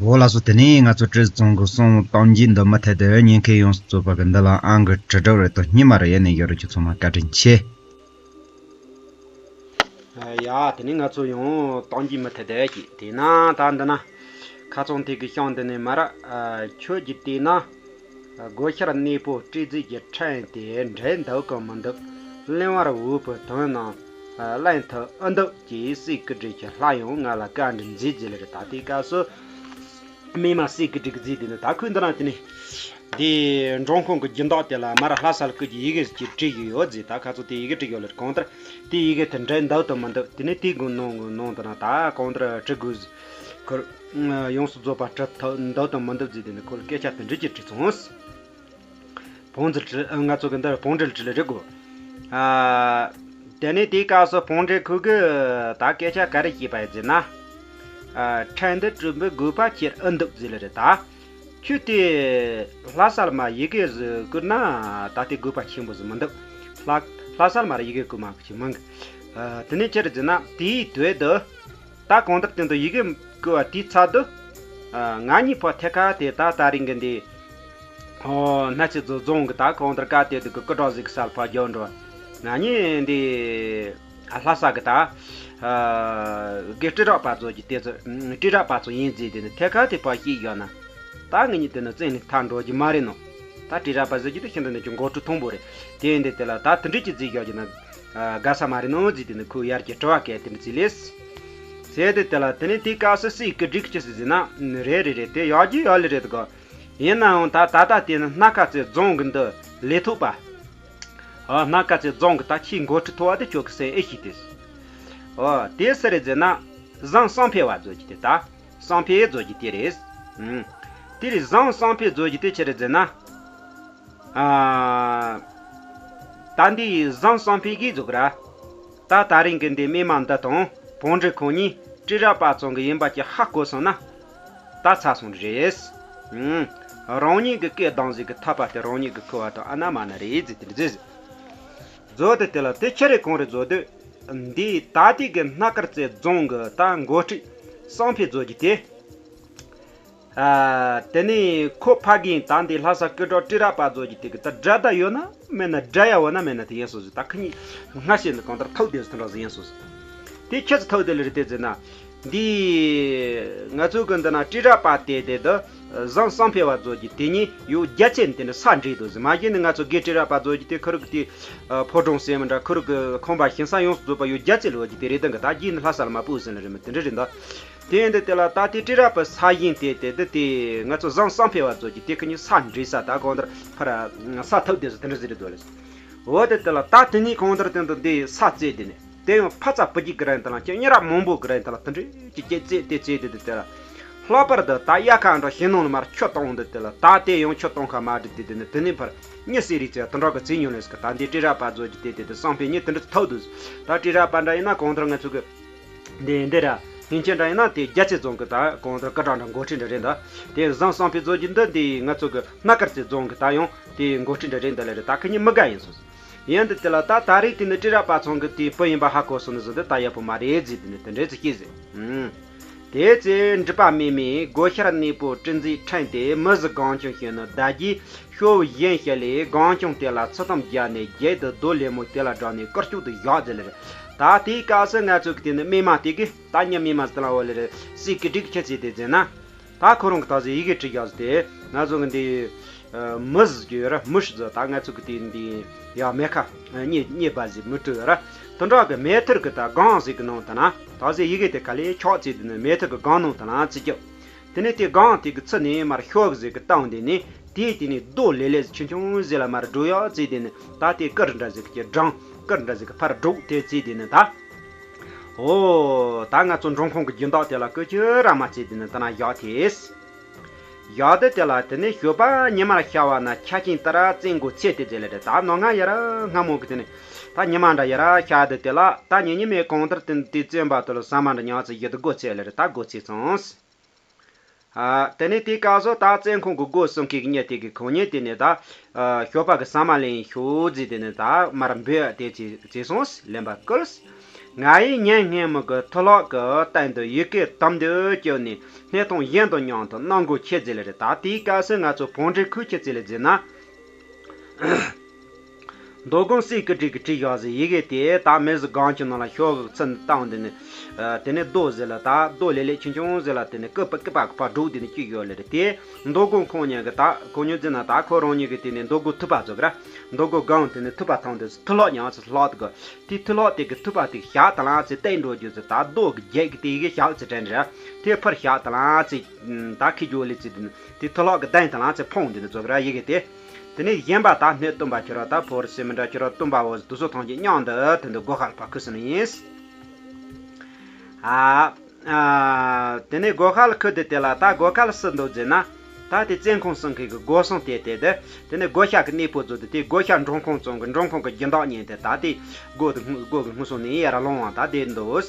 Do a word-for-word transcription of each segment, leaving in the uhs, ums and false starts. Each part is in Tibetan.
འོ་ལགས་སོ། དེ་ནས་ང་ཚོ་བཀྲས་མཐོང་གི་གསུང་གཏམ་རྒྱུད་འདི་མུ་མཐུད་དུ་ཉན་མཁན་ཡོངས་སུ་རྫོགས་པ་གི་འདི་ལ་ཨང་གི་དྲིལ་སྒྲོག་རེ་དང་སྙེ་མ་རེ་ཡེ་ནས་ཡོད་རེད། ཁྱེད་ཚང་མ་བཀའ་དྲིན་ཆེ། ཡ། དེ་ནས་ང་ཚོ་ཡང་གཏམ་རྒྱུད་མུ་མཐུད་དུ་གྱིས། དེས་ན་ད་འདི་ན་ཁ་ཚང་དེ་གི་ཤང་འདི་ནས་མ་ར། ཁྱོད་ཀྱིས་བལྟས་ན། སྒོ་ཤར་གནས་པོ་སྤྲེལ་རྫས་ཀྱི་ཕྲན་དེ་འདྲེ་འདུག་གམ་མི་འདུག་གླེང་བར་འོས་པའི་དོན་རྣམས་གླེང་ཐུབ་ཨེ་འདུག་ཅེས་སྲས་ཀི་ཀྲི་གྱིས་སླར་ཡང་ང་ལ་བཀའ་འདྲི་མཛད་ཅེས་ལབ་རེད། ད་ལྟའི་སྐབས་སུ་སྨན་མ་སྲས་ཀི་ཀྲི་གིས་མཛད། དེ་ནི་ད་ཁོས་འདི་རང་དེ་ནི་འདི་འབྲོང་ཁུང་གི་སྦྱིན་བདག་དེ་ལ་མར་ལྷ་ས་ལ་སྐུ་གྱི་ཡི་གེ་ཅིག་བྲིས་ཡོད་ཟེར། ད་ཁ་ཚོ་དེ་ཡི་གེ་བྲིས་ཡོད་ལ། གང་ལྟར་དེ་ཡི་གེ་དེ་འདྲ་འདུག་དང་མི་འདུག་དེ་ནི་དེའི་སྒོ་ནང་གི་ནང་དུ་ན་ད་གང་ལྟར་བྲི་དགོས་ཟེར། ཁོར་ཡོངས་སུ་རྫོགས་པ་བྲི་ཐུབ་འདུག་དང་མི་འདུག་ཟེར། དེ་ནི་ཁོ་ལ་སྐད་ཆ་དེ་འདྲ་ཅིག་དྲིས་སོང་། བོང་འདྲེ་ཁྲི་ང་ཚོ་གི་འདིར་བོང་འདྲེ་ཁྲི་ལ་རེད་གོ། ཨ། དེ་ནས་དེའི་སྐབས་སུ་བོང་འདྲེ་ཁོ་གིས་ད་སྐད་ཆ་ག་རེ་བཤད་པ་ཡིན་ཟེར་ན། ཨ། ཕྲན་འདི་སྤྲུལ་པའི་དགོས་པ་ཁྱེར་ཨེ་འདུག་ཟེར་ལ་རེད་ད། ཁྱོད་དེ་ལྷ་སར་མར་ཡི་གེ་ཟིག་བསྐུར་ན་ད་དེ་དགོས་པ་ཆེན་པོ་ཟིག་མི་འདུག་ལྷ་ལྷ་སར་མར་ཡི་གེ་བསྐུར་མ་དགོས་ཀྱི་མིན་གི། ཨ། དེ་ནས་ཅི་རེད་ཟེར་ན་དེའི་དོད་དུ། ད་གང་ལྟར་དེ་འདུག་ཡི་གེ་བསྐུར་བ་དེའི་ཚབ་ཏུ། ཨ། ང་གཉིས་ཕར་ཐད་ཀ་དེ་ད་ད་རིང་གི་འདི། ཨོ། སྣ་ཆེ་རྫོང་གི་ད་གང་ལྟར་ཀ་དེ་དུ་གི་སྐུ་དྲག་ཟིག་གི་སར་ཕར་རྒྱབ་འགྲོ། ང་གཉིས་འདི། ཨ། ལྷ་ས་གི་ད། ཨ། དགེ་སྤྲུལ་རབ་པ་ཚོ་གི་དེ་ཚོ་སྤྲུལ་རབ་པ་ཚོ་ཡིན་ཟེར། དེ་ནི་ཐད་ཀ་དེ་ཕར་སྐྱེལ་བཞག་ན། ད་ངེད་གཉིས་དེ་ནི་བཙན་ནས་ཐར་འགྲོ་རྒྱུ་མ་རེད་ནོ། ད་སྤྲུལ་རབ་པ་ཟེར་རྒྱུ་དེ་ཤིན་ཏུ་ནས་ཀྱང་མགོ་ཁྲོ་མཐོན་པོ་རེད། དེ་ཡིན་དེ་དེ་ལ་ད་དེ་འདྲ་ཅིག་བརྩིས་བཞག་རྒྱུ་ན། ཨ། དགའ་ས་མ་རེད་ནོ་ཟེར། དེ་ནི་ཁོས་ཡར་གྱི་དྲི་བ་སྐད་དེ་འདྲ་བརྩིས་ལེས། ཟེར་དེ་དེ་ལ་དེ་ནི་དེའི་སྐབས་སུ་སྲས་ཀི་ཀྲི་གིས་ཅི་ཟེར་ཟེར་ན། རེད་རེད་རེད། དེ་ཡག་རྒྱུ་ཡག་ལེ་རེད་དགོ། ཡིན་ནའང་ད་ད་ལྟ་དེ་ནི་སྣ་ཁ་རྩེ་རྫོང་གི་འདི་ལས་ཐོག་པ། ཨ། སྣ་ཁ་རྩེ་རྫོང་གི་ད་ཁྱིའི་མགོ་ཁྲི་ཐོ་བ་དེ་ཁྱོད་ཀྱི་སེམས་ཨེ་ཤེས་ཏེ། ཨོ། དེ་སུ་རེད་ཟེར་ན། བཟང་བསམ་འཕེལ་བ་བཟོ་རྒྱུ་དེ་ད། བསམ་འཕེལ་བཟོ་རྒྱུ་དེ་རེད། ཨུམ། དེ་རེད། བཟང་བསམ་འཕེལ་བཟོ་རྒྱུ་དེ་ཆི་རེད་ཟེར་ན། ཨ། ད་འདི་བཟང་བསམ་འཕེལ་གིས་བཟོ་གི་ར། ད་ད་རིང་གི་འདི་སྨན་མ་འདི་དང་བོང་འདྲེ་ཁོང་གཉིས་སྤྲུལ་རབ་པ་ཚང་གི་ཡིན་པ་ཅིག་ཧ་གོ་སོང་ན། ད་ཚར་སོང་རེད། ཨུམ། རང་ཉིད་ཀྱི་སྐད་གདངས་ཟིག་གི་ཐག་པ་དེ་རང་ཉིད་ཀྱི་ཁུ་བ་དང་ཨ་ན་མ་ན་རེད་ཟེར་དེ་འདྲ་ཟེར། བཟོ་དེ་དེ་ལ་དེ་ཆི་རེད་གང་རེད་བཟོ་དུས། འདི་ད་ལྟའི་གི་སྣ་དཀར་རྩེ་རྫོང་གི་ད་འགོ་ཁྲིད་བསམ་འཕེལ་བཟོ་རྒྱུ་དེ། ཨ། དེ་ནས་ཁོ་ཕ་གིས་ད་འདི་ལྷ་ས་སྐུ་དྲག་སྤྲུལ་རབ་པ་བཟོ་རྒྱུ་དེ་གི་ད་དགྲ་ཟླ་ཡོད་ན་མེད་ན། དགྲ་ཡ་བོ་ན་མེད་ན་དེ་ཡིན་སོང་ཟིག་ད་ཁོ་གཉིས་སྔ་ཕྱི་ནས་གང་ལྟར་ཐུག་བསྡད་སོང་དེ་འདྲ་ཟིག་ཡིན་སོང་ཟིག་དེ་ཁྱེད་ཚོ་ཐུག་བསྡད་ལེ་རེད་དེ་ཟེར་ན། འདི་ང་ཚོའི་གི་འདི་ན་སྤྲུལ་རབ་པ་དེ་དེ་དུ་བཟང་བསམ་འཕེལ་བ་བཟོ་རྒྱུ་དེ་གཉིས་ཡོད་རྒྱ་ཆེ་ནས་དེ་འདྲ་ས་འདྲེས་འདུག་ཟིག་མ་གཞི་ནས་ང་ཚོ་དགེ་སྤྲུལ་རབ་པ་བཟོ་རྒྱུ་དེ་ཁོ་རང་གི་དེ་ཕོ་བྲང་ཟེར་མི་འདྲ། ཁོ་རང་གི་ཁང་པ་ཞིང་ས་ཡོངས་སུ་རྫོགས་པ་ཡོད་རྒྱ་ཆེ་ལོ་རྒྱུ་དེ་རེད། དེ་གི་ད་རྗེས་ནས་ལྷ་ས་ལ་མ་སྤོས་ཟིན་ལ་རེད་མི་དེ་འདྲ་རེད་འདུག་དེ་ཡིན་དུས་དེ་ལ་ད་ལྟའི་སྤྲུལ་རབ་པའི་ས་ཡིན་དེ་དེ་དེ་དེ་ང་ཚོ་བཟང་བསམ་འཕེལ་བ་ཚོ་གི་དེ་ཁ་ཉིན་ས་འདྲེས་ས་ད་གང་ལྟར་ཕར་ས་ཐུབ་དེ་ཚོ་དེ་འདྲ་ཟེར་རེད་འདུག་ལ། འོ་དེ་དེ་ལ་ད་དེ་ནས་གང་ལྟར་དེ་འདུག་འདི་ས་བཙལ་དེ་ནས་དེ་ཡང་ཕ་ཚ་བུ་རྒྱུད་གི་རིང་དེ་ལ་ཁྱེད་གཉེན་རབས་མང་པོ་གི་རིང་དེ་ལ་དེ་འདྲ་ཅིག་ཅིག་བཙལ་དེ་བཙལ་དེ་དེ་དེ་ལ་ལྷག་པར་དུ་ད་དབྱར་ཁ་འདྲ་ཞིང་ནང་ལ་མར་ཆུ་གཏོང་འདི་དེ་ལ་ད་དེ་ཡང་ཆུ་གཏོང་ཁ་མ་འགྲིག་དེ་དེ་ནས་དེ་ནས་ཕར་མྱི་བསད་རེས་བྱས་དེ་འདྲ་གི་རྩིས་མྱོང་ལས་ཀི་ད་འདི་སྤྲུལ་རབ་པ་ཚོ་གི་དེ་དེ་དེ་བསམ་འཕེལ་གཉིས་དེ་འདྲ་ཐུག་འདུག་ད་སྤྲུལ་རབ་པ་འདྲ་ཡིན་ན་གང་ལྟར་ང་ཚོ་གི་འདི་འདི་ར། སྔོན་ཆད་འདྲ་ཡིན་ན་དེ་རྒྱ་ཆེ་རྫོང་གི་ད་གང་ལྟར་སྐུ་དྲག་འདྲ་འགོ་ཁྲིད་འདྲ་རེད་འདུག་དེ་བཟང་བསམ་འཕེལ་བཟོ་རྒྱུ་འདི་འདི་ང་ཚོ་གི་སྣ་དཀར་རྩེ་རྫོང་གི་ད་ཡང་དེ་འགོ་ཁྲིད་འདྲ་རེད་འདུག་ལ་རེད། ད་ཁ་ཉིན་མི་དགའ་ཡིན་སོང་། ཡིན་འདི་དེ་ལ་ད་ད་རེས་དེ་ནི་སྤྲུལ་རབ་པ་ཚང་གི་དེ་བུ་ཡིན་པ་ཧ་གོ་སོང་ནི་ཟིག་འདི་ད་ཡག་པོ་མ་རེད་ཟེར་དེ་ནི་དེ་འདྲས་ཟིག་སྐྱེས་ཟིག་ཨུམ། དེ་ཚེ་འབྲི་པ་སྨན་མས་སྒོ་ཤར་གནས་པོ་སྤྲུལ་མཛད་ཕྲན་དེ་མི་ཟིག་གང་བྱུང་ཤོད་ནི་ད་རྒྱས། ཤོབ་གཞན་ཞིག་ལས་སྒང་ཆུང་དེ་ལ་ཚུར་ཐམ་བརྒྱབ་ནས་རྒྱལ་དུ་རྡོ་ལེབ་མོ་དེ་ལ་བསྒྲགས་ནས་དཀར་ཕྱོགས་དུ་བཞག་ཟེར་ལེར། ད་དེའི་སྐབས་སུ་ང་ཚོ་གི་དེ་ནི་སྨན་མ་དེ་གིས་ད་ཉི་སྨན་མ་ཟེར་ལ་འོ་ལེར་སྲས་ཀི་ཀྲིག་ཁྱེད་ཚེ་དེ་ཟེར་ན། ད་ཁོ་རང་གི་ད་ཟེར་ཡི་གེ་བྲིས་བཞག་ཟེར་ཏེ་ང་ཚོ་གི་འདི་མི་ཟེར་རྒྱུ་ཡོད་ར་མི་ཟེར་ད་ང་ཚོ་གི་དེ་འདི་ཡ་མེ་ཁ་གཉིས་གཉིས་པ་ཟེར་མི་བྲོས་ཡོད་ར། དོན་དག་གི་མེ་ཐུར་གི་ད་སྒང་ཟེར་གི་ནང་ད་ན་ད་ཟེར་ཡི་གེ་དེ་ག་ལེ་ཆོག་ཚེ་དེ་ནི་མེ་ཐུར་གི་སྒང་ནང་ད་ན་ཚེ་སྐྱོ། དེ་ནས་དེ་སྒང་དེ་གི་ཚུར་ནས་མར་ཤོབ་ཟིག་གི་བཏང་དེ་ནས་དེའི་དེ་ནས་རྡོ་ལེབ་ལེབ་ཆུང་ཆུང་ཟིག་ལ་མར་སྒྲོག་ཡག་བྱས་དེ་ནས་ད་དེ་དཀར་འདྲ་ཟིག་གི་སྦྲང་དཀར་འདྲ་ཟིག་གི་ཕར་སྒྲོག་དེ་བྱས་དེ་ནས་ད། འོ། ད་ང་ཚོ་འབྲོང་ཁུང་གི་སྦྱིན་བདག་དེ་ལ་སྐུ་ཁྱེད་ར་མ་བྱས་དེ་ནས་ད་ན་བཞག་དེས། བཞག་དེ་དེ་ལ་དེ་ནས་ཞོགས་པ་ཉི་མར་ཤར་བ་ན་ཆ་ཆེན་ཏི་ར་བཙན་མགོ་ཚེ་དེ་ཟེར་ལེ་རེད། ད་ནོ་ང་ཡ་ར་སྔ་མོ་གི་དེ་ནས་ད་ཉི་མ་འདྲ་ཡ་ར་ཤར་དེ་དེ་ལ་ད་ཉི་ཉི་མའི་གང་ལྟར་དེ་དེ་བཙན་པ་དེ་ལ་ཟ་མ་འདྲ་ཉག་ཚེ་ཡི་དེ་སྒོ་ཚེ་ལེ་རེད། ད་སྒོ་ཚེ་སོང་། ཨ། དེ་ནས་དེའི་སྐབས་སུ་ད་བཙན་ཁོང་གི་སྒོ་སྲུང་མཁན་གྱི་མྱི་དེ་གིས་ཁོང་ཉིད་དེ་ནས་ད། ཨ། ཞོགས་པ་གི་ཟ་མ་ལེན་ཤོག་ཟེར་དེ་ནས་ད་མར་འབོད་དེ་བྱས་བྱས་སོང་། ལེན་པ་བསྐུལ། ང་ཡིས་ཉན་སྔས་མོ་གི་ཐུ་ལོག་གི་སྟེང་དུ་ཡི་གེ་དམ་དུ་བཅུག་ནས་སྣེ་གདོང་གཞན་དང་མཉམ་དུ་གནང་དགོས་ཆེད་ཟེར་ལེ་རེད། ད་དེའི་སྐབས་སུ་ང་ཚོ་བོང་འདྲེ་ཁོས་ཆི་ཟེར་ལེ་ཟེར་ན། མདོ་དགོང་གསེར་གྱི་སྒྲིག་གི་བྲིས་བཞག་ཟེར་ཡི་གེ་དེ་ད་མེ་བཟའ་སྒང་གི་ནང་ལ་ཤོག་གུ་ཚུར་བཏང་དེ་ནས། དེ་ནས་རྡོ་ཟེར་ལ་ད་རྡོ་ལེ་ལེ་ཆུང་ཆུང་ཟེར་ལ་དེ་ནས་སྐུད་པ་སྐུད་པ་གི་ཕར་སྒྲོག་དེ་ནས་བཅུག་ཡོད་ལེ་རེད། དེ་མདོ་དགོང་ཁོང་གཉིས་ཀྱི་ད་ཁོང་གཉིས་ཟེར་ན་ད་ཁོ་རང་གཉིས་ཀྱི་དེ་ནས་མདོ་དགོང་ཐུབ་པ་ཚོ་གི་ར། མདོ་དགོང་སྒང་དེ་ནས་ཐུབ་པ་ཐང་དེ་ཐུ་ལོག་ཉང་ཚེ་ལྷག་དགོས། དེ་ཐུ་ལོག་དེ་གི་ཐུབ་པ་དེ་གི་ཞག་དང་ལང་ཚེ་བལྟས་འགྲོ་རྒྱུ་ཚེ་ད་རྡོ་གི་རྒྱལ་གི་དེ་གི་ཞག་ཚེ་དྲན་རེད། དེ་ཕར་ཞག་དང་ལང་ཚེ་ད་ཁི་རྒྱུ་ལི་ཚེ་དེ་ནས་དེ་ཐུ་ལོག་གི་གདན་དང་ལང་ཚེ་ཕོང་དེ་ནས་ཚོ་གི་ར་ཡི་གེ་དེ། དེ་ནས་གཞན་པ་ད་སྣོད་བཏུམ་པ་ཁྱོད་ར་ད་ཕོ་རི་སི་མི་འདྲ་ཁྱོད་ར་བཏུམ་པ་འོ་དུ་སོ་ཐང་གི་མཉམ་དུ་དེ་འདུག་སྒོ་ཁ་ལ་ཕར་ཁུ་སི་ནི་ཡིན། ཨ། ཨ། དེ་ནས་སྒོ་ཁ་ལ་ཁུ་དེ་དེ་ལ་ད་སྒོ་ཁ་ལ་སུ་འདུག་ཟེར་ན། ད་དེ་བཙོན་ཁང་སྲུང་མཁན་གི་སྒོ་སྲུང་དེ་དེ་དེ། དེ་ནས་སྒོ་ཤག་གི་གནས་པོ་ཚོ་དེ་དེ་སྒོ་ཤག་འབྲོང་ཁང་བཙོང་གི་འབྲོང་ཁང་གི་སྦྱིན་བདག་ཉན་དེ་ད་དེ་སྒོ་དེ་སྒོ་གི་སྔུན་སོང་ནས་ཡར་ལོང་བ་ད་དེ་འདུག་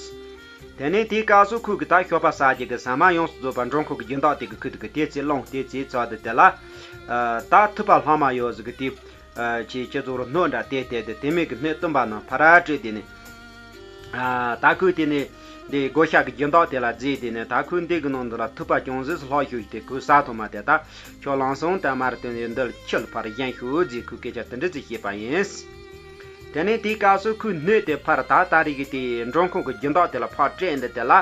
དེ་ནས་དེའི་སྐབས་སུ་ཁོས་གི་ད་ཞོགས་པ་ཟ་རྒྱུ་གི་ཟ་མ་ཡོངས་སུ་རྫོགས་པ་འབྲོང་ཁོག་གི་སྦྱིན་བདག་དེ་གི་ཁུ་དེ་གི་དེ་ཚེ་སློང་དེ་ཚེ་ཚ་དེ་དེ་ལ། ད་ཐུབ་པ་ལྷག་མ་ཡོད་ཟིག་གི་དེ། ཆེ་ཆེ་ཚོ་རུ་སྣོད་འདྲ་དེ་དེ་དེ་དེ་མེད་གི་སྣོད་བཏུམ་པ་ན་ཕ་ར་སྤྲད་དེ་ནས། ད་ཁོས་དེ་ནས་འདི་སྒོ་ཤག་གི་སྦྱིན་བདག་དེ་ལ་བརྫིས་དེ་ནས་ད་ཁོས་འདི་གི་ནང་དུ་ལ་ཐུབ་པ་ཅུང་ཟད་ལྷག་ཤོས་དེ་ཁོས་ཟ་ཐུབ་མ་དེ་ད་ཁྱོད་ལང་སོང་ད་མར་དོན་ཡོད་འདི་ལ་ཁྱི་ལ་ཕར་གཞན་ཤོས་བརྫིས་ཁོས་སྐད་ཆ་དེ་འདྲ་ཅིག་བཤད་པ་ཡིན། དེ་ནས་དེའི་སྐབས་སུ་ཁོས་སྣོད་དེ་ཕར་ད་ད་རེས་ཀྱི་དེ་འབྲོང་ཁུང་གི་སྦྱིན་བདག་དེ་ལ་ཕར་སྤྲད་འདི་དེ་ལ།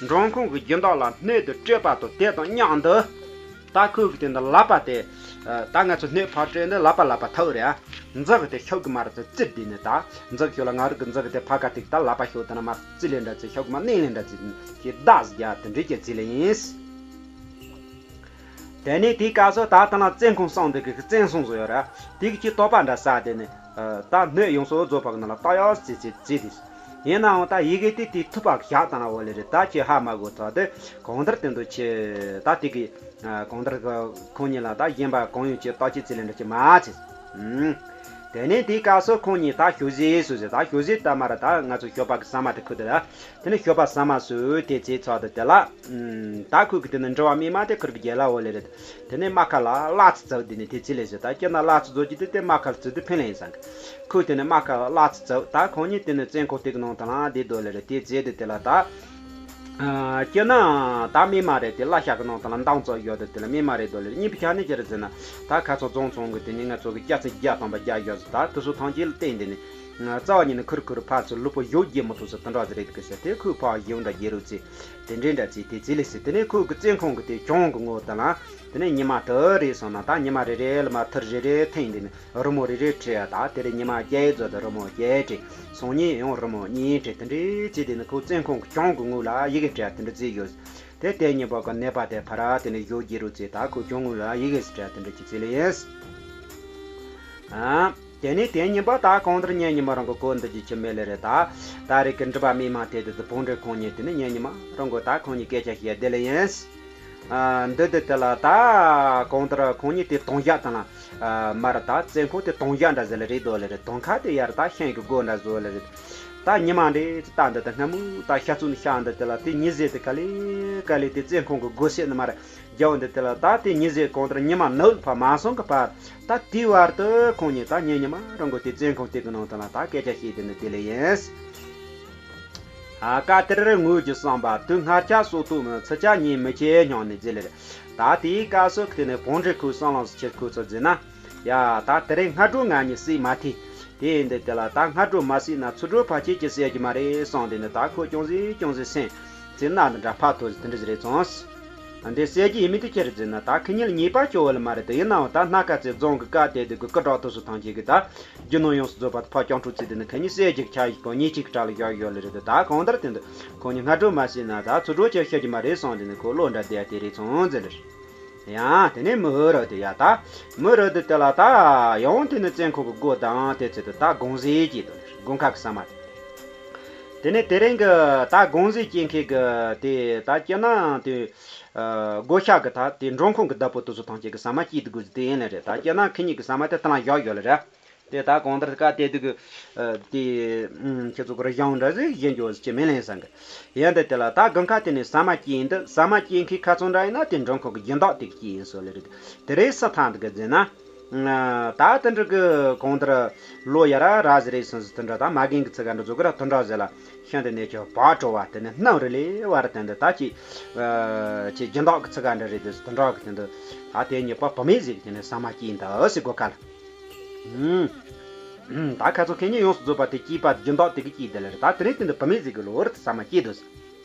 འབྲོང་ཁུང་གི་སྦྱིན་བདག་ལ་སྣོད་དེ་སྤྲད་པ་དང་དེ་དང་མཉམ་དུ། ད་ཁོས་གི་དེ་འདི་ལག་པ་དེ། ད་ང་ཚོ་སྣོད་ཕར་སྤྲད་འདི་ལག་པ་ལག་པ་ཐག་རེད། མཛུབ་གི་དེ་ཤོག་གི་མར་དེ་བཙིར་དེ་ནས་ད། མཛུབ་ཤོག་ལ་ང་རང་གི་མཛུབ་གི་དེ་ཕ་ག་དེ་ད་ལག་པ་ཤོག་དེ་ན་མར་བཙིར་ལེ་འདྲ་ཚེ་ཤོག་གི་མར་མནན་ལེ་འདྲ་ཚེ་ཀྱི་བརྡ་ཟིག་རྒྱག་དེ་འདྲ་ཀྱི་ཚེ་ལེ་ཡིན། དེ་ནས་དེའི་སྐབས་སུ་ད་ལྟ་ན་བཙོན་ཁང་སྲུང་འདི་གི་བཙོན་སྲུང་བཟོ་ཡོད་ར། དེ་གི་ཅི་ལྟོ་པ་འདྲ་ཟ་དེ་ནས། ད་སྣོད་ཡོངས་སུ་རྫོགས་པ་གི་ནང་ལ་ལྟ་ཡག་ཙི་ཙི་ཙི་དེ། ཡིན་ནའང་ད་ཡི་གེ་དེ་དེ་ཐུབ་པ་བཞག་དང་ལ་འོ་ལེ་རེད་ད་ཁྱེད་ཧ་མ་གོ་ཐག་དེ་གང་ལྟར་དེ་འདུག་ཆེ་ད་དེ་གི། གང་ལྟར་ཁོང་གཉིས་ལ་ད་གཞན་པ་གང་ཡོད་ཀྱི་ལྟ་ཅི་ཙི་ལེ་འདྲ་ཅི་མ་ཚེ། དེ་ནས་དེའི་སྐབས་སུ་ཁོང་གཉིས་ད་ཞོ་ཟས་སུ་ཟེར་ད་ཞོ་ཟས་ད་མ་ར་ད་ང་ཚོ་ཞོགས་པ་གི་ཟ་མ་དེ་ཁུ་དེ་ལ། དེ་ནས་ཞོགས་པ་ཟ་མ་ཟོས་དེ་ཚེ་ཚོགས་དེ་དེ་ལ། ད་ཁོས་གི་དེ་ནས་འགྲོ་བ་མི་མ་དེ་ཁུར་གི་རྒྱལ་ལ་འོ་ལེ་རེད། དེ་ནས་རྨ་ཁ་ལ་གླ་ཚི་བཙག་དེ་ནས་དེ་ཚེ་ལེ་ཟེར་ད་སྐྱེ་ན་གླ་ཚི་བཟོ་རྒྱུ་དེ་དེ་རྨ་ཁ་ལ་ཚི་དེ་ཕན་ལེ་ཡིན་སང་གི། ཁོས་དེ་ནས་རྨ་ཁ་ལ་གླ་ཚི་བཙག་ད་ཁོང་གཉིས་དེ་ནས་བཙོན་ཁང་དེ་གི་ནང་དང་ལ་དེ་དོ་ལེ་རེད་དེ་རྫས་དེ་དེ་ལ་ད། སྐྱེ་ན་ད་མི་མ་རེད་དེ་གླ་ཤག་གི་ནང་དང་ལ་འདང་བཙག་ཡོད་དེ་དེ་ལ་མི་མ་རེད་དོ་ལེ་རེད་གཉིས་པའི་ཆ་ནས་ཅི་རེད་ཟེར་ན་ད་ཁ་ཚོ་རྫོང་ཚོང་གི་དེ་ནས་ང་ཚོ་གི་སྐྱ་ཚེ་བརྒྱ་དང་པ་བརྒྱ་ཡོད་ཟེར་ད་དེ་ཚོ་ཐང་ཅིག་ལ་བརྟེན་དེ་ནས། རྩ་བ་ཉིད་ནས་ཁུར་ཁུར་ཕར་ཚུར་ལུས་པོ་ཡོད་རྒྱུ་མི་ཐུབ་ཟེར་དེ་འདྲ་ཟེར་རེད་གི་ཟེར་དེ་ཁོས་ཕར་ཡོང་འདྲ་རྒྱལ་རུ་ཚེ་དེ་འདྲའི་འདྲ་ཚེ་དེ་ཚེ་ལེ་ཟེར་དེ་ནས་ཁོས་གི་བཙོན་ཁང་གི་དེ་གྱོང་གི་ངོ་དེ་ལ་དེ་ནས་ཉི་མ་དུ་རེ་སོང་ན་ད་ཉི་མ་རེ་རེ་ལ་མ་ཐུར་རེ་རེ་འཐེན་དེ་ནས་རི་མོ་རེ་རེ་བྲིས་ད་དེ་རེ་ཉི་མ་བརྒྱད་རྫོགས་དེ་རི་མོ་བརྒྱད་བྲིས་སང་ཉིན་ཡང་རི་མོ་གཉིས་བྲིས་དེ་འདྲའི་ཚེ་དེ་ནས་ཁོས་བཙོན་ཁང་གི་གྱོང་གི་ངོ་ལ་ཡི་གེ་བྲིས་དེ་འདྲ་བྲིས་ཡོད། དེ་དེ་ཉིན་པ་གི་ནད་པ་དེ་ཕ་ར་དེ་ནས་ཡོད་རྒྱལ་རུ་ཚེ་ད་ཁོས་གྱོང་ངོ་ལ་ཡི་གེ་བྲིས་དེ་འདྲ་ཅིག་བྲིས་ལེ་ཡིན། ཨ། དེ་ནས་དེ་ཉིན་པ་ད་གང་ལྟར་ངེད་གཉིས་མ་རང་གི་གོ་འདི་ཅི་ཆི་མེད་ལེ་རེད་ད། ད་རེས་ཀྱི་འགྲུལ་པ་མི་མང་དེ་དུ་དུ་བོང་འདྲེ་ཁོང་གཉིས་དེ་ནི་ངེད་གཉིས་མ་རང་གི་ད་ཁོང་གཉིས་སྐད་ཆ་བཤད་བསྡད་ལེ་ཡིན། ཨ། འདི་དེ་དེ་ལ་ད་གང་ལྟར་ཁོང་གཉིས་དེ་དོང་བཞག་དང་ལ། ཨ། མར་ད་བཙན་ཁོང་དེ་དོང་བཞག་འདྲ་ཟེར་ལེ་རེད་དོ་ལེ་རེད་དོང་ཁ་དེ་ཡར་ད་ཤིང་གི་སྒོ་འདྲ་བཟོ་ལེ་རེད། ད་ཉི་མ་འདྲེ་ད་འདི་དེ་སྔ་མོ་ད་ཤ་ཚུན་ཤ་འདི་དེ་ལ་དེ་ཉི་ཟེར་དེ་ག་ལེ་ག་ལེ་དེ་བཙན་ཁོང་གི་སྒོ་ཕྱེ་ནི་མར། རྒྱལ་བོ་འདི་དེ་ལ་ད་དེ་ཉི་ཟེར་གང་ལྟར་ཉི་མ་ནུབ་ཕ་མ་སོང་གི་བར་ད་དེའི་བར་དུ་ཁོང་གཉིས་ད་ཉིན་ཉི་མ་རང་གི་དེ་བཙན་ཁང་དེ་གི་ནང་དུ་ལ་ད་སྐད་ཆ་བཤད་དེ་ནི་དེ་ལས་ཡིན། ཨ་ཀ་དེར་ངོས་ཀྱི་བསམ་པ་དུས་སྔར་ཆ་སོ་ཏོ་མི་ཚུ་ཆ་ཉིན་མི་ཆེ་སྙིང་ནས་བརྗེད་ལེ་རེད། ད་དེའི་སྐབས་སུ་དེ་ནས་བོང་འདྲེ་ཁོའི་བསམ་བློ་ཆེར་ཁོ་ཚོ་བརྗེད་ན། ཡ་ད་དེ་རིང་སྔ་དྲོ་ང་གཉིས་བསད་མ་ཐེ། དེ་ཡིན་དུས་དེ་ལ་ད་སྔ་དྲོ་མ་བསད་ན་ཚུར་དྲོ་ཕལ་ཆེར་གྱི་བསད་རྒྱུ་མ་རེད་བསམ་དེ་ནི་ད་ཁོ་ཅུང་ཟད་ཅུང་ཟད་སེམས་ཚེ་ན་འདི་འདྲ་ཕ་ཐོ་ཟི་དེ་འདྲ་ཟི་རེད་སོང་། འདི་བསད་རྒྱུ་ཡིན་མིན་དེ་ཁྱེད་རེ་ཟེར་ན་ད་ཁི་གཉིས་ལ་ཉེས་པ་ཅོ་བ་ལ་མ་རེད་དེ་ཡིན་ནའང་ད་སྣ་ཁ་ཚེ་རྫོང་གི་བཀའ་དེ་དུས་ཀྱི་སྐུ་དྲག་ཏུ་སུ་ཐང་ཅིག་གི་ད་རྒྱུ་ནོར་ཡོངས་སུ་རྫོགས་པ་ཕ་སྐྱོང་ཕྲུག་ཚེ་དེ་ནི་ཁི་གཉིས་བསད་རྒྱུ་ཆ་ཡིག་པོ་ཉེས་ཅིག་གྲགས་ལ་བཞག་ཡོད་ལེ་རེད་དེ་ད་གང་ལྟར་དེ་འདི་ཁོ་གཉིས་སྔ་དྲོ་མ་བསད་ན་ད་ཚུར་དྲོ་ཁྱེད་བསད་རྒྱུ་མ་རེད་སོང་དེ་ནི་ཁོ་བློ་འདྲ་བདེ་དེ་རེད་སོང་ཟེར་ལེ། ཡང་དེ་ནས་མི་ཧུ་རུ་དེ་ཡ་ད། མི་རུ་དེ་དེ་ལ་ད། ཡང་དེ་ནས་བཙན་ཁོ་གི་སྒོ་དང་དེ་ཚེ་དུ་ད་དགོང་ཟས་ཀྱི་དུ་དགོང་ཁ་གི་ས་མ་དེ། དེ་ནས་དེ་རིང་གི་ད་དགོང་ཟས་སྐྱེ་མཁན་གི་དེ་ད་སྐྱེ་ན་དེ། སྒོ་ཤ་གི་ད་དེ་འབྲོང་ཁུང་གི་བདག་པོ་དུ་སུ་ཐང་ཅིག་གི་ས་མ་སྐྱིད་དུ་དགོས་ཟེར་དེ་ཡིན་ལེ་རེད་ད་སྐྱེ་ན་ཁི་གཉིས་གི་ས་མ་དེ་ད་ལ་བཞག་ཡོད་ལེ་རེད། དེ་ད་གང་ལྟར་ཀ་དེ་དུ་གི། དེ། ཁྱེད་ཚོ་གི་རི་གཞུང་འདྲ་ཟིག་གཞན་འགྱོ་ཟིག་ཅི་མིན་ལེན་སང་གི། ཡང་དེ་དེ་ལ་ད་དགུན་ཁ་དེ་ནས་ཟ་མ་སྐྱེས་འདི་ཟ་མ་སྐྱེས་མཁན་ཁ་ཚོན་འདྲ་ཡིན་ན་དེ་འབྲོང་ཁུང་གི་སྦྱིན་བདག་དེ་གི་སྐྱེས་ཡིན་སོ་ལེ་རེད། དེ་རེད་ས་ཐང་འདི་གི་ཟེར་ན། ད་དེ་འདྲ་གི་གང་ལྟར་ལོ་ཡ་ར་ར་ཟེར་རེད་སོང་ཟེར་དེ་འདྲ། ད་མ་རྒན་གི་ཚིག་ག་འདྲ་བཟོ་གི་ར་དེ་འདྲ་ཟེར་ལ། ཤིན་ཏུ་ནས་ཀྱང་བག་དྲོ་བ་དེ་ནས་སྣུམ་རེ་ལེ་བར་དེ་འདི་ད་ཅི་ཅི་སྦྱིན་བདག་གི་ཚིག་ག་འདྲ་རེད། དེ་དེ་འདྲ་གི་དེ་འདི་ད་དེ་ཉེས་པ་བུད་མེད་ཟིག་དེ་ནས་ཟ་མ་སྐྱེས་འདི་ཟེར་གོ་ག་ལ། ད་ཁ་ཚོ་ཁེ་ཉིན་ཡོངས་སུ་རྫོགས་པ་དེ་སྐྱེས་པ་སྦྱིན་བདག་དེ་གི་སྐྱེས་དེ་ལ་རེད། ད་དེ་རིང་དེ་འདི་བུད་མེད་ཟིག་གི་ལོ་རེད་ཟ་མ་སྐྱེས་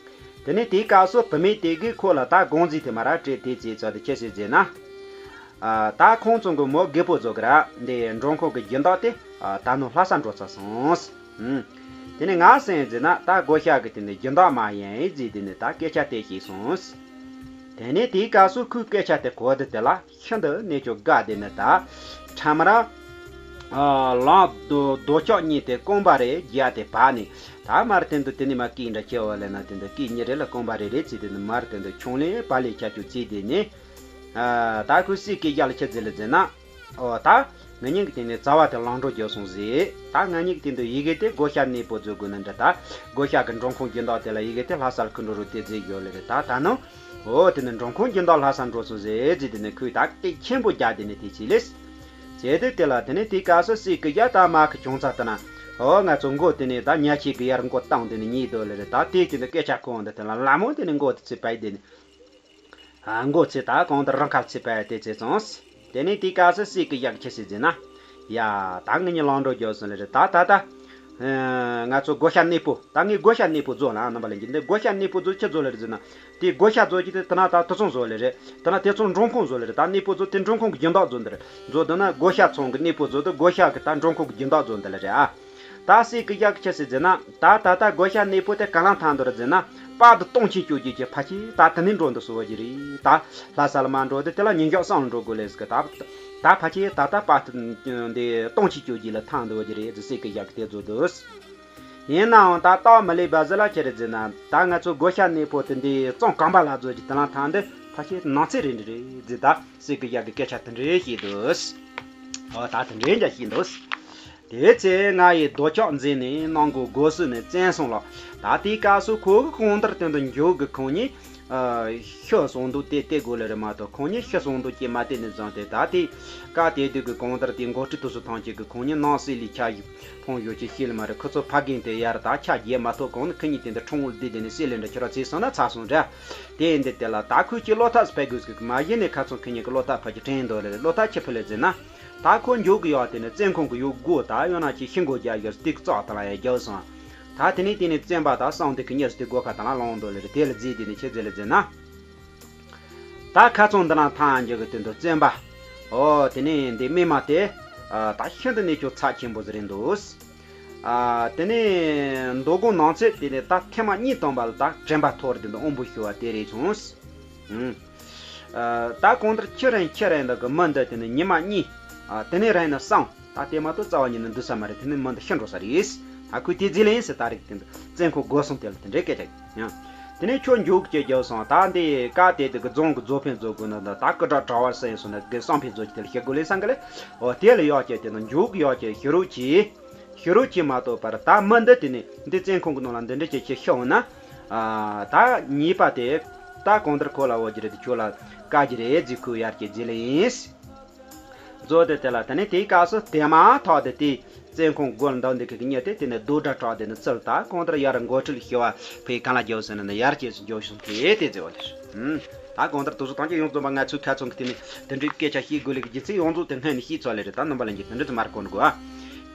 འདི། དེ་ནས་དེའི་སྐབས་སུ་བུད་མེད་དེ་གིས་ཁོ་ལ་ད་དགོངས་རྫས་དེ་མ་ར་སྤྲད་དེ་ཅེས་ཚོ་དེ་ཁྱེད་ཤེས་ཟེར་ན། ཨ། ད་ཁོང་ཚོ་གི་མོ་རྒད་པོ་ཚོ་གི་ར་འདི་འབྲོང་ཁུང་གི་སྦྱིན་བདག་དེ་ཨ་ད་ནུ་ལྷ་ས་འགྲོ་ཚར་སོང་། ཨུམ། དེ་ནས་ང་སེང་ཟེར་ན་ད་སྒོ་ཤ་གི་དེ་ནས་སྦྱིན་བདག་མ་ཡིན་ཟེར་དེ་ནས་ད་སྐད་ཆ་དེ་བཤད་སོང་། དེ་ནས་དེའི་སྐབས་སུ་ཁོའི་སྐད་ཆ་དེ་གོ་དེ་དེ་ལ་ཤིན་ཏུ་ནས་ཀྱང་དགའ་དེ་ནས་ད་ཁྲམ་ར། ཨ། ལང་རྡོ་རྡོ་ལྕགས་གཉིས་དེ་རྐང་པ་རེ་རྒྱག་དེ་བར་ནས། ད་མར་དེ་འདུག་དེ་ནས་མ་སྐད་འདྲ་ཁྱེར་བ་ལས་ན་དེ་འདུག་སྐད་གཉིས་རེ་ལ་རྐང་པ་རེ་རེ་བྱས་དེ་ནས་མར་དེ་འདུག་ཆུང་ལས་བ་ལས་ཁྱ་ཆུ་བྱས་དེ་ནས། ཨ། ད་ཁོས་སྲས་ཀྱི་ཡག་ལ་ཁྱེད་ཟེར་ལ་ཟེར་ན། ཨོ་ད་ང་གཉིས་ཀྱི་དེ་ནས་རྩ་བ་དེ་ལང་འགྲོ་རྒྱག་སོང་ཟེར། ད་ང་གཉིས་ཀྱི་དེ་འདུག་ཡི་གེ་དེ་སྒོ་ཤ་གནས་པོ་བཟོ་དགོས་ན་འདྲ། ད་སྒོ་ཤ་གི་འབྲོང་ཁུང་སྦྱིན་བདག་དེ་ལ་ཡི་གེ་དེ་ལྷ་སར་ཁུ་འགྲོ་རུ་དེ་བཟོས་ཡོད་ལེ་རེད། ད་ད་ནང་། ཨོ་དེ་ནས་འབྲོང་ཁུང་སྦྱིན་བདག་ལྷ་སར་འགྲོ་སོང་ཟེར་ཟེར་དེ་ནས་ཁོས་ད་སྐད་ཆེན་པོ་རྒྱག་དེ་ནས་དེ་བྱས་ལེ། བྱས་དེ་དེ་ལ་དེ་ནས་དེའི་སྐབས་སུ་སྲས་ཀྱི་ཡ་ད་མ་གི་བྱུང་ཚར་ད་ན། ཨོ་ང་ཚོ་མགོ་དེ་ནས་ད་ཉ་ཆེ་གི་ཡར་མགོ་བཏང་དེ་ནས་ཉེས་དོ་ལེ་རེད། ད་དེ་དེ་ནས་སྐད་ཆ་གོ་འདི་དེ་ལ་ལ་མོ་དེ་ནས་མགོ་དེ་ཚེ་བས་དེ་ནས། ཨ། མགོ་ཚེ་ད་གང་ལྟར་རང་ཁ་ཚེ་བས་དེ་ཚེ་སོང་། དེ་ནས་དེའི་སྐབས་སུ་སྲས་ཀྱི་ཡག་ཁྱེད་ཤེས་ཟེར་ན། ཡ། ད་ངེད་གཉིས་ལང་འགྲོ་རྒྱག་སོང་ལེ་རེད། ད་ད་ད། ཨ། ང་ཚོ་སྒོ་ཤ་གནས་པོ། ད་ངས་སྒོ་ཤ་གནས་པོ་བཟོ་ལ་རྣམ་པ་ལེན་གྱི་འདི་སྒོ་ཤ་གནས་པོ་བཟོ་ཁྱེད་བཟོ་ལེ་རེད་ཟེར་ན། དེ་སྒོ་ཤ་བཟོ་གྱི་དེ་དེ་ན་ད་དེ་ཚོང་བཟོ་ལེ་རེད། དེ་ན་དེ་ཚོང་འབྲོང་ཁུང་བཟོ་ལེ་རེད། ད་གནས་པོ་བཟོ་དེ་འབྲོང་ཁུང་གི་སྦྱིན་བདག་བཟོ་འདི་རེད། བཟོ་འདི་ན་སྒོ་ཤ་ཚོང་གི་གནས་པོ་བཟོ་དེ་སྒོ་ཤ་གི་ད་འབྲོང་ཁུང་གི་སྦྱིན་བདག་བཟོ་འདི་ལེ་རེད་ཨ། ད་སྲས་ཀྱི་ཡག་ཁྱེད་ཤེས་ཟེར་ན། ད་ད་ལྟ་སྒོ་ཤ་གནས་པོ་དེ་ག་ལ་ཐང་འདོར་ཟེར་ན། པར་དུ་སྟོང་ཆེན་བཅོ་རྒྱུ་གྱི་ཕ་ཆེ་ད་དེ་ནས་འགྲོ་འདི་སོ་བ་གྱི་རེད། ད་ལྷ་ས་ལ་མ་འགྲོ་དེ་དེ་ལ་ཉིན་ཞག་སང་འགྲོ་དགོས་ལེ་ཟེར་གི། ད་ད་ཕ་ཆེ་ད་ལྟ་པར་དུ་འདི་སྟོང་ཆེན་བཅོ་རྒྱུ་ལ་ཐང་འདོར་གྱི་རེད་ཟེར་སྲས་ཀྱི་ཡག་དེ་བཟོ་འདུག། ཡིན་ནའང་ད་སྟག་མི་ལས་བ་ཟི་ལ་ཁྱེད་རེད་ཟེར་ན། ད་ང་ཚོ་སྒོ་ཤ་གནས་པོ་དེ་འདི་གཙང་གམ་པ་ལ་བཟོ་རྒྱུ་དེ་ལ་ཐང་འདི་ཕ་ཆེ་ནང་ཚེ་རེད་འདི་རེད་ཟེར། ད་སྲས་ཀྱི་ཡག་གི་སྐད་ཆ་དེ་འདྲས་བཤད་འདུག། ཨོ་ད་དེ་འདྲས་འདྲ་བཤད་འདུག། དེ་ཚེ་ང་ཡི་རྡོ་ལྕགས་འཛིན་ནས་གནང་དགོས་དགོས་སུ་ནས་བཙན་སོང་ལ། ད་དེའི་སྐབས་སུ་ཁོ་གི་གང་ལྟར་དོན་དུ་འཇུག་གི་ཁོང་གཉིས། ཨ། ཤི་སོང་འདུག་དེ་བལྟས་དགོས་ལེ་རེད་མ་གཏོགས་ཁོང་གཉིས་ཤི་སོང་འདུག་ཅེས་མ་བལྟས་ནས་བཟུང་སྟེ། ད་དེ་སྐབས་དེ་དུས་ཀྱི་གང་ལྟར་དེ་མགོ་ཁྲིད་དུ་སུ་ཐང་ཅིག་གི་ཁོང་གཉིས་ནང་སྲིད་ལས་ཆ་ཡི་ཕོང་ཡོད་ཅེས་ཤེས་ལ་མ་རེད། ཁོ་ཚོ་ཕ་རྒན་དེ་ཡར་ད་ཆ་རྒྱས་མ་ཐོག་གོང་ནས་ཁོ་གཉིས་དེ་འདྲ་ཁྲོང་བོ་བསྡད་དེ་ནས་སྲིད་ལས་འདྲ་ཁྱོད་ར་ཚེ་སོང་ན་ཚ་སོང་འདྲ། དེ་འདི་དེ་ལ་ད་ཁོས་ཀྱི་བློ་ཐག་སྤེལ་དགོས་ཀྱི་མ་གཞི་ནས་ཁ་ཚོན་ཁེ་ཉིན་གྱི་བློ་ཐག་ཕ་གི་དྲན་འདུག་ལེ་རེད། བློ་ཐག་ཆི་ཕི་ལེ་ཟེར་ན། ད་ཁོ་འཇུག་གི་ཡོད་དེ་ནི་བཙན་ཁང་གི་ཡོད་སྒོ་ད་ཡོད་ན་ཅི་ཤི་མགོ་རྒྱག་ཡོད་སྟེགས་བཙག་དང་ལ་ཡ་རྒྱབ་སོང་། ད་དེ་ནས་དེ་ནས་བཙན་པ་ད་སང་དེ་གི་གཉེར་སྟེ་སྒོ་ཁ་དང་ལ་ལོང་འདུག་ལེ་རེད། དེ་ལ་རྫས་དེ་ནི་ཆི་ཟེར་ལེ་ཟེར་ན། ད་ཁ་ཚོན་འདི་ན་ཐང་འཇུག་གི་དོན་དུ་བཙན་པ། ཨོ་དེ་ནས་འདི་སྨིན་མ་དེ། ད་ཤིན་ཏུ་ནས་ཁྱོད་ཚབས་ཆེན་པོ་ཟེར་རེད་འདུག། ཨ། དེ་ནས་མདོ་སྒོ་ནང་ཚེ་དེ་ནས་ད་ཐེངས་མ་གཉིས་བཏང་བ་ལ་ད་དྲན་པ་ཐོར་དེ་འདི་དབང་པོ་ཤི་བ་དེ་རེད་སོང་། ཨུམ། ཨ། ད་གང་ལྟར་ཁྱི་རན་ཁྱི་རན་འདི་གི་མི་འདི་དེ་ནས་ཉི་མ་གཉིས། ཨ། དེ་ནས་རན་ནས་སང་། ད་དེ་མ་གཏོགས་རྩ་བ་ཉིད་ནས་འདུག་ས་མ་རེད། དེ་ནས་མི་འདི་ཤི་འགྲོ་ས་རེད། ད་ཁོས་དེ་རྗེས་ལ་ཡིན་ཟེར་ད་རེད། དེ་འདི་བཙན་ཁང་སྒོ་སྲུང་དེ་ལ་དེ་འདྲའི་སྐད་ཆ་ཡང་། དེ་ནས་ཁྱོད་མཇུག་ཅེས་རྒྱབ་སོང་། ད་འདི་བཀའ་དེ་དེ་གི་རྫོང་གི་རྫོགས་ཕན་རྫོགས་དགོས་ན་ད་ད་སྐུ་དྲག་གྲྭ་བ་སེང་སོང་ན་དགེ་བསམ་ཕན་རྫོགས་ཀྱི་དེ་ལ་ཤི་དགོས་ལེ་སང་གི་ལེ། འོ་དེ་ལ་ཡག་ཅེས་དེ་ནི་མཇུག་ཡག་ཅེས་ཤི་རོགས་གྱིས། ཤི་རོགས་ཀྱིས་མ་གཏོགས་པར་ད་མི་འདི་དེ་ནི་འདི་བཙན་ཁང་གི་ནང་ལ་འདི་འདྲ་ཅིག་ཅིག་ཤི་འོང་ན། ཨ། ད་ཉེས་པ་དེ་ད་གང་ལྟར་ཁོ་ལ་འོ་གྱི་རེད། དེ་ཁྱོད་ལ་བཀའ་གྱི་རེད་ཟེར་ཁོས་ཡར་གྱི་རྗེས་ལ་ཡིན། མཛོ་དེ་དེ་ལ་དེ་ནས་དེའི་སྐབས་སུ་དེ་མ་ཐག་དེ་དེ་བཙན་ཁང་སྒོ་ལ་འདུག་འདི་གི་གཉེར་དེ་དེ་ནས་རྡོ་འདྲ་དྲག་དེ་ནས་ཚུར་ད་གང་ལྟར་ཡར་མགོ་ཁྲིད་ཤི་བ་ཕའི་གང་ལ་རྒྱབ་ཟེར་ན་ཡར་སྐྱེས་སུ་འགྱོ་བྱུང་དེ་དེ་ཟེར་བ་དེ། ད་གང་ལྟར་དུ་སུ་ཐང་ཅིག་ཡོངས་རྫོགས་པ་ང་ཚོའི་ཁ་ཚོན་གི་དེ་ནས་དེ་འདྲའི་སྐད་ཆ་བཤད་དགོས་ལེ་གི་རྒྱུ་མཚན་ཡོངས་རྫོགས་དེ་སྔོན་ནས་ཤེས་ཚར་ལེ་རེད། ད་རྣམ་པ་ལྷན་རྒྱས་དེ་འདྲ་དུ་མར་གོ་དགོས་ཨ།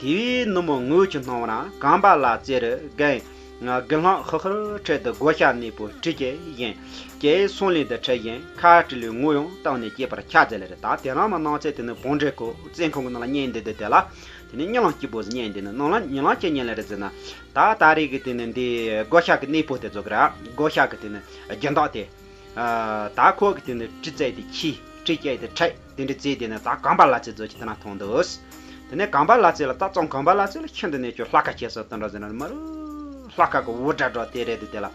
དེ་བས་ནུབ་མོ་ངོས་ཀྱི་སྣང་བ་ན་གངས་པ་ལ་རྩེ་རུ་རྒན་དགེ་སློང་ཧི་ཧི་ཁྲིད་དུ་སྒོ་ཤ་གནས་པོ་བྲིས་ཀྱི་བཞིན་སྐྱེས་སོང་ལེ་དུ་ཁྲིད་བཞིན་ཁ་བྲིས་ལུས་ངོ་ཡང་བཏང་ནས་སྐྱེས་པར་ཁྱབ་མཛད་ལེ་རེད། ད་དེ་རང་མ་ནང་ཚེ་དེ་ནི་བོང་འདྲེ་ཁོ་བཙན་ཁང་གི་ནང་ལ་གཉེན་འདི་དེ་དེ་ལ་དེ་ནི་གཉིད་ལམ་སྐྱིད་པོ་ཟིག་གཉེན་འདི་ནི་ནང་ལ་གཉིད་ལམ་ཅི་གཉེན་ལེ་རེད་ཟེར་ན། ད་ད་རེས་ཀྱི་དེ་ནི་འདི་སྒོ་ཤ་གི་གནས་པོ་དེ་ཚོ་གི་ར་སྒོ་ཤ་གི་དེ་ནི་སྦྱིན་བདག་དེ། ཨ། ད་ཁོ་གི་དེ་ནི་བྲིས་རྩལ་དེ་ཆི་བྲིས་རྩལ་དེ་ཁྲིད་དེ་འདྲ་རྩལ་དེ་ནི་ད་གངས་པ་ལ་རྩེ་རྫོགས་ཀྱི་དེ་ན་མཐོང་འདུག། དེ་ནས་གངས་པ་ལ་རྩེ་ལ་ད་ཙོང་གངས་པ་ལ་རྩེ་ལ་ཁྱོད་འདི་ནས་ཁྱོད་ལྷ་ཁ་ཁྱེར་སོ་དེ་འདྲ་ཟེར་ན་མ་རུ་ལྷ་ཁ་གི་འུར་སྒྲ་སྒྲོག་དེ་རེད་དེ་དེ་ལ།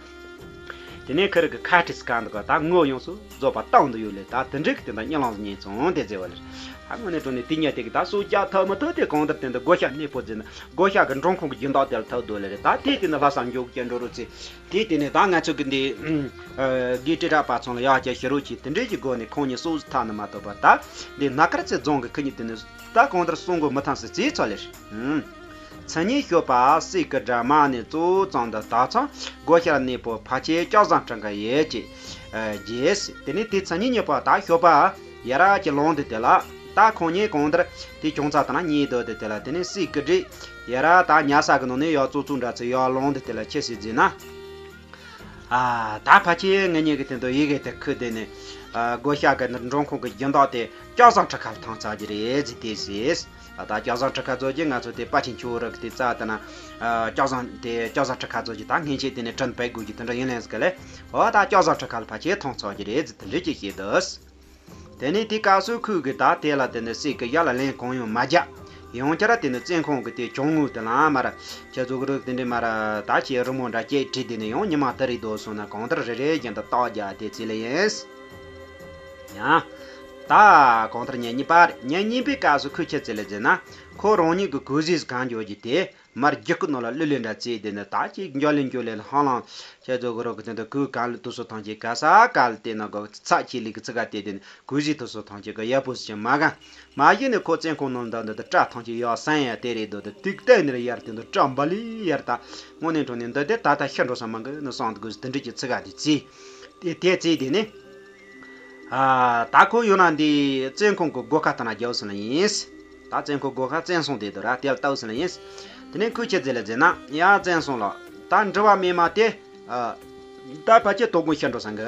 དེ་ནས་ཁི་རིག་གི་ཁ་ཏིས་གང་འདུག་ག་ད་དངུལ་ཡོངས་སུ་རྫོགས་པ་བཏང་འདུག་ཡོད་ལེ། ད་དེ་འདྲའི་གི་དེ་འདྲ་གཉིད་ལམ་ཉེན་ཚང་དེ་ཟེར་བ་ལེ། ཨ་དངོས་གནས་དྲང་གནས་དེ་ཉལ་དེ་གི་ད་སྲོག་རྒྱག་ཐབས་མི་ཐུབ་དེ་གང་ལྟར་དེ་འདྲ་བགོ་བཤའ་གནས་སྤོ་ཟེར་ན་བགོ་བཤའ་གི་འབྲོང་ཁུང་གི་སྦྱིན་བདག་དེ་ལ་ཐུག་འདུག་ལེ་རེད། ད་དེ་དེ་འདྲ་ལྷ་ས་མགྱོགས་ཀྱི་འགྲོ་རུ་ཚེ་དེ་དེ་ནས་ད་ང་ཚོ་གི་འདི་དགེ་ཏྲི་ར་པ་ཚང་ལ་ཡག་ཅག་ཤི་རོ་ཆེ་དེ་འདྲའི་གི་སྒོ་ནས་ཁོང་གཉིས་སྲོག་ཐག་ནི་མ་ཐུབ་པ་ད་འདི་སྣ་དཀར་ཚེ་རྫོང་གི་ཁི་གཉིས་དེ་ནས། ད་གང་ལྟར་གསུང་གོ་མི་ཐང་སི་རྩིས་ཚོ་ལེར། མཚན་ཉིད་ཤོད་པ་སྲས་ཀྱི་སྒྲ་མ་ནས་གཙོ་བོ་ཙང་དུ་ད་ཚང་སྒོ་ཤར་གནས་པོ་ཕ་ཆེ་སྐྱབས་བཟང་ཁྲི་ཁ་ཡེ་ཅེ། རྗེས་དེ་ནས་དེ་མཚན་ཉིད་ཉེ་པོ་ད་ཤོད་པ་ཡ་ར་གྱི་ལོང་དེ་དེ་ལ་ད་ཁོང་གཉིས་གང་ལྟར་དེ་ཅུང་ཚ་དང་གཉིས་སྡོད་དེ་དེ་ལ་དེ་ནས་སྲས་ཀྱི་སྒྲ་ཡ་ར་ད་ཉལ་ས་གི་ནང་ནས་ཡར་ཙོག་ཙོག་འདྲ་ཚེ་ཡར་ལོང་དེ་དེ་ལ་ཁྱེད་སྲིད་རྫིས་ན། ཨ། ད་ཕལ་ཆེར་ངེད་གཉིས་ཀྱི་དེ་ཚོ་ཡི་གེ་དེ་ཁུར་བསྡད་ནས། ཨ། སྒོ་ཤག་གི་འབྲོང་ཁུང་གི་སྦྱིན་བདག་དེ་སྐལ་བཟང་ཁྲི་ཁ་ལ་ཐང་ཚར་གྱི་རེད་ཟེར་དེ་ཟེར། ཨ། ད་སྐལ་བཟང་ཁྲི་ཁ་ཚོ་གྱིས་ང་ཚོ་དེ་པ་ཆེན་ཆུ་བོ་རི་གི་དེ་རྩ་དེ་ན། ཨ། སྐལ་བཟང་དེ་སྐལ་བཟང་ཁྲི་ཁ་ཚོ་གྱིས་ད་སྔན་ཆད་དེ་ནས་དྲིན་པའི་དགོས་ཀྱི་དེ་འདྲ་ཡིན་ལན་ཟེར་གི་ལེ། འོ་ད་སྐལ་བཟང་ཁྲི་ཁ་ལ་ཕལ་ཆེར་ཐང་ཚར་གྱི་རེད་ཟེར་དེ་འདྲ་ཅིག་བཤད་འདུག་དེ་ནས་དེ་སྐབས་སུ་ཁོས་གི་ད་དེ་ལ་དེ་ནས་སྲས་ཀྱི་ཡ་ལ་ལན་གང་ཡང་མ་རྒྱག་ཡང་བསྐྱར་དེ་ནས་བཙོན་ཁང་གི་དེ་གྱང་ངོས་དེ་ལ་མར་ཁྱེད་ཚོ་གི་རིགས་དེ་འདྲའི་མར་ད་ཁྱེད་རི་མོ་འདྲ་སྐྱེས་བྲིས་དེ་ནས་ཡང་ཉི་མ་དེ་རིགས་སྡོད་སོང་ན་གང་ལྟར་རེ་རེ་བཞིན་དུ་རྟགས་རྒྱག་དེ་ཚེ་ལ་ཡིན། ཡང་ད་གང་ལྟར་ཉིན་གཉིས་པ་རེད། ཉིན་གཉིས་པའི་སྐབས་སུ་ཁོས་ཁྱེད་ཚེ་ལ་ཟེར་ན་ཁོ་རང་ཉིད་ཀྱི་གོས་གཟིགས་གང་འཇོག་རྒྱུ་དེ། མར་རྒྱུག་ཁུ་ནང་ལ་གླུ་ལེན་འདྲ་བརྩིས་དེ་ནི་ད་ཅིག་འཇོ་ལེ་འཇོ་ལེ་ལ་ཧང་ལང་ཁྱེད་ཚོ་གི་རོགས་ཀྱི་དོན་དུ་གོས་གང་ལ་དུ་སོ་ཐང་ཆེ་ག་ས་ག་ལ་བལྟས་ན་གོ་ཚ་ཆེ་ལི་གི་ཚི་ག་བལྟས་དེ་ནི་གོས་གཟིགས་དུ་སོ་ཐང་ཆེ་གི་ཡ་པོ་སི་ཆེ་མ་ག་མ་གཞི་ནི་ཁོ་བཙན་ཁོང་ནང་འདི་འདི་དུ་སྐྲ་ཐང་ཆེ་ཡ་སན་ཡ་དེ་རེད་དོ་དུ་དུག་ཏེ་ནི་ར་ཡར་དེ་འདུ་སྐྲ་འབའ་ལི་ཡར་ད་དངོས་གནས་དྲང་གནས་འདི་དེ་ད་ད་ཤི་འགྲོ་ས་མ་གི་ནི་སང་དུ་གོས་དུ་འདྲི་གི་ཚི་ག་དེ་བརྩིས་དེ་དེ་བརྩིས་དེ་ནི། ཨ། ད་ཁོ་ཡོད་ན་འདི་བཙོན་ཁང་གི་སྒོ་ཁ་ཐང་ན་རྒྱབ་སོང་ལ་ཡིན། ད་བཙོན་ཁང་སྒོ་ཁ་བཙན་སོང་དེ་དུ་ར་དེ་ལ་ལྟ་སོང་ལ་ཡིན། དེ་ནས་ཁོས་ཁྱེད་ཚེ་ལ་ཟེར་ན་ཡ་བཙན་སོང་ལ་ད་འབྲི་བ་མེད་མ་དེ། ཨ། ད་ཕལ་ཆེར་དོ་དགོང་ཤི་འགྲོ་ས་འགི།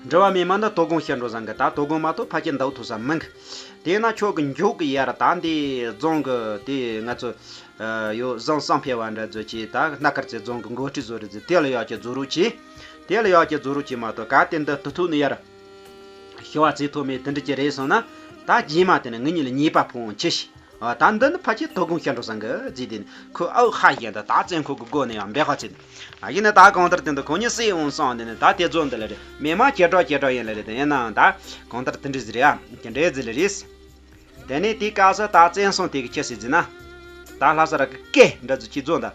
འབྲི་བ་མེད་མ་ནི་དོ་དགོང་ཤི་འགྲོ་ས་འགི། ད་དོ་དགོང་མ་གཏོགས་ཕལ་ཆེར་འདའ་ཐུབ་ས་མིན་གི། དེས་ན་ཁྱོད་ཀྱི་མགྱོགས་ཀྱི་ཡར་ད་འདི་རྫོང་གི་དེ་ང་ཚོ། ཡོ་བཟང་བསམ་འཕེལ་བ་འདྲ་བཟོ་ཆེ་ད་སྣ་དཀར་ཚེ་རྫོང་གི་འགོ་ཁྲིད་བཟོ་རེད་ཟེར་དེ་ལ་ཡག་ཀྱི་བཟོ་རོགས་ཆེ། དེ་ལ་ཡག་ཀྱི་བཟོ་རོགས་ཆེ་མ་གཏོགས་ག་དེ་འདི་དུ་ཐུག་ནི་ཡར། ཤི་བ་ཚེ་ཐོག་མེད་དེ་འདྲ་ཅི་རེད་སོང་ན། ད་རྗེས་མ་དེ་ནི་ངེད་གཉིས་ལ་ཉེས་པ་ཕོག་འོང་ཆེ་ཤི། ད་འདི་ནི་ཕལ་ཆེར་དོ་དགོང་ཤི་འགྲོ་ས་འགི་ཟེར་དེ་ནི་ཁོས་ཨའུ་ཧ་བཞིན་དུ་ད་བཙན་ཁོག་གི་སྒོ་ནས་ཡང་འབད་ཁ་ཚེ། ཡིན་ན་ད་གང་ལྟར་དེ་འདི་ཁོ་གཉིས་སྲིད་འོང་སོང་དེ་ནི་ད་དེ་ཚོ་འདི་ལ་རེད་མེད་མ་ཁྱེད་འགྲོ་ཁྱེད་འགྲོ་ཡིན་ལ་རེད་དེ་ཡིན་ནའང་ད་གང་ལྟར་དེ་འདྲ་ཟེར་ཡ་དེ་འདྲ་ཟེར་ལ་རེད། དེ་ནས་དེའི་སྐབས་སུ་ད་བཙན་སྲུང་དེ་གི་ཁྱི་སྲིད་ཟིན་ན། ད་ལྷ་ས་ར་གི་སྐད་འདྲ་ཚོ་ཁྱི་རྫོང་ད།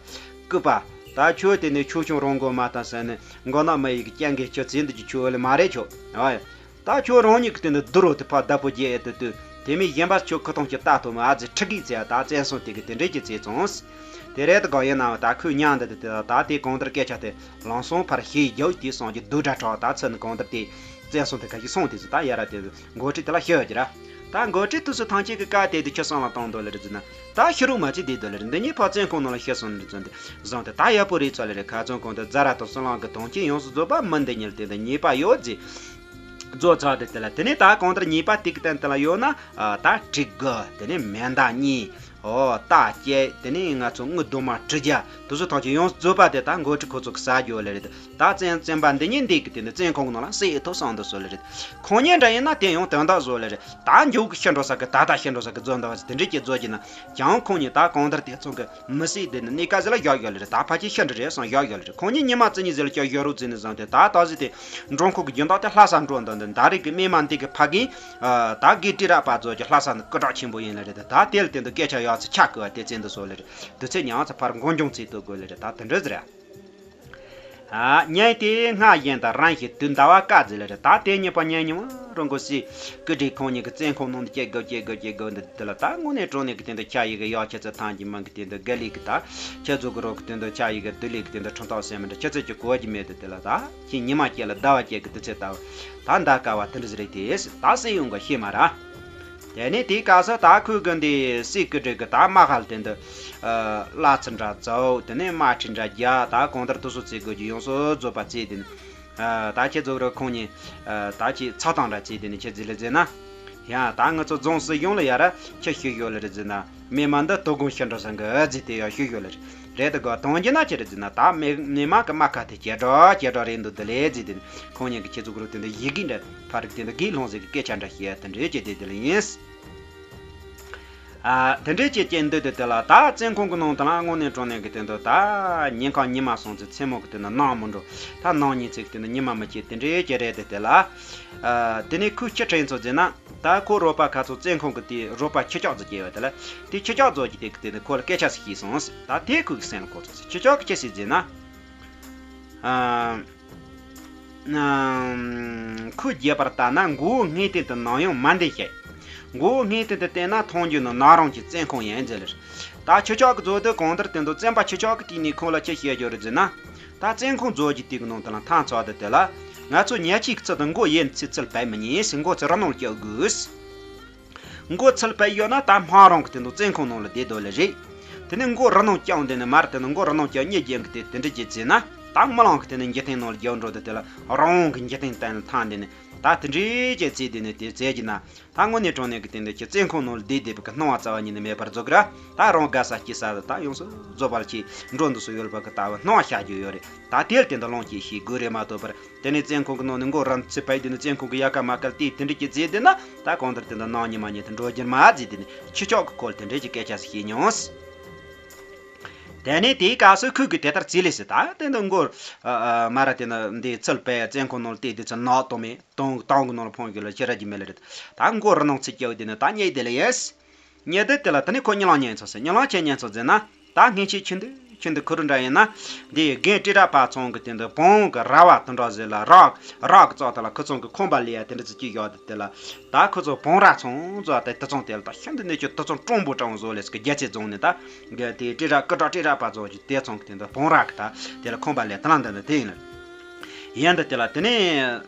སྐུད་པ། ད་ཁྱོད་དེ་ནས་ཆོས་སྐྱོང་རང་མགོ་མ་བཏང་ཟེར་ནས་མགོ་ནག་མ་ཡི་གི་སྐྱེ་འགན་ཁྱོད་བཙན་འདི་ཀྱི་ཆོས་ལ་མ་རེད་ཁྱོད། ཨ་ཡ། ད་ཁྱོད་རང་ཉིད་ཀྱི་དེ་ནས་བསྡུ་རོགས་དེ་ཕ་བདག་པོ་རྒྱལ་ཨེ་དུ་དུ། དེ་མིན་གཞན་པ་ཁྱོད་ཁུ་ཐོང་ཁྱོད་ལྟ་ཐུབ་མ་ཨ་ཙི་ཁྲི་གིས་ཙེ་ད་བཙན་སྲུང་དེ་གི་དེ་འདྲས་ཀྱི་ཙེ་བཙོངས། དེ་རེད་དགའ་ཡིན་ནའང་ད་ཁོས་ཉག་འདི་དེ་དེ་ད་དེ་གང་ལྟར་སྐད་ཆ་དེ་ལང་སོང་ཕར་ཞེས་རྒྱག་དེ་སོང་གི་སྡུག་དྲ་གྲགས་ད་ཚུར་ནི་གང་ལྟར་དེ། བཙན་སྲུང་དེ་ག་ཞིག་སོང་དེ་ཚོ་ད་ཡ་ར་དེ། འགོ་ཁྲིད་དེ་ལ་ཤི་ཡོད་ཀྱི་ར། ད་འགོ་ཁྲིད་དུ་སུ་ཐང་ཆད་ཀྱི་བཀའ་དེ་དུ་ཁྱོད་སང་ལ་གཏོང་འདོད་ལ་རེད་ཟེར་ན། ད་ཤི་རུང་མ་ཅི་དེ་འདོད་ལ་རེད། འདི་གཉིས་ཕར་བཙོན་ཁང་ནང་ལ་ཤི་སོང་ནི་རེད་ཟེར་ཏེ། བཟང་དེ་ད་ཡག་པོ་རེད་ཚོ་ལ་རེད། ཁ་ཚོན་གང་དུ་རྫ་ར་དང་སུ་ལང་གི་དོན་རྐྱེན་ཡོངས་སུ་རྫོགས་པ་མི་འདི་གཉིས་ལ་དེ་འདི་ཉེས་པ་ཡོད་ཟེར། རྫོགས་ཚར་དེ་དེ་ལ་དེ་ནས་ད་གང་ལྟར་ཉེས་པ་དེ་གི་སྟེང་དེ་ལ་ཡོད་ན། ད་གྲི་དགུ་དེ་ནས་མེ་མདའ་གཉིས། ཨོ་རྟ་བརྒྱད་དེ་ནས་ང་ཚོ་དངུལ་རྡོག་མ་དྲུག་བརྒྱ་དུ་སུ་ཐང་ཆད་ཡོངས་སུ་རྫོགས་པ་དེ་ད་འགོ་ཁྲིད་ཁོ་ཚོ་གི་ཟ་རྒྱུ་ལ་རེད། ད་བཙན་བཙན་པ་འདི་གཉིས་འདི་གི་དེ་ནི་བཙོན་ཁང་ནང་ལ་བསད་ཐུབ་སོང་འདུག་བཟོ་ལེ་རེད། ཁོང་གཉིས་འདྲ་ཡིན་ན་དེ་ཡང་དོན་དག་བཟོ་ལེ་རེད། ད་མགྱོགས་ཀྱི་ཤི་འགྲོ་ས་གི་ད་ད་ཤི་འགྲོ་ས་གི་རྫོ་འདི་བ་དེ་འདྲས་ཀྱི་རྫོ་གྱི་ན་ཀྱང་ཁོང་གཉིས་ད་གང་ལྟར་དེ་ཚོ་གི་མི་བསད་དེ་ནི་གནས་ཀ་ཟི་ལ་བཞག་ཡོད་ལེ་རེད། ད་ཕ་ཆེ་ཤི་འདྲ་རེད་སོང་བཞག་ཡོད་ལེ་རེད། ཁོང་གཉིས་ཉི་མ་བཙུན་གཉིས་ཟི་ལ་ཀྱང་བཞག་རོགས་བཙུན་ནི་བཟང་དེ་ད་ད་ཟི་དེ་འབྲོང་ཁུག་གི་རྒྱུན་དག་དེ་ལྷ་ས་འགྲོ་འདི་འདི་ད་རེས་ཀྱི་སྨན་མ་འདི་གི་ཕ་གིན་ད་གི་ཏི་ར་པ་ཚོ་གི་ལྷ་ས་ནི་སྐུ་དྲག་ཆེན་པོ་ཡིན་ལེ་རེད། ད་དེ་ལ་དེ་འདི་སྐད་ཆ་ཡག་ཚི་ཆ་ཀི་བ་དེ་བཙན་འདི་བཟོ་ལེ་རེད། དུ་ཚེ་ཉང་ཚ་ཕར་མགོ་འཇོང་ཚེ་ཏོ་དགོས་ལེ་རེད། ད་དེ་འདྲ་ཟི་རེད། ཨ། ཉིན་དེའི་སྔ་གཞན་དང་རང་ཞིག་དུས་ཟླ་བ་སྐར་ཟེར་ལ་རེད། ད་དེ་ཉིན་པ་ཉིན་ཉིན་རང་གོ་སྲིད་སྐུ་བགྲེས་ཁོང་གཉིས་ཀྱི་བཙན་ཁོང་ནང་དུ་སྐྱེ་དགོས་སྐྱེ་དགོས་སྐྱེ་དགོས་འདི་དེ་ལ་ད་དངོས་གནས་དྲང་གནས་ཀྱི་དེ་འདི་ཆ་ཡི་གི་ཡག་ཆ་ཚད་ཐང་གི་མང་གི་དེ་འདི་དགེ་ལས་ཀྱི་ད་ཁྱེད་ཚོ་གི་རོགས་ཀྱི་དེ་འདི་ཆ་ཡི་གི་བདུད་ལས་ཀྱི་དེ་འདི་ཁྲིམས་ཐག་སེམས་མི་འདྲ་ཁྱེད་ཚོ་ཀྱི་གོ་གི་མེད་དེ་དེ་ལ་ད་ཁྱེད་ཉི་མ་སྐྱེ་ལ་ཟླ་བ་སྐྱེ་གི་དུས་ཚོད་ལྟ་བུ་ད་འདའ་དཀའ་བ་དེ་འདྲ་ཟིག་རེད། དེ་ད་སྲིད་ཡོང་གི་ཤེས་མ་ར། དེ་ནས་དེའི་སྐབས་སུ་ད་ཁོས་གི་འདི་སྲིད་སྐུ་དྲིན་གི་ད་མ་ཧལ་དེ་འདི། ཨ། བླ་ཚུ་འདྲ་ཚོ་དེ་ནས་དམར་ཁྲིད་འདྲ་རྒྱ་ད་གང་ལྟར་དུ་སོ་ཚིག་དགོས་ཀྱི་ཡོངས་སུ་རྫོགས་པ་བརྩིས་དེ་ནི། ཨ། ད་ཁྱེད་ཚོ་ར་ཁོང་གཉིས། ཨ། ད་ཁྱེད་ཚ་དང་འདྲ་བརྩིས་དེ་ནི་ཁྱེད་ཟི་ལ་ཟེར་ན། ཡང་ད་ང་ཚོ་རྫོང་སྲིད་གཞུང་ལ་ཡ་ར་ཁྱེད་ཤི་ཡོད་ལ་རེད་ཟེར་ན་མི་མ་འདི་དོ་དགོང་ཤི་འགྲོ་ས་འགི་ཨ་ཟི་དེ་ཡ་ཤི་ཡོད་ལ་རེད། རེད་དེ་ག་དོན་རྒྱུ་ན་ཅི་རེད་ཟེར་ན་ད་མི་མི་མ་གི་མ་ཁ་དེ་ཇེ་དྲག་ཇེ་དྲག་རེད་འདུག་དེ་ལས་ཟེར་དེ་ནི་ཁོང་གཉིས་ཀྱི་ཁྱེད་ཚོ་གི་རུ་དེ་འདི་ཡི་གེ་འདྲ་ཕ་རིག་དེ་འདི་གི་ལྷུང་ཟེར་གི་སྐད་ཆ་འདྲ་བཤད་དེ་འདྲ་བྱས་དེ་དེ་ལ་ཡིན། ཨ། དེ་འདྲའི་ཅིག་སྐྱེས་འདུག་དེ་དེ་ལ་ད་བཙོན་ཁང་གི་ནང་དུ་ལ་དངོས་གནས་དྲང་གནས་ཀྱི་དེ་འདུག་ད་ཉིན་གང་ཉི་མ་སོང་ཚེ་མཚན་མོ་གི་དེ་འདུག་ནང་མི་འགྲོ། ད་ནང་ཉལ་ཚེ་གི་དེ་འདུག་ཉི་མ་མི་སྐྱེ། དེ་འདྲའི་ཅིག་རེད་དེ་དེ་ལ། ཨ། དེ་ནས་ཁོས་ཅི་དྲན་སོང་ཟེར་ན། ད་ཁོ་རོགས་པ་ཁ་ཚོ་བཙོན་ཁང་གི་དེ་རོགས་པ་ཁྱི་ཅག་ཙིག་སྐྱེས་ཡོད་དེ་ལ། དེ་ཁྱི་ཅག་ཚོ་གིས་དེ་གི་དེ་འདུག་ཁོ་ལ་སྐད་ཆ་ཟིག་བཤད་སོང་ཟེར། ད་དེ་ཁོ་གི་སེམས་ལ་འཁོར་སོང་ཟེར། ཁྱི་ཅག་གིས་ཅི་ཟེར་ཟེར་ན། ཨ། ཨ། ཁོས་རྒྱས་པར་བལྟས་ན་མགོ་བོ་སྔས་སྟེང་དུ་ནམ་ཡང་མ་འདེད་བྱེད། མགོ་བོ་སྔས་སྟེང་དུ་བལྟས་ན་མཐོང་རྒྱུ་ནི་ནམ་རང་གི་བཙོན་ཁང་ཡིན་ཟེར་ལེ། ད་ཁྱི་ཅག་གི་མཛོད་དེ་གང་ལྟར་དེ་འདུག་བཙོན་པ་ཁྱི་ཅག་གི་དུས་ནས་ཁོང་ལ་ཅི་བཤད་རྒྱུ་རེད་ཟེར་ན། ད་བཙོན་ཁང་མཛོད་ཀྱི་དུས་ཀྱི་ནང་དུ་ལ་མཐའ་མཚམས་དེ་དེ་ལ། ང་ཚོ་ཉལ་ཆས་ཀྱི་ཚུལ་དུ་མགོ་ཡེ་ནས་ཚུར་ཚུར་བབས་མི་ཉན་ཟེར། མགོ་ཚུར་རི་ནང་བཀྱག་དགོས། མགོ་ཚུར་བབས་ཡོད་ན་ད་སྨ་རང་གི་དེ་འདུག་བཙོན་ཁང་ནང་ལ་བསྡད་འདུག་ལེ་རེད། དེ་ནས་མགོ་རི་ནང་བཀྱག་འདི་ནི་མར་དེ་ནི་མགོ་རི་ནང་བཀྱག་གཉིད་རྒྱན་གི་དེ་དེ་འདྲ་ཅིག་བྱས་ན། ད་རྨི་ལམ་གི་དེ་ནི་འཇིག་རྟེན་ནང་ལ་རྒྱབ་འགྲོ་དེ་དེ་ལ་རང་དབང་གི་འཇིག་རྟེན་སྟེང་ལ་ཐང་འདི་ནི་ད་དེ་འདྲའི་ཅིག་བྱས་དེ་ནི་དེ་བྱས་ཀྱི་ན། ད་དངོས་གནས་དྲང་གནས་ཀྱི་དེ་འདི་ཁྱི་བཙོན་ཁང་ནང་ལ་བསྡད་བསྡད་པ་གི་སྣང་བ་རྩ་བ་ཉིད་ནས་མེད་པར་བཟོ་གི་ར། ད་རང་དགའ་ས་སྐྱིད་ས་ད་ཡོངས་སུ་རྫོགས་པར་གྱིས་འགྲོ་འདུག་སུ་ཡོད་པ་གི་ལྟ་བུ་སྣང་བ་ཤར་རྒྱུ་ཡོད་རེད། ད་དེ་ལ་དེ་འདི་ལོངས་སྤྱོད་ཤེས་དགོས་རེད་མ་གཏོགས་པར། དེ་ནས་བཙོན་ཁང་གི་ནང་ནས་མགོ་རིལ་ཚུར་བབས་དེ་ནས་བཙོན་ཁང་གི་ཡལ་ག་མལ་ག་དེ་དེ་འདྲ་ཅིག་བྱས་བསྡད་ན། ད་གང་ལྟར་དེ་འདི་ནང་ཉི་མ་ཉིད་དུ་འགྲོ་རྒྱུ་མ་བརྩིས། དེ་ནས་ཁྱི་ཅག་གི་སྐོར་དེ་འདྲ་ཅིག་སྐད་ཆ་ཟིག་བཤད་མྱོང་། དེ་ནས་དེའི་སྐབས་སུ་ཁོས་གི་དེ་ལྟར་བྱས་ལེ་ཟེར། ད་དེ་འདི་མགོ་ཨ་ཨ་མ་ར་དེ་ནི་འདི་ཚུར་བབས་བཙོན་ཁང་ནང་ལ་བལྟས་དུས་ཚོད་ནག་དང་མེད་དང་དང་གི་ནང་ལ་འཕངས་རྒྱུ་ལ་ཤི་ར་རྒྱུ་མེད་ལེ་རེད། ད་མགོ་རི་ནང་ཚུར་བཀྱག་དེ་ནི་ད་གཉིད་དེ་ལ་ཡིན། ཉལ་དུས་དེ་ལ་དེ་ནས་ཁོ་གཉིད་ལམ་ཉལ་སོང་ཟེར། གཉིད་ལམ་ཆི་ཉལ་སོང་ཟེར་ན། ད་སྔན་ཆད་ཁྱི་འདུག་ཁྱི་འདུག་ཁུ་རུ་འདྲ་ཡིན་ན། འདི་རྒན་བཀྲས་ར་ཕ་ཚང་གི་དེ་འདུག་བོང་གི་ར་བ་དེ་འདྲ་ཟེར་ལ་རག་རག་གི་རྩ་དེ་ལ་ཁོ་ཚང་གི་ཁང་པ་ལས་ཡ་དེ་འདྲ་ཚོ་ཅིག་བཞག་དེ་དེ་ལ། ད་ཁོ་ཚོ་བོང་ར་ཚང་ཚོ་དེ་དེ་ཚང་དེ་ལ་ད་ཤིན་ཏུ་ནས་ཁྱི་དེ་ཚང་སྤྲང་པོ་སྤྲང་བོ་བཟོ་ལེ་ཟེར་གི་རྒྱ་ཆེ་རྫོང་ནས་ད། གི་དེ་བཀྲས་ར་ཀི་དྲག་བཀྲས་ར་ཕ་ཚང་གི་དེ་ཚང་གི་དེ་འདུག་བོང་ར་གི་ད་དེ་ལ་ཁང་པ་ལས་དེ་ལ་འདི་འདི་དེ་ཡིན་ལ། ཡིན་འདི་དེ་ལ་དེ་ནས་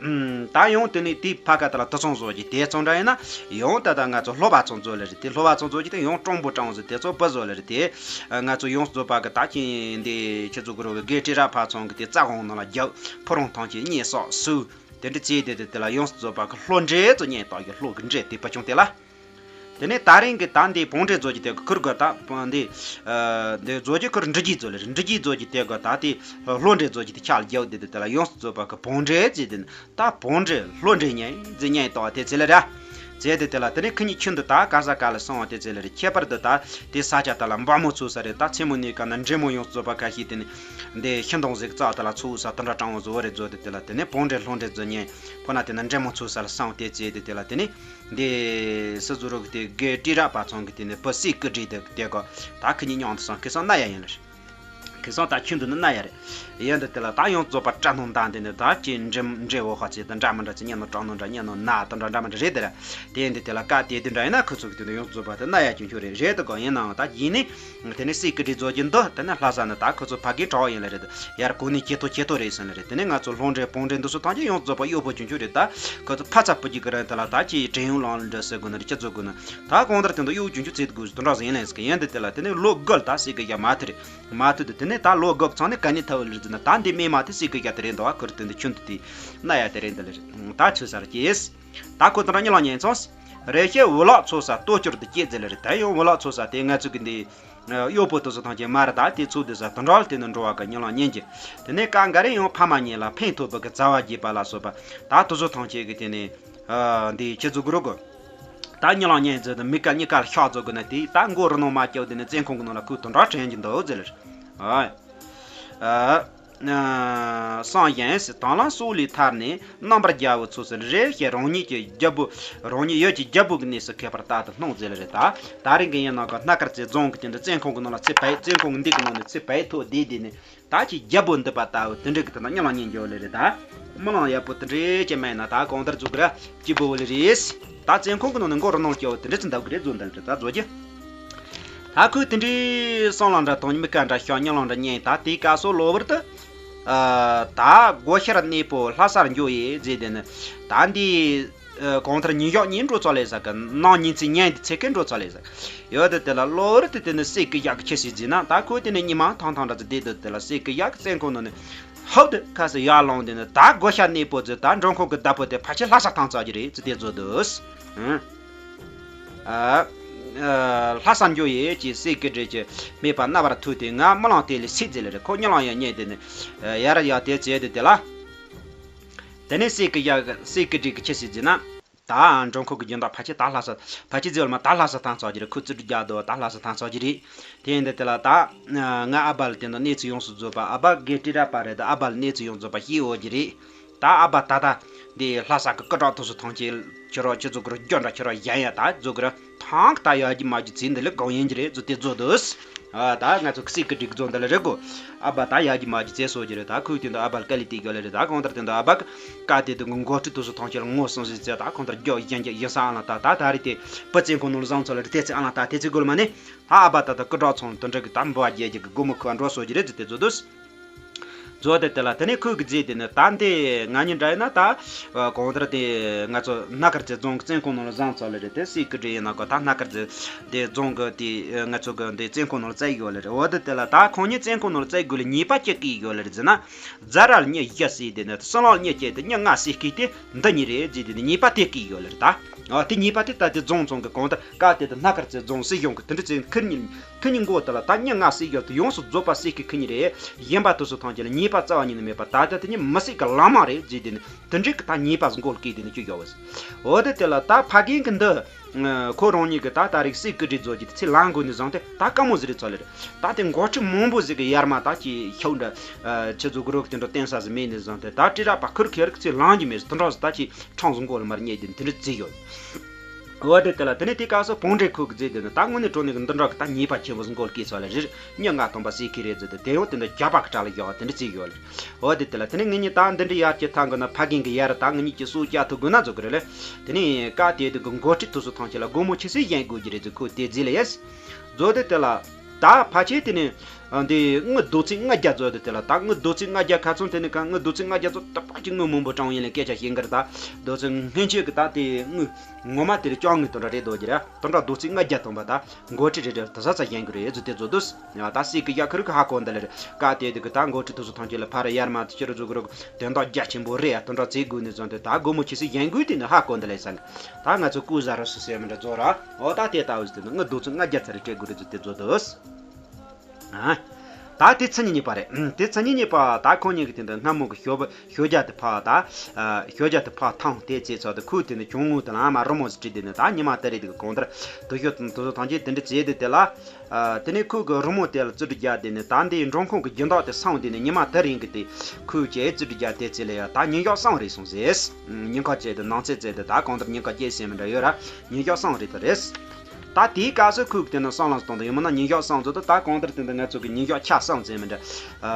ཨུམ། ད་ཡང་དེ་ནས་དེའི་ཕ་ག་དེ་ལ་དུད་ཚང་བཟོ་གི་དེ་ཚང་འདྲ་ཡིན་ན། ཡང་ད་ད་ང་ཚོ་སློབ་པ་ཚང་བཟོ་ལེ་རེད། དེ་སློབ་པ་ཚང་བཟོ་གི་དེ་ཡང་སྤྲང་པོ་སྤྲང་བོ་ཟེར་དེ་ཚོ་བུ་བཟོ་ལེ་རེད། དེ་ང་ཚོ་ཡོངས་སུ་རྫོགས་པ་གི་ད་ཁྱེད་འདི་ཁྱེད་ཚོ་གི་རོ་གི་རྒན་བཀྲས་ར་ཕ་ཚང་གི་དེ་རྩ་དབང་ནང་ལ་རྒྱབ་ཕོ་རང་ཐང་ཆེ་གཉེན་སོགས་སུ་དེ་འདྲ་བྱས་དེ་དེ་དེ་ལ་ཡོངས་སུ་རྫོགས་པ་གི་ལྷོ་འདྲེ་ཚོ་གཉེན་བཏགས་ཀྱི་ལྷོ་གི་འདྲེ་དེ་བུ་ཆུང་དེ་ལ། དེ་ནས་ད་རིང་གི་ད་འདི་བོང་འདྲེ་བཟོ་རྒྱུ་དེ་གི་ཁུར་གི་ད་འདི་ཨ་འདི་བཟོ་རྒྱུ་ཁུར་འབྲི་རྒྱུ་བཟོ་ལེ་རེད། འབྲི་རྒྱུ་བཟོ་རྒྱུ་དེ་གི་ད་དེ་ལྷོ་འདྲེ་བཟོ་རྒྱུ་དེ་ཆག་རྒྱག་དེ་དེ་དེ་ལ་ཡོངས་སུ་རྫོགས་པ་གི་བོང་འདྲེ་བྱས་དེ་ནི་ད་བོང་འདྲེ་ལྷོ་འདྲེ་གཉེན་ཟེར་གཉེན་བཏགས་དེ་ཚེ་ལེ་ར། བྱས་དེ་དེ་ལ་དེ་ནས་ཁི་གཉིས་ཁྱི་འདུག་ད་ག་ས་ག་ལ་སོང་བ་དེ་ཚེ་ལེ་རེད། ཁྱད་པར་དུ་ད་དེ་ས་ཆ་ད་ལ་འབག་མོ་ཚུགས་ས་རེད། ད་མཚན་མོ་ནས་ག་ན་འདྲེ་མོ་ཡོངས་སུ་རྫོགས་པ་ཁ་ཤས་དེ་ནི་འདི་ཤིང་སྡོང་ཟིག་རྩ་ད་ལ་ཚུགས་ས་དེ་འདྲ་སྤྲང་བོ་བཟོ་བ་རེད། བཟོ་དེ་དེ་ལ་དེ་ནས་བོང་འདྲེ་ལྷོ་འདྲེ་བཟོ་གཉེན་ཕོ་ན་དེ་ན་འདྲེ་མོ་ཚུགས་ས་ལ་སོང་དེ་བྱས་དེ་དེ་ལ་དེ་ནས། འདི་སི་ཟུ་རུ་གི་དེ་རྒན་བཀྲས་ར་ཕ་ཚང་གི་དེ་ནས་བུ་སྲས་ཀི་སྒྲིག་དེ་དེ་ག་ད་ཁི་གཉིས་མཉམ་དུ་སོང་། ཁི་སང་རྣ་ཡ་ཡིན་ལ། ཁི་སང་ད་ཁྱི་འདུག་ནི་རྣ་ཡ་རེད། ཡིན་འདི་དེ་ལ་ད་ཡོངས་རྫོགས་པ་སྐྲ་སྣང་མདངས་དེ་ནས་ད་ཁྱི་འདྲེ་འདྲེ་འོ་ཧ་ཚེ་དང་འདྲ་མི་འདྲ་ཚེ་གཉེན་ནོ་སྐྲག་ནོ་འདྲ་གཉེན་ནོ་ན་དང་འདྲ་འདྲ་མི་འདྲ་རེད་དེ་ར། དེ་འདི་དེ་ལ་བཀའ་དེ་དུས་འདྲ་ཡིན་ན་ཁི་ཚོ་གི་དེ་ནས་ཡོངས་རྫོགས་པ་དེ་རྣ་ཡ་ཆུང་ཆུང་རེད། རེད་དེ་ག་ཡིན་ནའང་ད་ཡིན་ནི། དེ་ནས་སྲས་ཀི་སྒྲིག་བཟོ་རྒྱུ་འདི་དེ་ནས་ལྷ་ས་ནས་ད་ཁོ་ཚོ་ཕ་གིའི་གྲྭ་བ་ཡིན་ལ་རེད། ཡར་གོ་ནས་ཁྱེད་ཐོ་ཁྱེད་ཐོ་རེད་ཟེར་ལ་རེད། དེ་ནས་ང་ཚོ་ལྷོ་འདྲེ་བོང་འདྲེ་འདི་ཚོ་ཐམས་ཅད་ཡོངས་རྫོགས་པ་གཡོག་པོ་ཆུང་ཆུང་རེད། ད་ཁོ་ཚོ་ཕ་ཚ་བུ་རྒྱུད་ཀྱི་རིང་དེ་ལ་ད་ཅི་དྲན་ཡོང་ལང་ལ་འདྲ་ཟེར་དགོས་ན་རེད། ཅི་བཟོ་དགོས་ན་ད་གང་ལྟར་དེ་འདྲ་གཡོག་ཆུང་ཆུང་བྱེད་དགོས་དེ་འདྲ་ཟེར་ཡིན་ལ་ཟེར་གི་ཡིན། འདི་དེ་ལ་དེ་ནས་ལོ་དགུ་ལ་ད་སྲས་ཀི་ཡ་མ་ཐུག་རེད། མ་ཐུག་དུས་དེ་ནས་ད་ལོ་དགུ་ཚང་ནས་ག་ནས་ཐུག་ལ་རེད་ཟེར་ན། ད་འདི་སྨན་མ་དེ་སྲས་ཀི་ཡ་དེ་རེད་འདུག་ཨ། ཁོ་རེད། དེ་འདི་ཁྱོད་འདི་དེ་རྣ་ཡ་དེ་རེད། འདི་ལ་རེད། ད་ཆུ་ས་ར་སྐྱེས། ད་ཁོ་དེ་འདྲ་གཉིད་ལམ་ཉལ་སོང་། རེ་ཞིག་བུ་ལག་ཚོ་ས་ལྟོ་སྐྱོར་དུ་སྐྱེས་ཟེར་ལ་རེད། ད་ཡང་བུ་ལག་ཚོ་ས་དེ་ང་ཚོ་གི་འདི་གཡོག་པོ་དེ་ཚོ་ཐམས་ཅད་མ་རེད། ད་དེ་ཚོ་དེ་ས་དེ་འདྲ་དེ་ནས་འགྲོ་བ་གི་གཉིད་ལམ་ཉན་གྱི། དེ་ནས་ཀ་འགའ་རེ་ཡང་ཕ་མ་གཉིས་ལ་ཕན་ཐོགས་པ་གི་བྱ་བ་བགྱིས་པ་ལ་སོགས་པ། ད་དེ་ཚོ་ཐམས་ཅད་གི་དེ་ནས་ཨ་འདི་ཁྱེད་ཚོ་གི་རོགས་གི། ད་གཉིད་ལམ་ཉན་ཟེར་དུས་མི་ཀ་གཉིས་ཀ་ལ་ཤག་བཟོ་དགོས་ན། དེ་ད་མགོ་རི་ནང་མ་བཀྱག་དེ་ནས་བཙོན་ཁང་གི་ནང་ལ་ཁོས་དེ་འདྲ་དྲན་གྱི་འདུག་ཟེར་ལ། ཨ། ཨ། སངས་རྒྱས་སུ་དང་བླངས་སོགས་ལས་ཐར་ནས། རྣམ་པར་རྒྱལ་བའི་ཚོགས་སུ་རེ་ཞིག་རང་ཉིད་ཀྱི་རྒྱལ་པོ། རང་ཉིད་ཡུལ་གྱི་རྒྱལ་པོ་གི་གནས་སུ་ཁྱད་པར་རྟག་ཏུ་སྣང་ཟེར་ལ་རེད། ད་ད་རིང་གི་ཡིན་ནའང་གི་སྣ་དཀར་རྩེ་རྫོང་གི་དེ་འདྲ་བཙོན་ཁང་གི་ནང་ལ་ཚེ་འཕོས། བཙོན་ཁང་གི་འདི་གི་ནང་ནས་ཚེ་འཕོས་ཐོག་བསྡད་བསྡད་ནས། ད་ཅིག་རྒྱལ་པོ་འདུག་པ་ལྟ་བུ་དེ་འདྲ་གི་དེ་ན་གཉིད་ལམ་ཉན་རྒྱུ་ལེ་རེད། ད་རྨི་ལམ་ཡག་པོ་དེ་འདྲ་ཅིག་མེད་ན་ད་གང་ལྟར་བཟོ་གི་ར་སྐྱིད་པོ་ལེ་རེད། ད་བཙོན་ཁང་གི་ནང་ནས་མགོ་རི་ནང་སྐྱོ་བོ་དེ་འདྲ་ཅིག་འདུག་གི་རེད། བཟོ་འདི་འདྲ་ད་བཟོ་རྒྱུ། ད་ཁོས་དེ་འདྲའི་བསམ་བློ་འདྲ་དང་མི་ཀ་འདྲ་ཤོག་གཉིད་ལམ་འདྲ་ཉན། ད་དེའི་སྐབས་སུ་གློ་བུར་དུ། ཨ། ད་སྒོ་ཤར་གནས་པོ་ལྷ་སར་འགྱོ་ཡི་ཟེར་དེ་ནི། ད་འདི། ཨ། གང་ལྟར་ཉིན་ཞག་གཉིས་འགྲོ་ཚར་ལེ་ཟེར་གི། ནང་ཉིན་ཚེ་ཉིན་འདི་ཚེ་གི་འགྲོ་ཚར་ལེ་ཟེར་གི་ཡོད། དེ་དེ་ལ་གློ་བུར་དུ་དེ་ནི་སྲས་ཀི་ཡག་གི་ཁྱི་ཞིག་བརྫིས་ན། ད་ཁོས་དེ་ནི་ཉི་མ་ཐང་ཐང་འདྲ་ཚོ་བསྡད་དུས་དེ་ལ་སྲས་ཀི་ཡག་གི་བཙོན་ཁང་ནང་ནས་ཧབ་དེ་ཁ་སི་ཡར་ལངས། དེ་ནི་ད་སྒོ་ཤར་གནས་པོ་ཚོས་ད་མགྲོན་ཁང་གི་བདག་པོ་དེ་ཕལ་ཆེར་ལྷ་ས་ཐང་ཚར་གྱི་རེད་ཟེར་དེ་བཟོ་འདུག་ཨ། ཨ། ལྷ་སར་འགྱོ་ཡི་ཅེས་སྲས་ཀི་སྒྲོལ་གྱི་སྨྲས་པ་རྣ་བར་ཐོས་ཏེ། ང་རྨི་ལམ་དེ་ལས་སད་ཟེར་ལེ་རེད། ཁོ་གཉིད་ལམ་ཡང་ཉན། དེ་ནི་ཡར་ཡར་དེ་བྱས་དེ་དེ་ལ། དེ་ནས་སྲས་ཀི་ཡག་སྲས་ཀི་སྒྲོལ་གི་ཁྱི་ཞིག་བརྫིས་ན། ད་ ད་འགྲོ་ཁོ་གི་རྒྱུན་དག་ཕལ་ཆེར་ད་ལྷ་ས་ཕལ་ཆེར་ཟེར་བ་མ་ད་ལྷ་ས་ཐང་ཚོགས་ཀྱི་རེད། ཁོ་ཙི་སྒྲུབ་རྒྱག་དོ་ད་ལྷ་ས་ཐང་ཚོགས་ཀྱི་རེད། དེ་ཡིན་དུས་དེ་ལ་ད་ང་ཨ་བ་ལ་དེ་འདྲ་གནས་ཚུལ་ཡོངས་སུ་རྫོགས་པ་ཨ་བ་དགེ་ཏྲི་ར་པ་རེད། ད་ཨ་བ་ལ་གནས་ཚུལ་ཡོངས་རྫོགས་པ་ཤེས་འོ་གི་རེད། ད་ཨ་བ་ད་ད་འདི་ལྷ་ས་གི་སྐུ་དྲག་ཐུགས་སུ་ཐང་ཆེན་ཁྱོད་རང་ཁྱོད་ཚོ་གི་རྒྱུ་འདྲ་ཁྱོད་རང་གཞན་ཡ་ད་ཚོ་གི་ཐང་ད་ཡ་གི་མ་གི་ཚིག་འདི་ལ་གང་ཡིན་གྱི་རེད་ཚོ་དེ་ཚོ་དུས། ཨ་ད་ང་ཚོ་སྲིད་ཀྱི་སྒྲིག་འཛུགས་འདི་ལ་རེད་གོ། ཨ་བ་ད་ཡ་གི་མ་གི་ཚེ་སོ་གི་རེད། ད་ཁོས་དེ་འདི་ཨ་བ་ལ་དཀའ་ལས་དེ་གི་ལ་རེད། ད་གང་ལྟར་དེ་འདི་ཨ་བ་གི་བཀའ་དེ་དུ་མགོ་ཁྲིད་དུ་སུ་ཐང་ཆེ་ལ་ངོ་སོང་ཟིག་ཚེ་ད་གང་ལྟར་རྒྱག་ཡིན་གྱི་ཡིན་ས་ཨ་ལ་ད་ད་ད་རེད། དེ་བུ་བཙན་ཁོ་ནོར་བཟང་ཚོ་ལ་རེད། དེ་ཚེ་ཨ་ལ་ད་དེ་ཚེ་དགོལ་མ་ནི་ད་ཨ་བ་ད་ད་སྐུ་དྲག་ཚོང་དུ་འདྲ་གི་ད་འབུ་བ་རྒྱལ་རྒྱལ་གི་སྒོ་མོ་ཁུ་བ་འགྲོ་སོ་གི་རེད་ཚེ་དེ་ཚོ་དུས། བཟོ་དེ་དེ་ལ་དེ་ནས་ཁོས་གི་རྗེས་དེ་ནི་ད་འདི་ང་གཉིས་འདྲ་ཡིན་ན་ད་གང་ལྟར་དེ་ང་ཚོ་སྣ་དཀར་རྩེ་རྫོང་གི་བཙན་ཁོ་ནོར་བཟང་ཚོ་ལ་རེད། དེ་སྲིད་ཀྱི་འདྲ་ཡིན་ན་གོ་ད་སྣ་དཀར་རྩེ་དེ་རྫོང་གི་དེ་ང་ཚོ་གི་འདི་བཙན་ཁོ་ནོར་རྩེ་ཡོད་ལ་རེད། འོ་དེ་དེ་ལ་ད་ཁོང་གཉིས་བཙན་ཁོ་ནོར་རྩེ་དགོས་ལ་ཉེས་པ་ཅི་གི་ཡོད་ལ་རེད་ཟེར་ན། ཛ་རལ་གཉིས་བཞི་ཟེར་དེ་ནི་སྲིན་ལག་གཉིས་བཅད་དེ་གཉིས་ལྔ་ཟེར་གི་དེ་འདི་གཉིས་རེད་ཟེར་དེ་ནི་ཉེས་པ་དེ་གི་ཡོད་ལ་རེད་ད། ཨ་དེ་ཉེས་པ་དེ་ད་དེ་རྫོང་ཚང་གི་གང་ལྟར་བཀའ་དེ་དེ་སྣ་དཀར་རྩེ་རྫོང་སྲིད་གཞུང་གི་དེ་འདྲ་ཚེ་ཁུར་གཉིས་ཁུ་ཉིན་མགོ་དེ་ལ་ད་གཉིས་ལྔ་སྲིད་ཡོད་དུ་ཡོངས་སུ་རྫོགས་པ་སྲིད་ཀྱི་ཁུ་ཉིན་རེད། གཞན་པ་དུ་སུ་ཐང་ཆེ་ལ་ཉེས་པ་རྩ་བ་ཉིད་ནས་མེད་པ་ད་ལྟ་དེ་ཉིད་མི་སྲིད་ཀྱི་ལམ་མ་རེད་ཟེར་དེ་ནི་དེ་འདྲའི་གི་ད་ཉེས་པ་མགོ་སྐྱེས་དེ་ནི་ཅི་ཡོད་བས། འོ་དེ་དེ་ལ་ད་ཕ་རྒན་གི་འདི་ཁོ་རང་ཉིད་ཀྱི་ད་ད་རིག་སྲིད་ཀྱི་སྒྲིག་བཟོ་གྱི་དེ་ཚེ་ལང་དགོས་ནི་བཟང་སྟེ་ད་དཀའ་མོ་ཟིག་རེད་ཚོ་ལེ་རེད། ད་དེ་འགོ་ཁྲིད་མང་པོ་ཟིག་གི་ཡར་མ་ད་ཀྱི་ཤོག་འདྲ་ཆེ་ཚོ་གུ་རུ་གི་དེ་འདྲ་བསྟན་ས་ཟིག་མེད་ནི་བཟང་སྟེ་ད་ཀྲི་ར་པ་ཁུར་ཁེར་གི་ཚེ་ལང་གི་མེད་ཟིག་དེ་འདྲ་ཟིག་ད་ཀྱི་ཁྲང་ཟིག་མགོ་ལ་མར་ཉེས་དེ་དེ་འདྲ་བརྩིས་ཡོད། འོ་དེ་དེ་ལ་དེ་ནས་དེ་སྐབས་སུ་བོང་འདྲེ་ཁུག་གི་རྫས་དེ་ནི་ད་དངོས་གནས་དྲང་གནས་ཀྱི་འདི་འདྲ་གི་ད་ཉེས་པ་ཆེན་པོ་ཟིག་མགོ་ལ་སྐྱེས་ཚོ་ལ་རེད། མྱི་ལྔ་སྟོང་པ་ཟིག་ཁེ་རེད་ཟེར་ཏེ་དེ་ཡང་དེ་འདྲ་རྒྱ་པ་གི་གྲལ་ལ་བཞག་དེ་འདྲ་བརྩིས་ཡོད་ལ། འོ་དེ་དེ་ལ་དེ་ནས་ངེད་གཉིས་ད་འདི་འདྲ་ཡར་གྱི་ཐང་གི་ན་ཕ་རྒན་གི་ཡར་ད་ངེད་གཉིས་ཀྱི་སྲོག་སྐྱབས་ཐུབ་དགོས་ན་ཚོ་གི་རེད་ལ། དེ་ནས་བཀའ་དེ་དེ་གི་འགོ་ཁྲིད་དུ་སུ་ཐང་ཆེ་ལ་སྒོ་མོ་ཆེ་སེ་བཞེངས་དགོས་ཀྱི་རེད་ཟེར་ཁོས་དེ་རྫིས་ལ་ཡས། བཟོ་དེ་དེ་ལ། ད་ཕལ་ཆེར་དེ་ནི། འདི་དངུལ་རྡོ་ཚིགས་ལྔ་བརྒྱ་ཚོ་དེ་དེ་ལ་ད་དངུལ་རྡོ་ཚིགས་ལྔ་བརྒྱ་ཁ་ཚོན་དེ་ནི་ག་དངུལ་རྡོ་ཚིགས་ལྔ་བརྒྱ་ཚོ་ད་ཕལ་ཆེར་དངུལ་མང་པོ་དྲངས་ཡིན་ལ་སྐད་ཆ་བཤད་གི་རེད་ད། རྡོ་ཚིགས་སྔོན་ཆད་གི་ད་དེ་དངུལ་ངོ་མ་དེ་རེད་ཅང་དངུལ་དོན་འདྲ་རེད་འདུག་གི་རེད་དོན་འདྲ་རྡོ་ཚིགས་ལྔ་བརྒྱ་ཐོན་པ་ད་འགོ་ཁྲིད་རེ་རེ་ལ་དེ་ས་ས་བཞེངས་གི་རེད་ཟེར་དེ་ཚོ་དུས་ད་སྲིད་གི་ཡ་ཁུར་གི་ཧ་གོ་འདི་ལ་རེད་བཀའ་དེ་དེ་གི་ད་འགོ་ཁྲིད་དུ་སུ་ཐང་ཆེ་ལ་ཕ་ར་ཡར་མ་དེ་ཕྱིར་འཛུགས་གི་རོགས་དོན་དག་རྒྱ་ཆེན་པོ་རེད་ཡ་དོན་འདྲ་བྱེད་དགོས་ནི་ཚོ་འདི་ད་སྒོ་མོ་ཆེ་སེ་བཞེངས་དགོས་དེ་ནི་ཧ་གོ་འདི་ལ་ས་གི་ད་ང་ཚོ་ཀུ་ཟ་ར་སུ་སེ་མི་འདྲ་ཛོ་ར་འོ་ད་དེ་ལྟ་བུ་ཟེར་ནི་དངུལ་རྡོ་ཚིགས་ལྔ་བརྒྱ་ཚར་རེ་སྤྲད་དགོས་རེད་ཟེར་དེ་ཚོ་དུས། ཨ། ད་དེ་ཚེ་ཉིད་གཉིས་པ་རེད། དེ་ཚེ་ཉིད་གཉིས་པ་ད་ཁོང་གཉིས་ཀྱི་དེ་འདྲ་སྔ་མོ་གི་ཞོ་བ་ཞོ་རྒྱ་དེ་ཕ་ད། ཨ། ཞོ་རྒྱ་དེ་ཕ་ཐང་དེ་ཚེ་ཚོ་དེ་ཁུལ་དེ་ནི་གྱོང་ངོ་དེ་ལ་ཨ་མ་རི་མོ་ཟིག་བྲིས་དེ་ནི་ད་ཉི་མ་དེ་རེད་དེ་གི་གང་ལྟར་དུ་ཞོ་དུ་ཞོ་ཐང་ཆེན་དེ་འདྲ་བྱས་དེ་དེ་ལ། ཨ། དེ་ནས་ཁུལ་གི་རི་མོ་དེ་ལ་རྩིས་སྤྲོད་རྒྱག་དེ་ནི་ད་འདི་འབྲོང་ཁུང་གི་སྦྱིན་བདག་དེ་སོང་དེ་ནི་ཉི་མ་དེ་རིང་གི་དེ་ཁུལ་གྱི་རྩིས་སྤྲོད་རྒྱག་དེ་ཚེ་ལ་ཡ་ད་ཉིན་ཞག་གསུམ་རེད་སོང་ཟེར། ཉིན་ཁ་བྱས་དེ་ནང་ཚེ་བྱས་དེ་ད་གང་ལྟར་ཉིན་ཁ་བརྒྱད་ཟེར་མི་འདྲ་ཡོད་ར་ཉིན་ཞག་གསུམ་རེད་དེ་རེད། ད་དེའི་སྐབས་སུ་ཁོས་དེ་ནི་བསམ་བློ་བཏང་དང་ཡིན་མིན་ན་ཉིན་ཞག་གསུམ་ཚོ་དེ་ད་གང་ལྟར་དེ་འདི་ང་ཚོ་གི་ཉིན་ཞག་ཆ་གསུམ་ཟེར་མི་འདྲ།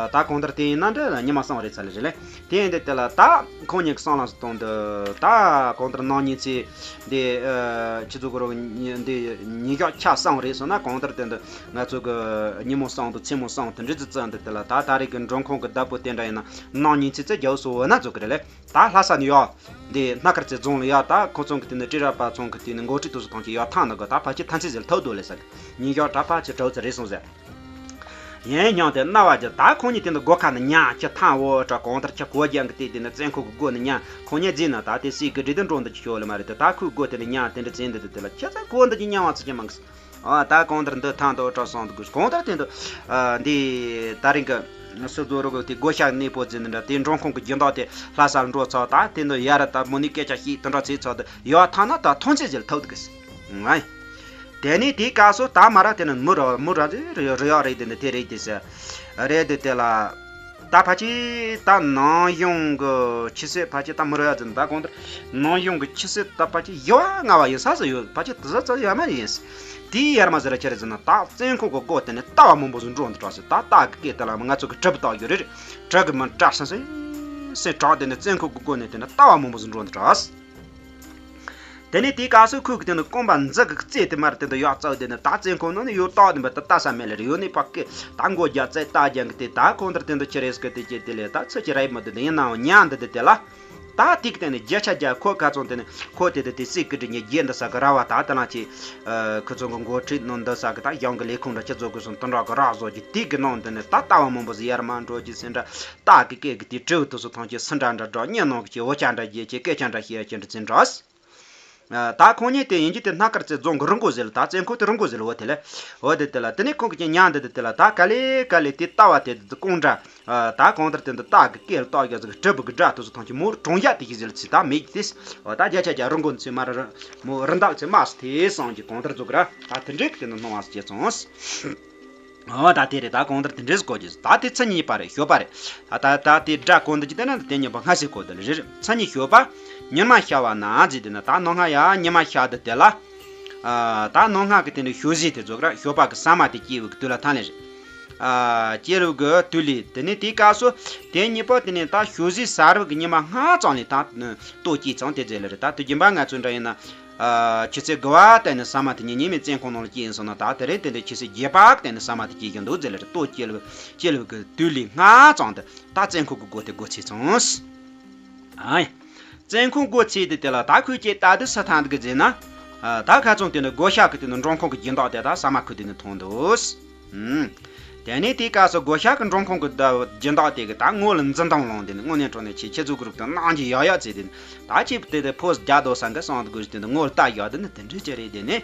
ད་གང་ལྟར་དེ་ཡིན་ན་འདྲ་ཉི་མ་གསུམ་རེད་ཚར་ལེ་རེད་ལེ། དེ་ཡིན་དེ་དེ་ལ་ད་ཁོང་གཉིས་ཀྱི་བསམ་བློ་བཏང་དུ་ད་གང་ལྟར་ནང་ཉིན་ཚེ་འདི་ཁྱི་ཚོ་གི་རོགས་འདི་ཉིན་ཞག་ཆ་གསུམ་རེད་སོང་ན་གང་ལྟར་དེ་འདི་ང་ཚོ་གི་ཉིན་མོ་གསུམ་དང་མཚན་མོ་གསུམ་དེ་འདྲ་ཙི་ཙི་འདི་དེ་ལ་ད་ད་རེས་ཀྱི་འབྲོང་ཁུང་གི་བདག་པོ་དེ་འདྲ་ཡིན་ན་ནང་ཉིན་ཚེ་ཙི་རྒྱའུ་སོ་འོ་ན་ཚོ་གི་རེད་ལེ། ད་ལྷ་ས་ནས་ཡོད། འདི་སྣ་དཀར་རྩེ་རྫོང་ལ་ཡོད། ད་ཁོ་ཚོ་གི་དེ་ནས་ཀྲི་ར་པ་ཚོ་གི་དེ་ནས་འགོ་ཁྲིད་དུ་སུ་ཐང་ཆེ་ཡོད་ཐང་ནི་གི་ད་ཕལ་ཆེར་ཐང་ཆེ་ཟེར་ཐོག་རྡོ་ལས་ས་གི་ཉིན་ཞག་གྲྭ་ཕལ་ཆེར་གྲོལ་ཚར་རེད་སོང་ཟེར། ཡིན་ཡང་དེ་རྣ་བ་ཅིག་ད་ཁོང་གཉིས་དེ་འདི་སྒོ་ཁ་ནས་ཉལ་ཁྱི་ཐང་འོ་དྲ་གང་ལྟར་ཁྱི་གོ་རྒྱང་གི་དེ་དེ་ནས་བཙན་ཁོ་གི་སྒོ་ནས་ཉལ་ཁོང་གཉིས་རྫིས་ན་ད་དེ་སྲིད་གི་འདྲི་དེ་འགྲོ་འདི་ཅི་ཤོག་ལ་མ་རེད་དེ་ད་ཁོའི་སྒོ་དེ་ནས་ཉལ་དེ་འདྲ་བཙན་འདི་དེ་དེ་ལ་ཁྱི་ཚ་གོ་འདི་ཅི་ཉལ་བ་ཚོ་ཅི་མང་གི་ཨ་ད་གང་ལྟར་འདི་ཐང་དུ་གྲོགས་སོང་དུ་དགོས་གང་ལྟར་དེ་འདུག་ཨ་འདི་ད་རིང་གི་སུ་རྫོ་རུ་གི་དེ་སྒོ་ཤག་གནས་པོ་ཟིན་འདྲ་དེ་འབྲོང་ཁུང་གི་སྦྱིན་བདག་དེ་ལྷ་སར་འགྲོ་ཚར་ད་དེ་འདུག་ཡ་ར་ད་མོ་ནི་སྐད་ཆ་ཤིག་དེ་འདྲ་ཚེ་ཚར་དུ་ཡོད་ཐང་ན་ད་ཐོན་ཚེ་ཟིལ་ཐུབ་འདུག་གི་ཨ་དེ་ནས་དེའི་སྐབས་སུ་ད་མ་ར་དེ་ནི་མུ་ར་མུ་ར་རི་རི་ཡག་རེད་དེ་འདི་དེ་རེད་དེ་ཟེར་རེད་དེ་དེ་ལ། ད་ཕལ་ཆེར་ད་ནང་གཞུང་གི་ཆུ་ཚད་ཕལ་ཆེར་ད་མི་རོ་ཡ་ཟིན་ད་གོང་ལྟར་ནང་གཞུང་གི་ཆུ་ཚད་ད་ཕལ་ཆེར་ཡོ་ང་བ་ཡིན་ས་ས་ཡོད་ཕལ་ཆེར་དེ་ས་ས་ཡ་མ་ཡིན། དེའི་ཡར་མ་ཟེར་ཆེར་ཟིན་ན་ད་བཙན་ཁོག་གི་སྒོ་དེ་ནས་ལྟ་བ་མང་པོ་ཟིན་འགྲོ་འདི་གྲགས་སོ་ད་ལྟ་གི་སྐད་དེ་ལ་ང་ཚོ་གི་གྲི་བུ་བཏགས་ཡོད་རེད། གྲི་གི་མི་བཀྲ་སེ་སེ་སེ་གྲགས་དེ་ནས་བཙན་ཁོག་གི་སྒོ་ནས་དེ་ནས་ལྟ་བ་མང་པོ་ཟིན་འགྲོ་འདི་གྲགས། དེ་ནས་དེའི་སྐབས་སུ་ཁོས་གི་དེ་ནི་རྐང་པ་མཛུབ་གི་རྩེ་དེ་མར་དེ་འདི་ཡག་བཙག་དེ་ནི་ད་བཙན་ཁོག་ནང་ནས་ཡོད་ཏོག་དེ་འབར་ད་ལྟ་ས་མེད་ལེ་རེ་ཡོད་ནི་པག་གི་ད་མགོ་རྒྱ་རྩེ་ལྟ་རྒྱང་གི་དེ་ད་ཁོང་དེར་དེ་འདི་ཁྱེར་རེས་གི་དེ་ཀྱེ་དེ་ལས་ད་ཚུ་ཁྱེར་ར་ཡི་མི་འདི་དེ་ཡིན་ནའང་ཉན་འདི་དེ་དེ་ལ་ད་ཏིག་དེ་ནི་རྒྱ་ཆ་རྒྱ་ཁོ་ཁ་ཚོང་དེ་ནི་ཁོ་དེ་དེ་དེ་སྲིད་གི་དྲི་ཉེ་རྒྱལ་འདི་ས་གི་ར་བ་ད་ད་ལ་ཆེ་ཁོ་ཚོ་གི་འགོ་ཁྲིད་ནང་འདི་ས་གི་ད་གཞུང་གི་ལས་ཁུངས་འདྲ་ཁྱེད་ཚོ་གི་སོང་དོན་དག་གི་རག་བཟོ་གི་ཏིག་གི་ནང་དེ་ནི་ད་ལྟ་བ་མང་པོ་ཟི་ཡར་མ་འགྲོ་གི་སེ་འདྲ། སྟག་གི་སྐད་ཀྱི་དྲེའུ་དུ་སུ་ཐང་ཆེ་སུ་འདྲ་འདྲ་འགྲོ་ཉེ་ནོ་གི་ཆེ་འོ་ཅག་འདྲ་རྒྱལ་ཆེ་སྐད་ཅག་འདྲ་ཤེས་ཡ་ཅི་འདྲ་ཚིན་འགྲོ། ད་ཁོང་གཉིས་དེ་ཡིན་གྱི་དེ་སྣ་དཀར་རྩེ་རྫོང་གི་རི་མགོ་ཟེར་ལ། ད་བཙན་ཁོག་དེ་རི་མགོ་ཟེར་ལ། འོ་དེ་ལ་འོ་དེ་དེ་ལ་དེ་ནས་ཁོང་གི་ཉ་འདི་དེ་དེ་ལ་ད་ག་ལེ་ག་ལེ་དེ་ལྟ་བ་དེ་དེ་ཀོང་དྲ། ད་གང་ལྟར་དེ་འདི་སྟག་གི་སྐེ་ལ་སྟག་རྒྱ་ཟིག་གྲི་བུ་གི་སྒྲ་དུ་སུ་ཐང་གི་མོར་གྲོང་རྒྱ་དེ་གི་ཟིལ་ཚི་ད་མེད་ཀྱི་དེ། འོ་ད་རྒྱ་ཆ་རྒྱ་རི་མགོ་ཚི་མ་ར་མོ་རི་འདབས་ཚི་མ་སི་དེ་སང་གི་གང་ལྟར་རྫོགས་ར། ད་དེ་འདྲས་གི་དེ་འདི་སྣང་བ་སི་ཅེ་སོང་། འོ་ད་དེ་རེད། ད་གང་ལྟར་དེ་འདྲས་གོ་གི་ད་དེ་ཚ་གཉིས་པ་རེད། ཞོགས་པ་རེད། ད་ད་ད་དེ་སྒྲ་གོ་འདི་ཅི་དེ་ན་དེ་གཉིས་པ་སྔ་སེ་གོ་དེ་ལ་རེད། ཚ་གཉིས་ཞོགས་པ་ཉི་མ་ཤར་བ་ན་ཟེར་དེ་ན་ད་ནོ་སྔ་ཡ་ཉི་མ་ཤར་དེ་དེ་ལ། ད་ནང་སྔགས་ཀྱི་དེ་ནི་ཞོ་ཟས་དེ་རྫོགས་ར། ཞོགས་པ་གི་ཟ་མ་དེ་སྐྱེས་བུ་གི་དུས་ལ་ཐང་ལེ་རེད། སྐྱེས་བུ་གི་དུས་ལི་དེ་ནི་དེའི་སྐབས་སུ་དེ་གཉིས་པོ་དེ་ནི་ད་ཞོ་ཟས་ཟ་རུ་གི་ཉི་མ་སྔ་ཙང་ལས་ད་ལྟོ་སྐྱེས་ཙང་དེ་རྫས་ལེ་རེད། ད་དུས་རྒྱུན་པ་ང་ཚོ་འདྲ་ཡིན་ན་ཆུ་ཚོད་དགུ་པ་དེ་ནི་ཟ་མ་དེ་ཉིན་ཉིན་མི་བཙན་ཁོང་ནང་ལ་སྐྱེས་ཡིན་སོང་ན། ད་དེ་རིང་དེ་འདྲ་ཆུ་ཚོད་བརྒྱད་པ་དེ་ནི་ཟ་མ་དེ་སྐྱེས་ཀྱི་འདུག་རྫས་ལེ་རེད། ལྟོ་སྐྱེས་བུ་སྐྱེས་བུ་གི་དུས་ལི་སྔ་ཙང་དེ་ད་བཙན་ཁོག་གི་སྒོ་དེ་སྒོ་ཚེས་ཙང་། ཨ་ཡ། བཙན་ཁོང་སྒོ་ཚེས་དེ་དེ་ལ་ད་ཁོས་ཀྱེ་ད་དུ་ས་ཐང་དུ་གི་ཟེར་ན། ད་ཁ་ཚོང་དེ་ནི་སྒོ་ཤག་གི་དེ་ནི་འབྲོང་ཁོང་གི་སྦྱིན་བདག་དེ་ད་ཟ་མ་ཁུ་དེ་ནི་མཐོང་འདུག་དེ་ནས་དེའི་སྐབས་སུ་སྒོ་ཤག་གི་འབྲོང་ཁོང་གི་སྦྱིན་བདག་དེ་གི་ད་ངོ་ལ་འཛིན་སྟངས་ལོང་དེ་ནི་དངོས་གནས་དྲང་གནས་ཆེ་ཆེ་ཚུགས་གི་རུབ་དང་གནང་གི་ཡག་ཡག་ཚེ་དེ་ནི་ད་ཅིག་དེ་དེ་ཕོ་རྒྱག་དོ་ས་འགའ་སང་དུ་དགོས་དེ་ནི་ངོ་ལ་ལྟ་ཡག་དེ་ནི་དེ་འདྲ་ཅི་རེད། དེ་ནི།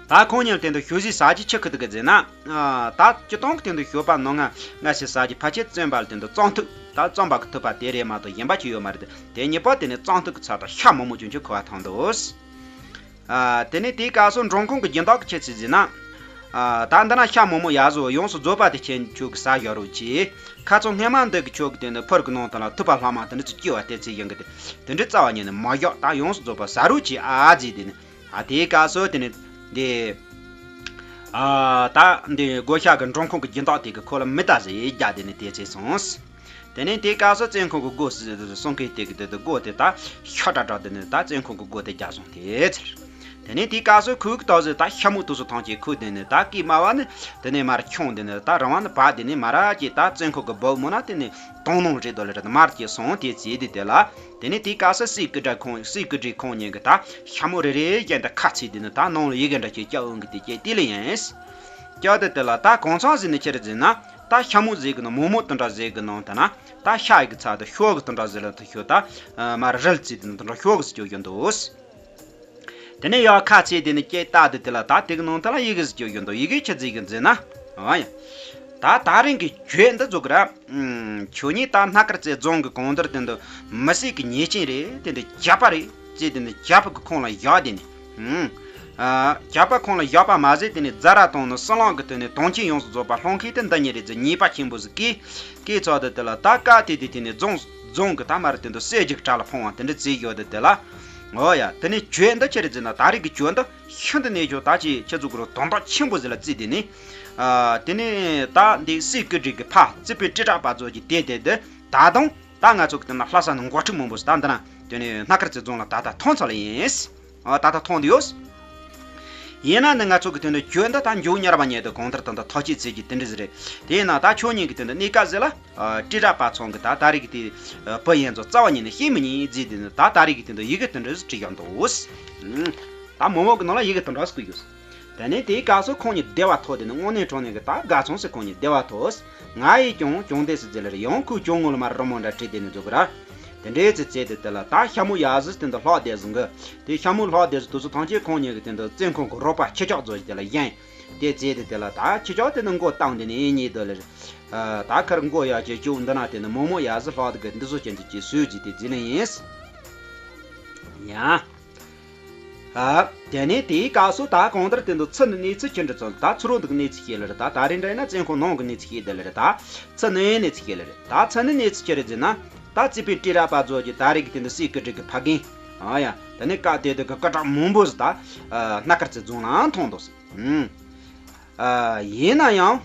ད་ཁོང་གཉིས་དེ་འདྲ་ཞོ་ཟས་ཟ་གི་ཆི་ཁུ་དུ་གི་ཟེར་ན། ད་སྤྱི་བཏང་གི་དེ་འདྲ་ཞོ་པ་ནང་ང་ང་ཞིག་ཟ་གི་ཕ་ཆེ་བཙོན་པ་ལ་དེ་འདྲ་བཙོང་ཐུབ། ད་བཙོང་པ་གི་ཐུབ་པ་དེ་རེད་མ་གཏོགས་གཞན་པ་ཅི་ཡོད་མ་རེད། དེ་གཉིས་པོ་དེ་ནི་བཙོང་ཐུབ་གི་ཚ་དང་ཤ་མོག་མོག་ཅུང་ཅུང་ཁུ་བ་ཐང་འདུག་དེ་ནས་དེའི་སྐབས་སུ་འབྲོང་ཁོང་གི་སྦྱིན་བདག་གི་ཆེ་ཚིག་ཟེར་ན། ད་འདི་ན་ཤ་མོག་མོག་ཡག་བཟོ་ཡོངས་སུ་རྫོགས་པ་དེ་ཁྱེད་ཆོ་གི་ཟ་ཡོད་རོགས་གྱིས། ཁ་ཚོ་སྔས་མ་འདི་གི་ཆོ་གི་དེ་འདྲ་ཕུར་གི་ནང་དུ་ལ་ཐུབ་པ་ལྷག་མ་དེ་འདྲ་ཚུ་སྐྱེ་བ་དེ་ཚེ་ཡིན་གི་དེ་དེ་འདྲ་རྩ་བ་ཉིད་ནས་མ་བཞག་ད་ཡོངས་སུ་རྫོགས་པ་ཟ་རོགས་གྱིས་ཨ་ཟེར་དེ་ནི། ཨ་དེའི་སྐབས་སུ་དེ་ནི་འདི། ཨ་ད་འདི་སྒོ་ཤག་གི་འབྲོང་ཁོང་གི་སྦྱིན་བདག་དེ་གི་ཁོ་ལ་མི་ལྟ་ཟེར་རྒྱ་དེ་ནི་དེ་ཚེ་སོང་། དེ་ནས་དེའི་སྐབས་སུ་བཙན་ཁོང་གི་སྒོ་སྲུང་མཁན་དེ་གི་དེ་དེ་སྒོ་དེ་ད་ཤ་དྲག་དྲག་དེ་ནི་ད་བཙན་ཁོང་གི་སྒོ་དེ་རྒྱ་སོང་དེ་ཚེ། དེ་ནས་དེའི་སྐབས་སུ་ཁོའི་གི་ཏོག་ཟེར་ད་ཤ་མོག་དུས་སུ་ཐང་གི་ཁོ་དེ་ནི་ད་ཀི་མ་བ་ནི་དེ་ནས་མར་ཁྱོང་དེ་ནི་ད་རང་བ་ནི་བ་དེ་ནི་མ་ར་ཅི་ད་བཙན་ཁོང་གི་སྦུག་མོ་ན་དེ་ནི་དོང་ནང་རེད་དོ་ལེ་རེད་མར་ཅི་སོང་དེ་ཚེ་དེ་དེ་ལ། དེ་ནས་དེའི་སྐབས་སུ་སྲས་སྐུ་དྲག་ཁོང་སྲས་སྐུ་དྲག་ཁོང་གཉིས་ཀྱི་ད་ཤ་མོ་རེ་རེ་བཞིན་དུ་ཁ་ཚིག་དེ་ནི་ད་ནང་ལ་ཡི་གེ་འདྲ་ཅིག་སྐྱབས་འོང་གི་དེ་སྐྱེ་དེ་ལ་ཡིན། སྐྱབས་དེ་དེ་ལ་ད་གང་ཚང་ཟིག་ནི་ཁྱེར་ཟིན་ན་ད་ཤ་མོ་ཟིག་གི་ནང་མོ་མོ་དེ་འདྲ་ཟིག་གི་ནང་དེ་ན་ད་ཤ་ཡི་གི་ཚ་དེ་ཤོག་གི་དེ་འདྲ་ཟིག་ལ་དེ་ཤོག་ད་མར་རིལ་ཚིག་དེ་ནི་དེ་འདྲ་ཤོག་ཟིག་སྐྱོ་ཡོད་འདུག་དེ་ནས་ཡང་ཁ་ཚིག་དེ་ནི་སྐྱེ་ད་དེ་དེ་ལ་ད་དེ་གི་ནང་དེ་ལ་ཡི་གེ་ཟིག་སྐྱོ་ཡོད་འདུག་ཡི་གེ་ཆི་ཟིག་གི་ཟིན་ན་ཨ་ཡ། ད་ད་རིང་གི་གྱོད་འདི་རྫོགས་གི་ར། ཁྱོད་གཉིས་ད་སྣ་དཀར་རྩེ་རྫོང་གི་གང་དར་དེ་འདི་མི་སྲིད་གི་ཉེས་ཅན་རེད། དེ་འདི་ཇག་པ་རེད་ཅེས་དེ་འདི་ཇག་པ་གི་ཁོང་ལ་བཞག་དེ་ནི། ཨ་ཇག་པ་ཁོང་ལ་བཞག་པ་མ་ཟད་དེ་ནི་རྫ་ར་དང་ནི་སྲིན་ལག་གི་དེ་ནི་དོན་ཆེན་ཡོངས་སུ་རྫོགས་པ་སློང་མཁན་དེ་འདི་གཉིས་རེད་ཟེར་ཉེས་པ་ཆེན་པོ་ཟིག་གིས་བཀལ་ཚར་དེ་དེ་ལ་ད་བཀའ་དེ་དེ་དེ་ནི་རྫོང་རྫོང་གི་ད་མ་རེད་དེ་འདི་གསེར་གྱི་གྲྭ་ལ་ཕོང་བ་དེ་འདྲ་བྱས་ཡོད་དེ་དེ་ལ། འོ་ཡ་དེ་ནི་གྱོད་འདི་ཆི་རེད་ཟེར་ན་ད་རིང་གི་གྱོད་འདི་ཤིན་ཏུ་ནས་ཇོ་ད་ཅི་ཁྱེད་ཚོ་གུ་རུ་དོན་དག་ཆེན་པོ་ཟིག་ལ་བརྩིས་དེ་ནི། ཨ་དེ་ནི་ད་འདི་སྲས་སྐུ་བགྲེས་ཀྱི་ཕ་རྩིས་པའི་ཏྲི་ཀྲ་པ་ཚོ་གི་དེ་དེ་འདི་ད་དུང་ད་ང་ཚོ་གི་དེ་ན་ལྷ་ས་ནས་འགོ་ཁྲིད་མང་པོ་ཟིག་ད་འདི་ན་དེ་ནི་སྣ་དཀར་རྩེ་རྫོང་ལ་ད་ལྟ་ཐོན་ཚར་ལ་ཡིན། ཨ་ད་ལྟ་ཐོན་དུ་ཡོད། ཡིན་ན་ནི་ང་ཚོ་གི་དེ་ནི་གྱོད་འདི་ད་མཇུག་གཉེར་བ་ཉེ་དུ་གང་ལྟར་ད་ལྟ་ཐག་གཅོད་བྱེད་རྒྱུ་དེ་འདྲ་ཟིག་རེད། དེ་ཡིན་ན་ད་ཁྱོད་གཉིས་གི་དེ་འདི་གནས་སྐབས་ཟིག་ལ། ཨ་ཏྲི་ར་པ་ཚང་གི་ད་ད་རེས་ཀྱི་དེ་ཨ་བུ་ཡན་ཚོ་རྩ་བ་ཉིད་ནས་ཤེས་མི་ཉན་ཟེར་དེ་ནི་ད་ད་རེས་ཀྱི་དེ་འདི་ཡི་གེ་དེ་འདྲ་བྲིས་ཡོད་འདུག་ད་མོ་མོ་གི་ནང་ལ་ཡི་གེ་དེ་འདྲ་བསྐུར་ཡོད། དེ་ནས་དེའི་སྐབས་སུ་ཁོང་གཉིས་བདེ་བ་ཐོབ། དེ་ནི་དངོས་གནས་དྲང་གནས་ཀྱི་ད་དགའ་ཚོང་ཟེར་ཁོང་གཉིས་བདེ་བ་ཐོབ། ང་ཡིས་ཀྱང་གྱོང་དེ་སུ་ཟེར་ལེ་རེད། ཡང་ཁོས་ཀྱང་ངོ་ལ་མར་རི་མོ་འདྲ་བྲིས་དེ་ནི་འཛུགས་ར། དེ་འདྲའི་ཚེ་ཚེ་དེ་དེ་ལ་ད་ཤ་མོ་ཡག་ཟིག་དེ་འདི་ལྷག་བསྡད་ཟིན་གི། དེ་ཤ་མོ་ལྷག་བསྡད་ཟིན་དུས་སུ་ཐང་ཆེན་ཁོང་གཉིས་ཀྱི་དེ་འདི་བཙན་ཁང་གི་རོགས་པ་ཁྱི་ཅག་ཚོ་ཞིག་དེ་ལ་བཞེངས། དེ་རྗེས་དེ་དེ་ལ་ད་ཁྱི་ཅག་དེ་ནི་མགོ་བཏང་དེ་ནི་ཨེ་ཉེས་དོ་ལེར། ད་ཁར་མགོ་ཡག་ཅིག་བཅུག་འདི་ན་དེ་ནི་མོག་མོག་ཡག་ཟིག་ལྷག་དེ་གི་འདི་ཚོ་ཅན་ཚོ་ཅིག་སུས་ཅིག་དེ་རྗེས་ལེན་ཡིན། ཡ། ཨ། དེ་ནས་དེའི་སྐབས་སུ་ད་གང་ལྟར་དེ་འདི་ཚུ་ནི་གནས་ཚུལ་ཅི་འདྲ་ཙམ་ད་ཚུ་རོ་འདུག་གནས་ཚུལ་ཤེས་ལེར། ད་ད་རེས་འདྲ་ཡིན་ན་བཙན་ཁང་ནང་གི་གནས་ཚུལ་ཤེས་དེ་ལེར། ད་ཚུ་ནི་གནས་ཚུལ་ཤེས་ལེར། ད་ཚུ་ནི་གནས་ཚུལ་ཅི་རེད་ཟེར་ན། ད་རྩིས་པའི་ཏྲི་ར་པ་ཚོ་གི་ད་རེས་ཀྱི་དེ་འདི་སྲས་སྐུ་བགྲེས་ཀྱི་ཕ་རྒན། ཨ་ཡ། དེ་ནས་སྐབས་དེ་དུས་ཀྱི་སྐུ་དྲག་མང་པོ་ཟིག་ད་ཨ་སྣ་དཀར་རྩེ་རྫོང་ལའང་ཐོན་འདུག་ཟེར། ཨུམ། ཨ་ཡིན་ན་ཡང་།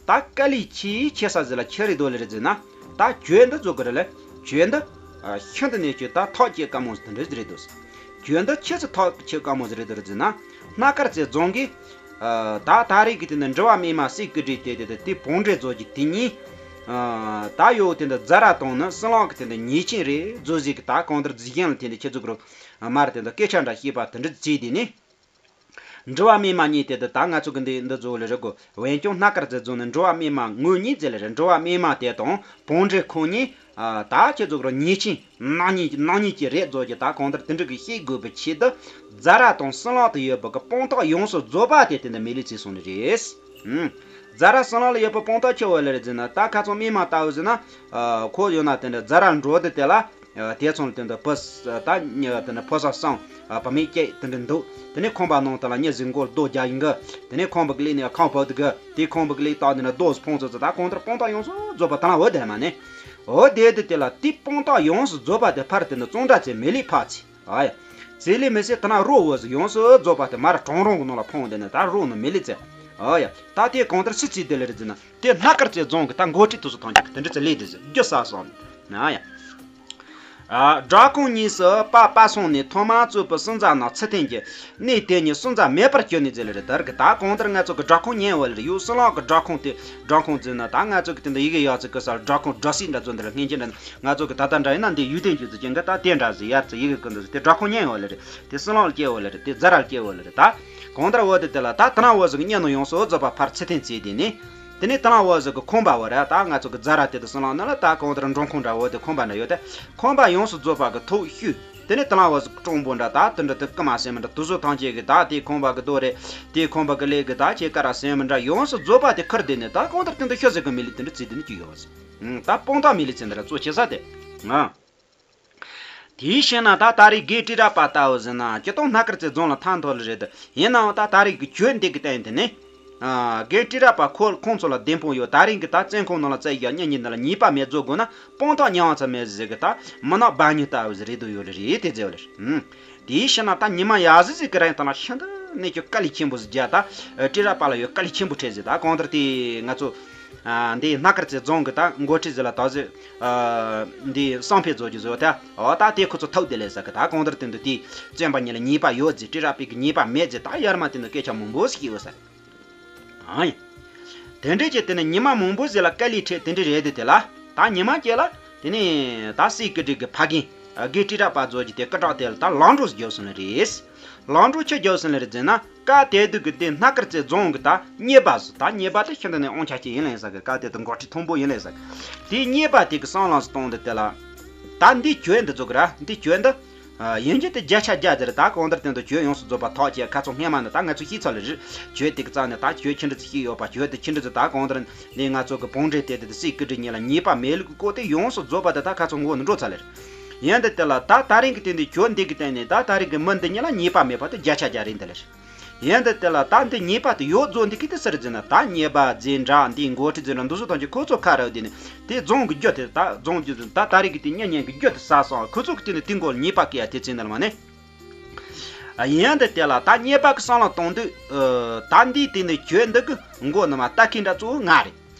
ད་དཀའ་ལས་ཆེས་ཆེ་ས་ཟིག་ལ་ཆི་རེད་འདུག་ལེ་རེད་ཟེར་ན། ད་གྱོད་འདི་རྫོགས་ཀྱི་རེད་ལེ། གྱོད་འདི་ཨ་ཤིན་ཏུ་ནས་ཀྱི་ད་ཐག་བཅད་དཀའ་མོ་ཟིག་དེ་འདྲ་ཟིག་རེད་འདུག་ཟེར། གྱོད་འདི་ཆི་ཟིག་ཐག་བཅད་དཀའ་མོ་ཟིག་རེད་འདུག་ཟེར་ན། སྣ་དཀར་རྩེ་རྫོང་གིས། ཨ་ད་ད་རེས་ཀྱི་དེ་ནི་འགྲུལ་བ་སྨད་མ་སྲས་སྐུ་བགྲེས་དེ་དེ་དེ་དེ་བོང་འདྲེ་རྫོགས་ཀྱི་དེ་གཉིས། ཨ་ད་ཡོད་དེ་འདི་རྫ་ར་དང་ནི་སྲིན་ལག་གི་དེ་འདི་ཉེས་ཅན་རེད་རྫོགས་ཟིག་གི་ད་གང་ལྟར་རྫི་ཞིང་ལ་དེ་འདི་ཁྱེད་ཚོ་གི་རུ་མར་དེ་འདི་སྐད་ཆ་འདྲ་བཤད་པ་དེ་འདྲ་བྱས་དེ་ནི། འགྲུལ་བ་སྨིན་མ་གཉིས་དེ་དེ་ད་ང་ཚོ་གི་འདི་འདི་བཟོ་ལེ་རེད་གོ། འོན་ཀྱང་སྣ་དཀར་རྩེ་རྫོང་ནས་འགྲུལ་བ་སྨིན་མ་ངོ་གཉིས་ཟེར་ལེ་རེད། འགྲུལ་བ་སྨིན་མ་དེ་དང་བང་འགྲོས་ཁོང་གཉིས། ཨ། ད་ཁྱེད་ཚོ་གི་རོ་ཉེས་ཅན་ནག་ཉེས་ནག་ཉེས་ཀྱི་རེད་བཟོ་རྒྱུ། ད་གང་ལྟར་དེ་འདྲ་གི་ཤེས་དགོས་པའི་ཆེད་དུ་ཛ་ར་དང་སྲིན་ལག་ཏུ་ཡོད་པ་གི་དཔང་རྟགས་ཡོངས་སུ་རྫོགས་པ་དེ་དེ་འདྲ་མེད་ལས་བྱས་སོང་ནི་རེད། ཨུམ། ཛ་ར་སྲིན་ལག་ལ་ཡོད་པ་དཔང་རྟགས་ཆེ་བ་ལ་རེད་ཟེར་ན། ད་ཁ་ཚང་སྨིན་མ་ལྟ་བུ་ཟེར་ན། ཨ། ཁོ་ཡོད་ན་དེ་འདྲ་ཛ་ར་འགྲོ་དེ་དེ་ལ། ཨ། དེ་ཚོ་ལ་དེ་འདྲ་ཕོ་ས་ད་ཉ་དེ་འདྲ་ཕོ་ས་སང་། ཨ། བུད་མེད་སྐྱེས་དེ་འདྲ་འདུག་དེ་ནས་ཁང་པ་ནང་དེ་ལ་མྱི་ཟིག་མགོ་རྡོ་རྒྱག་ཡིན་གི། དེ་ནས་ཁང་པ་གི་ལས་ནས་ཁང་ཕབ་དེ་གི། དེ་ཁང་པ་གི་ལས་བཏང་དེ་འདྲ་རྡོ་ཕོང་ཚོ་ཚོ། ད་གང་ལྟར་དཔང་རྟགས་ཡོངས་སུ་རྫོགས་པ་དེ་ལ་འོ་དེ་མ་ནི། འོ་དེ་དེ་དེ་ལ་དེ་དཔང་རྟགས་ཡོངས་སུ་རྫོགས་པ་དེ་ཕར་དེ་འདྲ་བཙོང་འདྲ་ཚེ་མེད་ལས་ཕར་ཚེ། ཨ་ཡ། ཚེ་ལས་མི་ཚེ་དེ་ན་རོ་བོ་ཟིག་ཡོངས་སུ་རྫོགས་པ་དེ་མར་གྲོང་རོང་གི་ནང་ལ་ཕོངས་དེ་ནས་ད་རོ་ནི་མེད་ལས་ཚེ། ཨ་ཡ། ད་དེ་གང་ལྟར་སུ་ཚེ་དེ་ལ་རེད་ཟེར་ན། དེ་སྣ་དཀར་རྩེ་རྫོང་གི་ད་འགོ་ཁྲིད་དེ་ཚོ་ཐམས་ཅད་ཀྱི་དེ་འདྲ་ཚེ་ལས་དེ་ཟིག་རྒྱུ་ས་སོང་། ཨ་ཡ། ཨ། སྦྲ་ཁང་གཉིས་སུ་པ་པ་སངས་ནས་ཐོག་མར་བཙུགས་པའི་སྲིན་ཛ་ནག་ཚེ་ཐེངས་ཀྱི་གནས་དེ་ཉིད་སྲིན་ཛ་མེད་པར་གྱུར་ནས་ཟེར་ལེ་རེད། དེར་གི་ད་གང་ལྟར་ང་ཚོ་གི་སྦྲ་ཁང་ཉན་བ་ལེ་རེད། ཡོད་སྲིན་ལག་གི་སྦྲ་ཁང་དེ། སྦྲ་ཁང་ཟེར་ན་ད་ང་ཚོ་གི་དེ་འདྲ་ཡི་གེ་ཡག་ཚིག་གི་སར་སྦྲ་ཁང་སྦྲ་སྲིད་འདྲ་ཚོ་འདི་ལ་སྔན་ཆད་འདྲ། ང་ཚོ་གི་ད་ལྟ་འདྲ་ཡིན་ན་འདི་ཡུལ་དེ་འཇུ་ཚིག་ཀྱང་གི་ད་དེ་འདྲ་ཟིག་ཡར་ཚིག་ཡི་གེ་ཀུན་འདི་ཟིག་དེ་སྦྲ་ཁང་ཉན་བ་ལེ་རེད། དེ་སྲིན་ལག་ལ་སྐྱེ་བ་ལེ་རེད། དེ་ཛ་ར་ལ་སྐྱེ་བ་ལེ་རེད། ད་གང་ལྟར་བ་དེ་དེ་ལ་ད་དེ་ན་བ་ཟིག་གི་གཉེན་ནོ་ཡོངས་སུ་རྫོགས་པ་ཕར་ཚེ་ཐེངས་ཚེ་དེ་ནི། དེ་ནས་དེ་ན་བ་ཟིག་གི་ཁང་པ་བ་ར། ད་ང་ཚོ་གི་ཛ་ར་དེ་དེ་སྲིན་ལག་ནི་ལ་ད་གང་ལྟར་འབྲོང་ཁང་འདྲ་བ་དེ་ཁང་པ་འདྲ་ཡོད་དེ། ཁང་པ་ཡོངས་སུ་རྫོགས་པ་གི་ཐོག་ཤུལ། དེ་ནས་དེ་ལ་བ་ཟིག་གྲོང་པོ་འདྲ་ད་དེ་འདྲ་དེ་ཀི་མ་སེ་མི་འདྲ་དུ་བཟོ་ཐང་ཆེ་གི་ད་དེ་ཁང་པ་གི་རྡོ་རེད། དེ་ཁང་པ་གི་ལས་གི་ད་ཆེ་ཀ་ར་སེ་མི་འདྲ་ཡོངས་སུ་རྫོགས་པ་དེ་ཁུར་དེ་ནས་ད་གང་ལྟར་དེ་འདྲ་ཤོད་ཟེར་གི་མི་ལི་དེ་འདྲ་ཚེ་དེ་ནས་ཅི་ཡོད་ཟེར། ད་སྤོང་ཐག་མི་ལི་ཚེ་འདི་ར་གཙོ་ཆེ་ས་དེ། ང་དེའི་ཕྱིར་ན་ད་ད་རེས་རྒན་ཏི་ར་པ་ལྟ་བུ་ཟེར་ན་ཇི་ལྟར་སྣ་དཀར་རྩེ་རྫོང་ལ་ཐང་ཐོག་ལ་རེད། ཡིན་ནའང་ད་ད་རེས་ཀྱི་གྱོད་འདི་གི་སྟེང་དེ་ནི། ཨ། རྒན་ཏི་ར་པ་ཁོ་ཁོང་ཚོ་ལ་བདེན་དཔང་ཡོད། ད་རིང་གི་ད་བཙོན་ཁང་ནང་ལ་བཙལ་ཡག་གཉེན་ཉེ་འདི་ལ་ཉེས་པ་མེད་བཟོ་དགོས་ན་དཔང་རྟགས་ཉམས་ཚར་མེད་ཟེར་གི་ད་མི་ནག་སྦ་ཉི་ལྟ་བུ་ཟིག་རེད་འདུག་ཡོད་ལེ་རེད་དེ་ཟེར་བ་ལེ། ཨུམ། དེའི་ཕྱིར་ན་ད་ཉི་མ་ཡག་ཟིག་ཟིག་གི་རིང་དང་ལ་ཤིན་ཏུ་གནད་ཀྱི་དཀའ་ལས་ཆེན་པོ་ཟིག་རྒྱག་ད་ཏི་ར་པ་ལ་ཡོད་དཀའ་ལས་ཆེན་པོ་འཕྲད་ཟིག་ད་གང་ལྟར་དེ་ང་ཚོ། ཨ། འདི་སྣ་དཀར་རྩེ་རྫོང་གི་ད་འགོ་ཁྲིད་ཟིག་ལ་ད་ཟིག་ཨ། འདི་བསམ་ཕེ་བཟོ་རྒྱུ་བཟོ་ད། འོ་ད་དེ་ཁོ་ཚོ་ཐུག་བསྡད་ལེ་ཟེར་གི་ད་གང་ལྟར་དེ་འདུག་དེ་བཙོན་པ་ཉིད་ལ་ཉེས་པ་ཡོད་ཟིག་ཏི་ར་པའི་གི་ཉེས་པ་མེད་ཟིག་ད་ཡར་མ་དེ་འདུག་སྐད་ཆ་མང་པོ་ཟིག་ཡོད་ཟེར། ཨང་། དེ་འདྲས་ཀྱི་དེ་ནི་ཉི་མ་མང་པོ་ཟིག་ལ་དཀའ་ལས་འཕྲད་དེ་འདྲས་རེད་དེ། དེ་ལ་ད་ཉི་མ་གཅིག་ལ་དེ་ནི་ད་སྲས་ཀི་ཀྲི་གི་ཕ་རྒན་རྒན་ཏི་ར་པ་ཟོ་གྱི་དེ་སྐུ་དྲག་དེ་ལ་ད་ལམ་འགྲོ་ཟིག་རྒྱབ་སོང་ནི་རེད། ལམ་འགྲོ་ཆི་རྒྱབ་སོང་ནི་རེད་ཟེར་ན། སྐབས་དེ་དུས་ཀྱི་དེ་སྣ་དཀར་རྩེ་རྫོང་གི་ད་གཉེར་པ་ཟིག་ད་གཉེར་པ་དེ་ཤིན་ཏུ་ནས་དབང་ཆ་ཅན་ཡིན་ལེ་ཟེར་གི། སྐབས་དེ་དུས་འགོ་ཁྲིད་མཐོན་པོ་ཡིན་ལེ་ཟེར་གི། དེ་གཉེར་པ་དེ་གི་བསམ་བློ་ཟིག་བཏང་དེ་དེ་ལ། ད་འདི་གྱོད་འདི་ཚོ་གི་ར་འདི་གྱོད་འདི། ཡིན་གྱི་དེ་བརྒྱ་ཆ་བརྒྱ་དེ་རེད། ད་གང་ལྟར་དེ་འདྲ་གྱོད་ཡོངས་སུ་རྫོགས་པ་ཐག་བཅད་ཁ་ཚོ་སྔས་མ་ནི་ད་ང་ཚོ་ཤེས་ཚར་ལེ་རེད། གྱོད་དེ་གི་རྩ་ནས་ད་གྱོད་ཆི་འདྲ་ཅིག་ཤེས་ཡོད་པ། གྱོད་དེ་ཆི་འདྲ་ཅིག་ད་གང་ལྟར་ནི་ང་ཚོ་གི་བང་འགྲོས་དེ་དེ་སྲས་ཀི་ཀྲི་གཉིས་ལ་ཉེས་པ་མེད་ལུགས་ཀྱི་སྐོར་དེ་ཡོངས་སུ་རྫོགས་པ་དེ་ད་ཁ་ཚོ་མགོ་ནས་འགྲོ་ཚར་ལེ་རེད། ཡིན་དེ་དེ་ལ་ད་ད་རིང་གི་དེ་འདི་གྱོད་འདི་གི་སྟེང་ནས་ད་ད་རིང་གི་མི་འདི་གཉིས་ལ་ཉེས་པ་མེད་པ་དེ་བརྒྱ་ཆ་བརྒྱ་རེད་འདི་ལེ་རེད། ཡིན་དེ་དེ་ལ་ད་འདི་ཉེས་པ་དེ་ཡོད་རྫོགས་འདི་གི་དེ་ཟེར་ཟེར་ན། ད་གཉེར་པ་འཛིན་གྲྭ་འདི་འགོ་ཁྲིད་འཛིན་གྲྭ་འདི་ཚོ་ཐམས་ཅད་ཁོ་ཚོ་ཁ་ར་དེ་ནི་དེ་རྫོང་གི་རྒྱུ་དེ་ད་རྫོང་རྒྱུ་ད་ད་རེས་ཀྱི་དེ་གཉེན་ཉེ་གི་རྒྱུ་དེ་ཟ་སོང་། ཁོ་ཚོ་གི་དེ་ནི་དེ་མགོ་ལ་ཉེས་པ་བཀལ་ཡ་དེ་ཚེ་འདི་ལ་མ་ནི། ཡིན་དེ་དེ་ལ་ད་གཉེར་པ་གི་བསམ་བློ་གཏོང་དུས། ད་འདི་དེ་ནི་གྱོད་འདི་གི་མགོ་ནི་མ་ལྟ་མཁན་འདྲ་གཙོ་བོ་ང་རེད།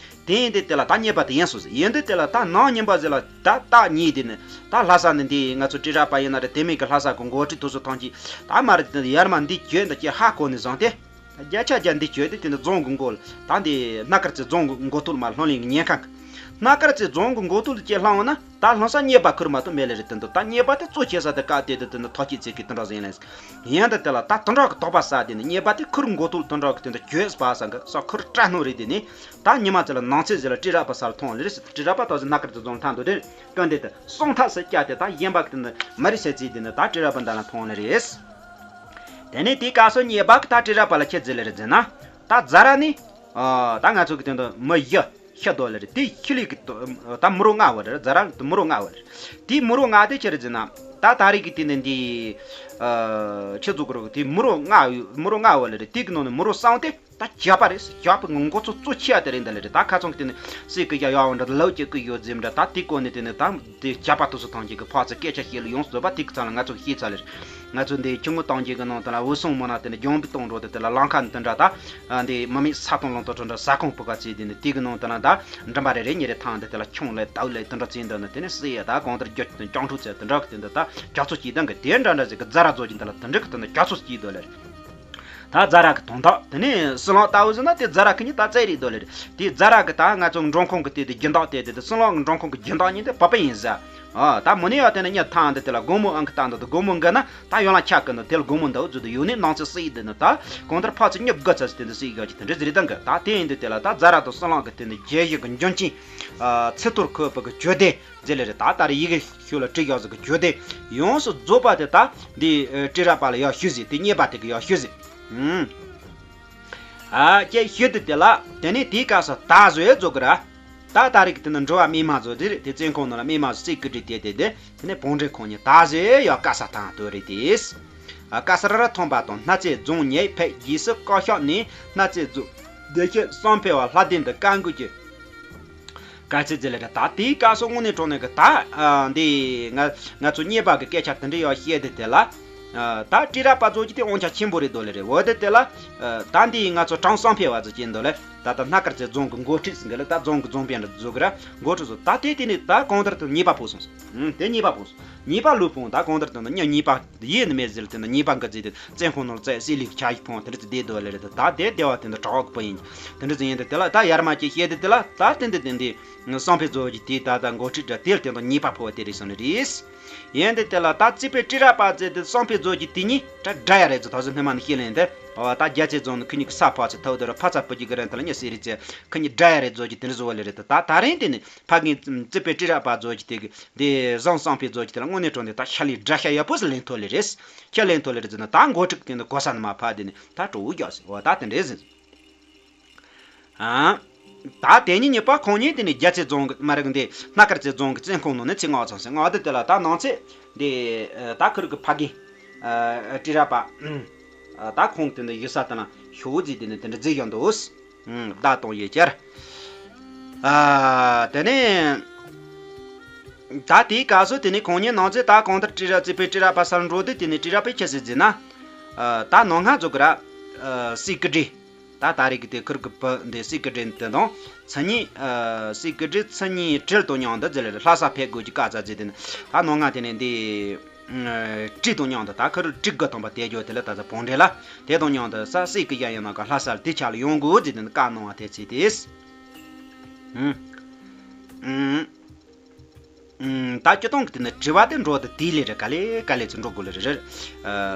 དེ་ཡིན་དུས་དེ་ལ་ད་གཉེར་པ་དེ་ཡིན་སོང་ཟེར། ཡིན་དུས་དེ་ལ་ད་ནང་ཉིན་པ་ཟེར་ལ་ད་རྟགས་གཉིས་དེ་ནི་ད་ལྷ་ས་ནས་འདི་ང་ཚོ་ཏི་ར་པ་ཡིན་ན་རེད། དེ་མིན་གྱི་ལྷ་ས་གི་འགོ་ཁྲིད་དེ་ཚོ་ཐམས་ཅད་ད་མ་རེད། དེ་ཡར་མ་འདི་གྱོད་འདི་ཅི་ཧ་གོ་ནས་བཟུང་སྟེ། བརྒྱ་ཆ་བརྒྱ་འདི་གྱོད་དེ་དེ་ནི་རྫོང་གི་མགོ་ལ་ད་འདི་སྣ་དཀར་རྩེ་རྫོང་གི་མགོ་ཐོག་མ་ལྷོང་ལེན་གྱི་ཉེན་ཁ་གི། སྣ་དཀར་རྩེ་རྫོང་གི་མགོ་ཐོག་ལ་ཅི་ལྷང་བ་ན་ད་ལྷང་ས་གཉེར་པ་ཁུར་མ་གཏོགས་མེད་ལེ་རེད། དེ་འདུག་ད་གཉེར་པ་དེ་གཙོ་ཆེ་ས་དེ་བཀག་དེ་དེ་དེ་ནི་ཐོག་སྐྱེད་ཚིག་གི་དེ་འདྲ་ཟིན་ལེ། ཡིན་དེ་དེ་ལ་ད་དེ་འདྲ་གི་དོགས་པ་ཟ་དེ་ནི་གཉེར་པ་དེ་ཁུར་མགོ་ཐོག་དེ་འདྲ་གི་དེ་འདྲ་གྱོད་སྤ་ས་གི་ས་ཁུར་སྐྲ་སྣོ་རེད། དེ་ནི། ད་ཉི་མ་ཚེ་ལ་ནང་ཚེ་ཟེར་ལ་ཏི་ར་པ་སར་མཐོང་ལེ་རེད། ཏི་ར་པ་ད་ཟེར་སྣ་དཀར་རྩེ་རྫོང་ཐང་དུ་དེ་ཀུན་དེ་དེ་སོང་ཐག་སེ་བཀྱག་དེ་ད་གཞན་པ་གི་དེ་འདི་མ་རེད་ཟེར་ཚིག་དེ་འདི་ད་ཏི་ར་པ་འདི་ལ་མཐོང་ལེ་རེད། དེ་ནས་དེའི་སྐབས་སུ་གཉེར་པ་གི་ད་ཏི་ར་པ་ལ་ཁྱེད་ཟེར་ལེ་རེད་ཟེར་ན། ད་ཛ་ར་ནི། ད་ང་ཚོ་གི་དེ་འདི་མི་བཞི་ཤི་དོ་ལེ་རེད། དེ་ཤི་ལི་གི་ད་མི་རོ་ལྔ་བ་རེད། ཛ་ར་དེ་མི་རོ་ལྔ་བ་རེད། དེ་མི་རོ་ལྔ་དེ་ཁྱེད་རེད་ཟེར་ན། ད་ད་རེས་གི་དེ་འདི་འདི། ཁྱེད་ཚོ་གི་རོ་དེ་མི་རོ་ལྔ་མི་རོ་ལྔ་བ་ལེ་རེད། དེ་གི་ནང་ནས་མི་རོ་གསུམ་དེ། ད་ཇག་པ་རེད། ཇག་པ་གི་འགོ་གཙོ་གཙོ་ཆེ་བ་དེ་རེད་འདི་ལེ་རེད། ད་ཁ་ཚང་གི་དེ་ནི་སྲས་ཀྱི་ཡ་ཡ་བ་འདྲ་ལོ་གཅིག་གི་ཡོད་ཟེར་འདྲ། ད་དེ་སྐོར་ནས་དེ་ནི་ད་དེ་ཇག་པ་དེ་ཚོ་ཐམས་ཅད་ཀྱི་ཕར་ཚུར་སྐད་ཆ་བཤད་ལ་ཡོངས་སུ་རྫོགས་པ་དེ་གི་ཚང་ལ་ང་ཚོ་གི་ཤེས་ཚར་ལེ་རེད། ང་ཚོ་འདི་ཆུ་སྔོན་ཐང་ཆེན་གི་ནང་དེ་ལ་འུ་སུང་མོ་ན་དེ་ནི་རྒྱང་འབུད་གཏོང་འགྲོ་དེ་དེ་ལ་ལམ་ཁ་ནས་དེ་འདྲ་ད་འདི་མི་མེད་ས་སྟོང་ལུང་སྟོང་འདྲ་ཟ་ཁང་སྤུ་ག་ཚེ་དེ་ནི་དེ་གི་ནང་དེ་ན་ད་མགྲིན་པ་རེ་རེ་ཉེ་རེ་ཐང་དེ་དེ་ལ་ཁྱུང་ལེ་དྭགས་ལེ་དེ་འདྲ་ཚེ་འདི་ནི་དེ་ནི་སྲས་ཡ་ད་གང་ལྟར་རྒྱུ་སྤྱང་གྲུང་ཚེ་དེ་འདྲ་གི་དེ་འདི་ད་རྒྱ་མཚོ་སྐྱིད་དང་གི་དེ་འདྲ་འདྲ་ཟིག་གི་ཛ་ར་རྫོགས་ཀྱི་འདི་ལ་དེ་འདྲ་གི་དེ་འདི་རྒྱ་མཚོ་སྐྱིད་དོ་ལེ་རེད། ད་ཛ་ར་གི་དོན་དག་དེ་ནས་སྲིད་ལང་ལྟ་བུ་ཟེར་ན་དེ་ཛ་ར་གི་ནི་ད་རྩེ་རིག་དོ་ལེ་རེད། དེ་ཛ་ར་གི་ད་ང་ཚོ་འབྲོང་ཁུང་གི་དེ་དེ་སྦྱིན་བདག་དེ་དེ་དེ་སྲིད་ལང་གི་འབྲོང་ཁུང་གི་སྦྱིན་བདག་ཉིད་དེ་བ་པ་ཡིན་ཟེར། ཨ་ད་མོ་ནི་ཡ་དེ་ནི་ཉི་ཐང་འདི་དེ་ལ་དགོང་མོ་ཨང་ཁི་ཏང་འདི་དགོང་མོ་འགི་ན་ད་ཡོ་ལ་ཆ་གི་ནི་དེ་ལ་དགོང་མོ་འདའ་བོ་ཛུ་དུ་ཡོ་ནི་ནང་ཚེ་སི་ཡི་འདི་ནི་ད་གང་ལྟར་ཕ་ཚི་ཉི་དགུ་ཚ་སི་དེ་འདི་སི་ཡི་ག་ཅི་དེ་འདྲ་ཟི་རི་དང་གི་ད་དེ་ཡིན་འདི་དེ་ལ་ད་ཛ་ར་དང་སི་ལང་གི་དེ་ནི་རྒྱལ་ཡི་གི་འབྱོན་ཅིང་ཚེ་ཐོར་ཁོ་པ་གི་ཇོ་དེ་ཟེ་ལེ་རེ་ད་ད་རེ་ཡི་གེ་ཤུ་ལ་བྲི་ཡག་ཟི་གི་ཇོ་དེ་ཡོངས་སུ་རྫོགས་པ་དེ་ད་འདི་ཏྲི་ར་པ་ལ་ཡག་ཤུ་ཟི་དེ་རྙེད་པ་དེ་གི་ཡག་ཤུ་ཟི། ཨ་ཀྱེ་ཤུ་དེ་དེ་ལ་དེ་ནི་དེའི་སྐབས་སུ་ད་བཟོས་རྫོགས་གི་ར། ད་ད་རིག་དེ་ནི་འགྲོ་བ་མི་མ་བཟོ་དེ་རེད་དེ་བཙན་ཁོང་ནང་ལ་མི་མ་བཟོ་སྲིད་ཀི་དྲི་དེ་དེ་དེ་དེ་ནི་བོང་འདྲེ་ཁོང་ཉིད་ད་བཟོས་ཡག་ཀ་ས་ཐང་དོ་རེད་དེ། ཨ་ཀ་ས་ར་ར་ཐོན་པ་དང་སྣ་རྩེ་རྫོང་ཉེ་ཕེབས་རྗེས་སུ་བཀའ་ཤག་ནས་སྣ་རྩེ་རྫོང་བདེ་ཆེན་བསམ་འཕེལ་བ་ལྷ་ལྡན་དུ་བཀའ་འགུགས་ཀྱི་དཀའ་ཚེགས་ཟེར་ལེ་རེད། ད་དེའི་སྐབས་སུ་དངོས་གནས་དྲང་གནས་ཀྱི་ད་འདི་ང་ང་ཚོ་རྙེད་པ་གི་སྐད་ཆ་དེ་འདྲ་ཡག་བཤད་དེ་དེ་ལ་ད་ཏྲི་ར་པ་ཚོ་གི་དེ་དབང་ཆ་ཆེན་པོ་རེད་དོ་ལེ་རེད། འོ་དེ་དེ་ལ་ད་འདི་ང་ཚོ་གྲངས་བསམ་འཕེལ་བ་ཚོ་སྐྱེས་འདུག་ལེ། ད་ལྟ་སྣ་དཀར་རྩེ་རྫོང་གི་འགོ་ཁྲིད་ཟིན་གི་ལ་ད་རྫོང་གི་རྫོང་དཔོན་འདྲ་བཟོ་གི་ར་འགོ་ཁྲིད་བཟོ་ད་དེ་དེ་ནི་ད་གང་ལྟར་དུ་ཉེས་པ་ཕོག་སོང་། ཨུམ་དེ་ཉེས་པ་ཕོག་སོང་། ཉེས་པ་ལུས་ཕོང་ད་གང་ལྟར་དུ་ནི་ཉ་ཉེས་པ་ཡེ་ནི་མེད་ཟེར་དེ་ནི་ཉེས་པ་འགི་རྩིས་དེ་བཙན་ཁོང་ནོར་རྩེ་སྲིད་ལུགས་ཆ་ཡིག་ཕོང་དེ་འདྲ་ཚོ་བསྡད་དོ་ལེ་རེད། ད་དེ་བདེ་བ་དེ་འདི་གྲགས་པ་ཡིན་དེ་འདྲ་ཚོ་ཡིན་དེ་དེ་ལ་ད་ཡར་མ་ཅིག་བཤད་དེ་དེ་ལ་ད་དེ་འདི་དེ་འདི་བསམ་འཕེལ་རྫོགས་ཀྱི་དེ་ད་ད་འགོ་ཁྲིད་འདྲ་དེ་ལ་དེ་འདྲ་ཉེས་པ་ཕོག་དེ་རེད་སོང་ནི་རེད། ཡིན་དེ་དེ་ལ་ད་རྩིས་པའི་ཏྲི་ར་པ་ཚེ་དེ་བསམ་འཕེལ་རྫོགས་ཀྱི་དེ་གཉིས་ད་འདྲ་ཡ་རེད་ཚོ་ད་གཟོད་སྣེ་མ་ནི་ཤེས་ལེན་དེ་འོ་ད་རྒྱ་ཚེ་རྫོང་ནི་ཁི་གཉིས་ཀྱི་ས་ཕག་ཚེ་ཐོག་དེ་རུ་ཕ་ཚ་བུ་གཅིག་གི་རིང་དེ་ལ་ཉི་ཟེར་རེད་ཚེ་ཁི་གཉིས་འདྲ་ཡ་རེད་རྫོགས་ཀྱི་དེ་འདྲ་བཟོ་བ་ལེ་རེད། ད་ད་རིང་དེ་ནི་ཕ་གིན་རྩིས་པའི་ཏྲི་ར་པ་རྫོགས་ཀྱི་དེ་གི་དེ་བཟང་བསམ་འཕེལ་རྫོགས་ཀྱི་དེ་ལ་དངོས་གནས་དྲང་གནས་ད་ཤ་ལི་དགྲ་ཤ་ཡག་པོ་ཟེར་ལེན་ཐོག་ལེ་རེད། ཁྱེད་ལེན་ཐོག་ལེ་རེད་ཟེར་ན་ད་འགོ་ཁྲིད་དེ་ནི་གོ་ས་ནི་མ་ཕ་དེ་ནི་ད་སྤྲོ་བོ་རྒྱག་ཟེར་བ་ད་དེ་འདྲ་ཟེར། ཨ། ད་དེ་ཉིད་ཉིད་པ་ཁོང་ཉིད་དེ་ནི་རྒྱ་ཚེ་རྫོང་གི་མ་རེད་འདི་སྣ་དཀར་ཚེ་རྫོང་གི་བཙན་ཁོང་ནང་ནས་ཚེ་སྔ་ཚང་ཚེ་སྔ་དེ་དེ་ལ་ད་ནང་ཚེ་འདི་ད་ཁུར་གི་ཕ་གི་ཏྲི་ར་པ་ད་ཁོང་དེ་འདི་ཡུལ་ས་དེ་ན་ཤོག་བུ་རྫིས་དེ་ནི་དེ་འདྲ་རྫིས་ཡོང་འདུག་བདག་དང་ཡེ་ཅར། དེ་ནས་ད་དེའི་སྐབས་སུ་དེ་ནི་ཁོང་ཉིད་ནང་ཚེ་ད་གང་ལྟར་ཏྲི་ར་རྩིས་པའི་ཏྲི་ར་པ་སར་འགྲོ་དུས་དེ་ནི་ཏྲི་ར་པའི་ཁྱེད་སྲིད་རྫིས་ན་ད་ནང་ང་འཛུགས་གི་ར་སྲིད་ཀི་ཏྲི། ད་ད་རེས་ཀྱི་དེ་ཁུར་གི་བུ་འདི་སྲིད་ཀི་ཏྲི་དེ་དང་མཚན་ཉིད་སྲིད་ཀི་ཏྲི་མཚན་ཉིད་དྲིལ་དང་མཉམ་དུ་ཟེར་ལེ་ལྷ་ས་ཕེབས་དགོས་ཀྱི་བཀའ་སྩལ་ཟེར་དེ་ནི་ད་ནང་ང་དེ་ནས་འདི་ཏྲི་དང་མཉམ་དུ་ད་ཁུར་ཏྲི་དགུ་ཐམ་པ་དེ་རྒྱུ་དེ་ལ་ད་ས་བོང་འདྲེ་ལ་དེ་དང་མཉམ་དུ་ས་སྲིད་ཀི་ཡ་ཡིན་ན་ག་ལྷ་ས་ལ་དེ་ཆ་ལ་ཡོང་དགོས་ཟེར་དེ་ནི་བཀའ་གནང་བ་དེ་ཚེ་དེས། ད་སྤྱི་བཏང་གི་དེ་ནི་དྲི་བ་དེ་འགྲོ་དུ་དེ་ལས་རེད་ག་ལེ་ག་ལེ་ཚུར་འགྲོ་དགོས་ལེ་རེད།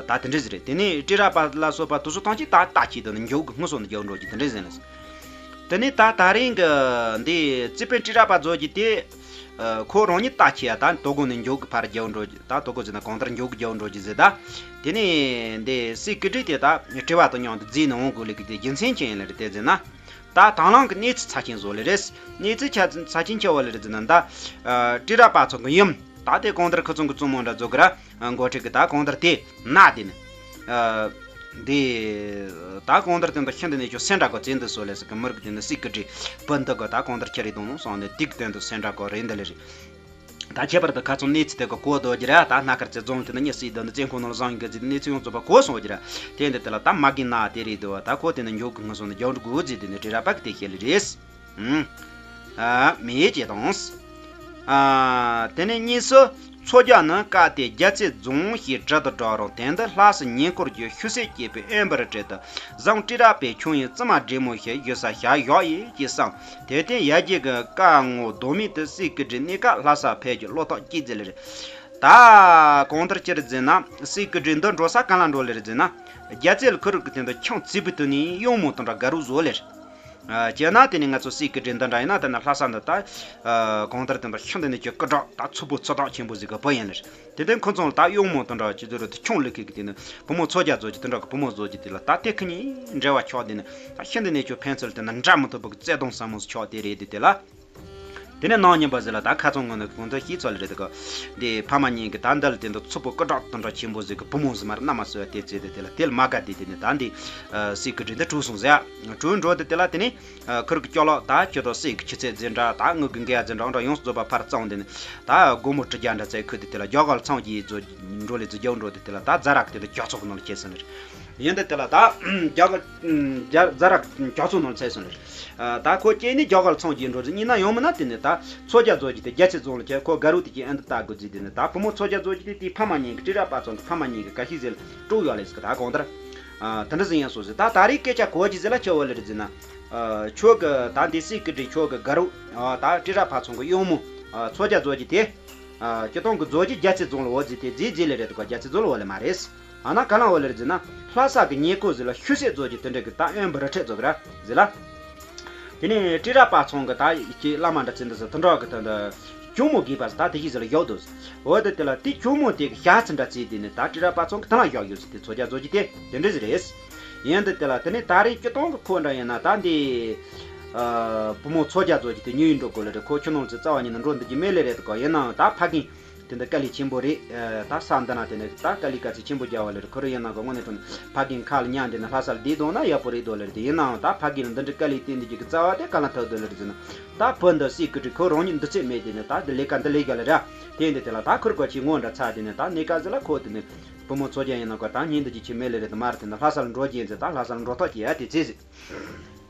ད་དེ་འདྲ་ཟིག་རེད། དེ་ནས་ཏྲི་ར་པ་ལ་སོགས་པ་དུ་སོ་ཐང་ཅིག་ད་ལྟ་ཅིག་དེ་ནི་མགྱོགས་གི་སྔོན་སོང་ནས་རྒྱག་འགྲོ་གི་དེ་འདྲ་ཟིན་ལ། དེ་ནས་ད་ད་རིང་གི་འདི་རྩིས་པའི་ཏྲི་ར་པ་རྫོགས་ཀྱི་དེ་ཁོ་རང་ཉིད་ལྟ་ཅི་ཡ་ད་དོ་དགོང་ནས་མགྱོགས་གི་ཕར་རྒྱག་འགྲོ་གི་ད་དོ་དགོང་ཟིན་ན་གང་ལྟར་མགྱོགས་གི་རྒྱག་འགྲོ་གི་ཟེར་ད། དེ་ནས་འདི་སྲིད་ཀི་ཏྲི་དེ་ད་དྲི་བ་དང་མཉམ་དུ་རྫིས་ནས་འོང་དགོས་ལེ་གི་དེ་རྒྱུ་མཚན་ཅི་ཡིན་ལེ་རེད་དེ་ཟེར་ན། ད་དང་བླངས་ཀྱི་གནས་ཚུལ་ཚབས་ཆེན་བཟོ་ལེ་རེད། གནས་ཚུལ་ཆ་ཚབས་ཆེན་ཆེ་བ་ལེ་རེད་ཟེར་ན་ད། ཨ་ཏྲི་ར་པ་ཚང་གི་ཡུམ། ད་དེ་གང་ལྟར་ཁུ་ཚང་གི་བཙུན་མོ་འདྲ་བཟོ་གི་ར། འགོ་ཁྲིད་གི་ད་གང་ལྟར་དེ་ན་དེ་ནི། ཨ་འདི། ད་གང་ལྟར་དེ་འདི་ཤིན་ཏུ་ནས་ཅོ་སེན་འདྲ་གོ་བཙན་དུ་བཟོ་ལེ་ཟེར་གི་མི་རིགས་དེ་ནི་སྲིད་ཀི་ཏྲི། བུ་འདི་གི་ད་གང་ལྟར་ཁྱེར་རེ་དང་སོང་ནས་དེ་གི་སྟེང་དུ་སེན་འདྲ་གོ་རེད་འདི་ལེ་རེད། ད་ཁྱད་པར་དུ་ཁ་ཚང་གནས་ཚུལ་དེ་ག་གོ་བསྡད་ཀྱི་ར། ད་སྣ་དཀར་རྩེ་རྫོང་དེ་ནི་གཉིད་སད་དོ་ནི་བཙན་ཁོང་ནང་ལ་བཟང་གི་ཟེར་གནས་ཚུལ་ཡོངས་རྫོགས་པ་གོ་སོང་གི་ར། དེ་འདི་དེ་ལ་ད་མ་གི་ན་དེ་རེད་འདུག་ད་ཁོ་དེ་ནི་མགྱོགས་གི་ངུ་སོང་ནི་རྒྱང་འགྲོ་དགོས་ཟེར་དེ་ནི་ཏྲི་ར་པ་གི་དེ་བཤད་ལེ་རེད། ཨ་མེད་ཅེས་དང་། ཨ་དེ་ནི་གཉིས་སུ། མཚོ་རྒྱལ་ནི་བཀའ་དེ་རྒྱ་ཚེ་རྫོང་ཞེས་བྲི་དུ་གྲགས་རུང་དེ་འདི་ལྷ་སའི་ཉེ་འཁོར་གྱི་ཤུ་སེ་སྐྱེས་པའི་དབེན་པར་བྲིས་ཏེ། བཟང་ཏྲི་ར་པའི་ཁྱུང་ཡི་བཙུན་མ་འདྲེ་མོ་ཞིག་ཡུལ་ས་ཞག་བཞག་ཡིན་ཅེས་གསུངས། དེ་སྟེང་ཡར་རྒྱས་ཀྱི་བཀའ་ངོ་ལྡོག་མེད་དུ་སྲས་ཀི་ཏྲི་གནས་སྐབས་ལྷ་ས་ཕེབས་ཀྱི་བློ་ཐག་བཅད་ཟེར་ལེ་རེད། ད་གང་ལྟར་ཅི་རེད་ཟེར་ན་སྲས་ཀི་ཏྲི་འདི་འགྲོ་ས་གང་ལ་འགྲོ་ལེ་རེད་ཟེར་ན། རྒྱ་ཚེ་ལ་ཁུ་རུ་གི་དེ་འདི་ཁྱང་བརྩིགས་པའི་དུས་ནས་གཡུང་མོ་དང་འདྲ་དགའ་རབ་བཟོ་ལེ་རེད། ཨ་བྱས་ན་དེ་ནས་ང་ཚོ་སྲས་ཀི་ཏྲི་འདི་འདྲ་ཡིན་ན་དེ་ནས་ལྷ་ས་འདི་ད་ཨ་གང་ལྟར་དེ་འདི་ཤིན་ཏུ་ནས་ཀྱི་སྐུ་དྲག་ད་མཚོ་བུ་མཚོ་དྲག་ཆེན་པོ་ཟིག་གི་བུ་ཡིན་ལེ་རེད། དེ་དོན་ཁོ་ཚོ་ལ་ད་གཡུང་མོ་དང་འདྲ་ཅི་ཟེར་རུ་དེ་ཁྱུང་ལུག་ཁི་གི་དེ་ནི་བུ་མོ་མཚོ་རྒྱལ་བཟོ་རྒྱུ་དེ་འདྲ་གི་བུ་མོ་བཟོ་རྒྱུ་དེ་ལ་ད་དེ་ཁི་གཉིས་འབྲེལ་བ་ཆགས་དེ་ནི་ད་ཤིན་ཏུ་ནས་ཅོ་ཕན་ཚུན་དེ་ནི་འདྲ་མི་ཐུབ་པ་གི་བརྩེ་དུང་ཟབ་མོ་ཆགས་དེ་རེད་དེ་དེ་ལ། དེ་ནས་ནང་ཉིན་པ་ཟེར་ལ་ད་ཁ་ཚང་ངོ་ནས་གོང་དུ་ཤེས་ཚོད་ལ་རེད་དེ་གི། དེ་ཕ་མ་གཉིས་ཀྱི་ད་འདི་ལ་དེ་འདི་མཚོ་བུ་སྐུ་དྲག་དང་འདྲ་ཆེན་པོ་ཟིག་གི་བུ་མོ་ཟིག་མར་མནའ་མ་ཟོས་དེ་བཙལ་དེ་དེ་ལ་དེ་ལ་མ་དགའ་དེ་དེ་ནི་ད་འདི་སྲས་ཀི་ཏྲི་འདི་བྲོས་སོང་ཟེར། བྲོས་འགྲོ་དེ་དེ་ལ་དེ་ནི། ཁུར་གི་སྐྱོ་ལོག་ད་ཁྱོད་དང་སྲས་ཀྱི་ཆུ་ཚད་འཛིན་གྲྭ་ད་ངུ་གི་འགལ་འཛིན་གྲྭ་འདྲ་ཡོངས་སུ་རྫོགས་པ་ཕར་བཙོང་དེ་ནི་ད་སྒོར་མོ་དྲུག་བརྒྱ་འདྲ་བཙལ་ཁུར་དེ་དེ་ལ་རྒྱ་གར་ཚང་གི་འཛུལ་འགྲོ་ལས་འཛུལ་རྒྱག་འགྲོ་དེ་དེ་ལ་ད་ཛ་རག་དེ་ལ་ཇག་ཚོགས་ནང་ལ་ཁྱེར་སོང་ནི་རེད། ཡིན་དེ་དེ་ལ་ད་རྒྱ་གར་ཛ་རག་ཇག་ཚོགས་ནང་ལ་ཚད་སོང་ནི་རེད། ད་ཁོ་སྐྱེས་ནི་རྒྱ་གར་ཚང་གི་འགྲོ་ཟིག་ཡིན་ན་ཡང་མིན་ན་དེ་ནི་ད་མཚོ་རྒྱལ་བཟོ་རྒྱུ་དེ་རྒྱ་ཚེ་རྫོང་ལ་ཁྱེར་ཁོ་དགའ་རབ་དེ་གྱིས་ཨེ་འདི་ལྟ་དགོས་ཟིག་དེ་ནི་ད་བུ་མོ་མཚོ་རྒྱལ་བཟོ་རྒྱུ་དེ་དེའི་ཕ་མ་གཉིས་ཀྱི་ཏྲི་ར་པ་ཚང་གི་ཕ་མ་གཉིས་ཀྱི་ག་ཤི་ཟེར་དཀྲུག་ཡོད་ལེ་ཟིག་ད་གང་ལྟར། དེ་འདྲ་ཟིག་ཡིན་སོང་ཟིག་ད་ད་རེས་སྐད་ཆ་གོ་གི་ཟིག་ལ་ཆེ་བོ་ལེ་རེད་ཟིག་ན། ཁྱོད་ཀྱི་ད་འདི་སྲས་ཀི་ཏྲི་ཁྱོད་ཀྱི་དགའ་རབ། ད་ཏྲི་ར་པ་ཚང་གི་གཡོག་མོ། མཚོ་རྒྱལ་བཟོ་རྒྱུ་དེ། ཨ་སྤྱིར་བཏང་གི་རྫོགས་རྒྱུ་རྒྱ་ཆེ་རྫོང་ལ་འོ་ཟེར་དེ་རྫས་རྫས་ལས་རེད་དོ་ག་རྒྱ་ཆེ་རྫོང་ལ་འོ་ལས་མ་རེད། ཨ་ན་ག་ལ་འོ་ལས་རེད་ཟེར་ན། ལྷ་ས་གི་ཉེ་འཁོར་ཟེར་ལ་ཤུལ་སེ་རྫོགས་རྒྱུ་དེ་འདྲ་གི་ད་དབོན་པོ་རི་ཁྲོད་རྫོགས་ར་ཟེར་ལ། དེ་ནས་ཀྲི་ར་པ་ཚང་གི་ད་ཀྱི་བླ་མ་འདྲ་ཚེ་འདི་ཟེར་དེ་འདྲ་གི་ད་འདི་ཇོ་མོ་དགོས་པ་ཟེར་ད་དེ་ཞིག་ཟེར་ལ་ཡག་འདུག་འོ་དེ་དེ་ལ་དེ་ཇོ་མོ་དེ་གི་ཞག་ཚི་འདྲ་ཚེ་དེ་ནས་ད་ཀྲི་ར་པ་ཚང་གི་ད་ལ་ཡག་ཡོད་ཟེར་དེ་ཚོ་རྒྱ་རྫོགས་རྒྱུ་དེ་དེ་འདྲ་ཟེར་རེད། ཡིན་དུ་དེ་ལ་དེ་ནས་ད་རེས་སྤྱིར་བཏང་གི་ཁོ་འདྲ་ཡིན་ན་ད་འདི། ཨ་བུ་མོ་ཚོ་རྒྱ་རྫོགས་རྒྱུ་དེ་ཉུལ་ཡིན་འགྲོ་དགོས་ལེ་རེད། ཁོ་ཁྱོད་ནང་ཚེ་རྩ་བ་ཉིད་ནས་འགྲོ་འདི་རྒྱུ་མེད་ལེ་རེད་དོ་ག་ཡིན་ནའང་ད་ཕ་རྒན། དེ་འདི་དཀའ་ལས་ཆེན་པོ་རེད། ཨ་ད་ས་འདི་ན་དེ་ནི་ད་དཀའ་ལས་ག་ཚོད་ཆེན་པོ་རྒྱག་པ་ལེ་རེད། ཁོ་རང་ཡིན་ནའང་གི་དངོས་གནས་དྲང་གནས་ཕ་རྒན་ཁ་ལ་ཉལ་འདི་ན་ལྷ་ས་ལ་བསྡད་འདུག་ན་ཡག་པོ་རེད་དོ་ལེ་རེད། དེ་ཡིན་ནའང་ད་ཕ་རྒན་ལ་འདི་འདྲའི་དཀའ་ལས་བསྟན་འདི་རྒྱུ་གི་རྩ་བ་དེ་ག་ལ་ཐུག་འདུག་ལེ་རེད་ཟེར་ན། ད་བུ་འདི་སྲས་ཀི་ཀྲི་ཁོ་རང་ཉིད་འདི་ཚད་མེད་དེ་ནི་ད་འདི་ལས་ཀ་འདི་ལས་རྒྱ་ལེ་ར། དེ་འདི་དེ་ལ་ད་ཁུར་གོ་ཆེ་ངོ་འདྲ་ཚ་དེ་ནི་ད་གནས་ཀ་ཟེར་ལ་ཁོ་དེ་ནི་བུ་མོ་ཚོ་རྒྱ་ཡིན་ནའང་གི་ད་ཉིན་འདི་རྒྱུ་ཆེ་མེད་ལེ་རེད། དེ་མ་རེད། དེ་ནི་ལྷ་ས་ལ་འགྲོ་རྒྱུ་ཡིན་ཟེར། ད་ལྷ་ས་ལ་འགྲོ་ཐག་ཆོད་ཡ་དེ་ཚེ་ཟེར།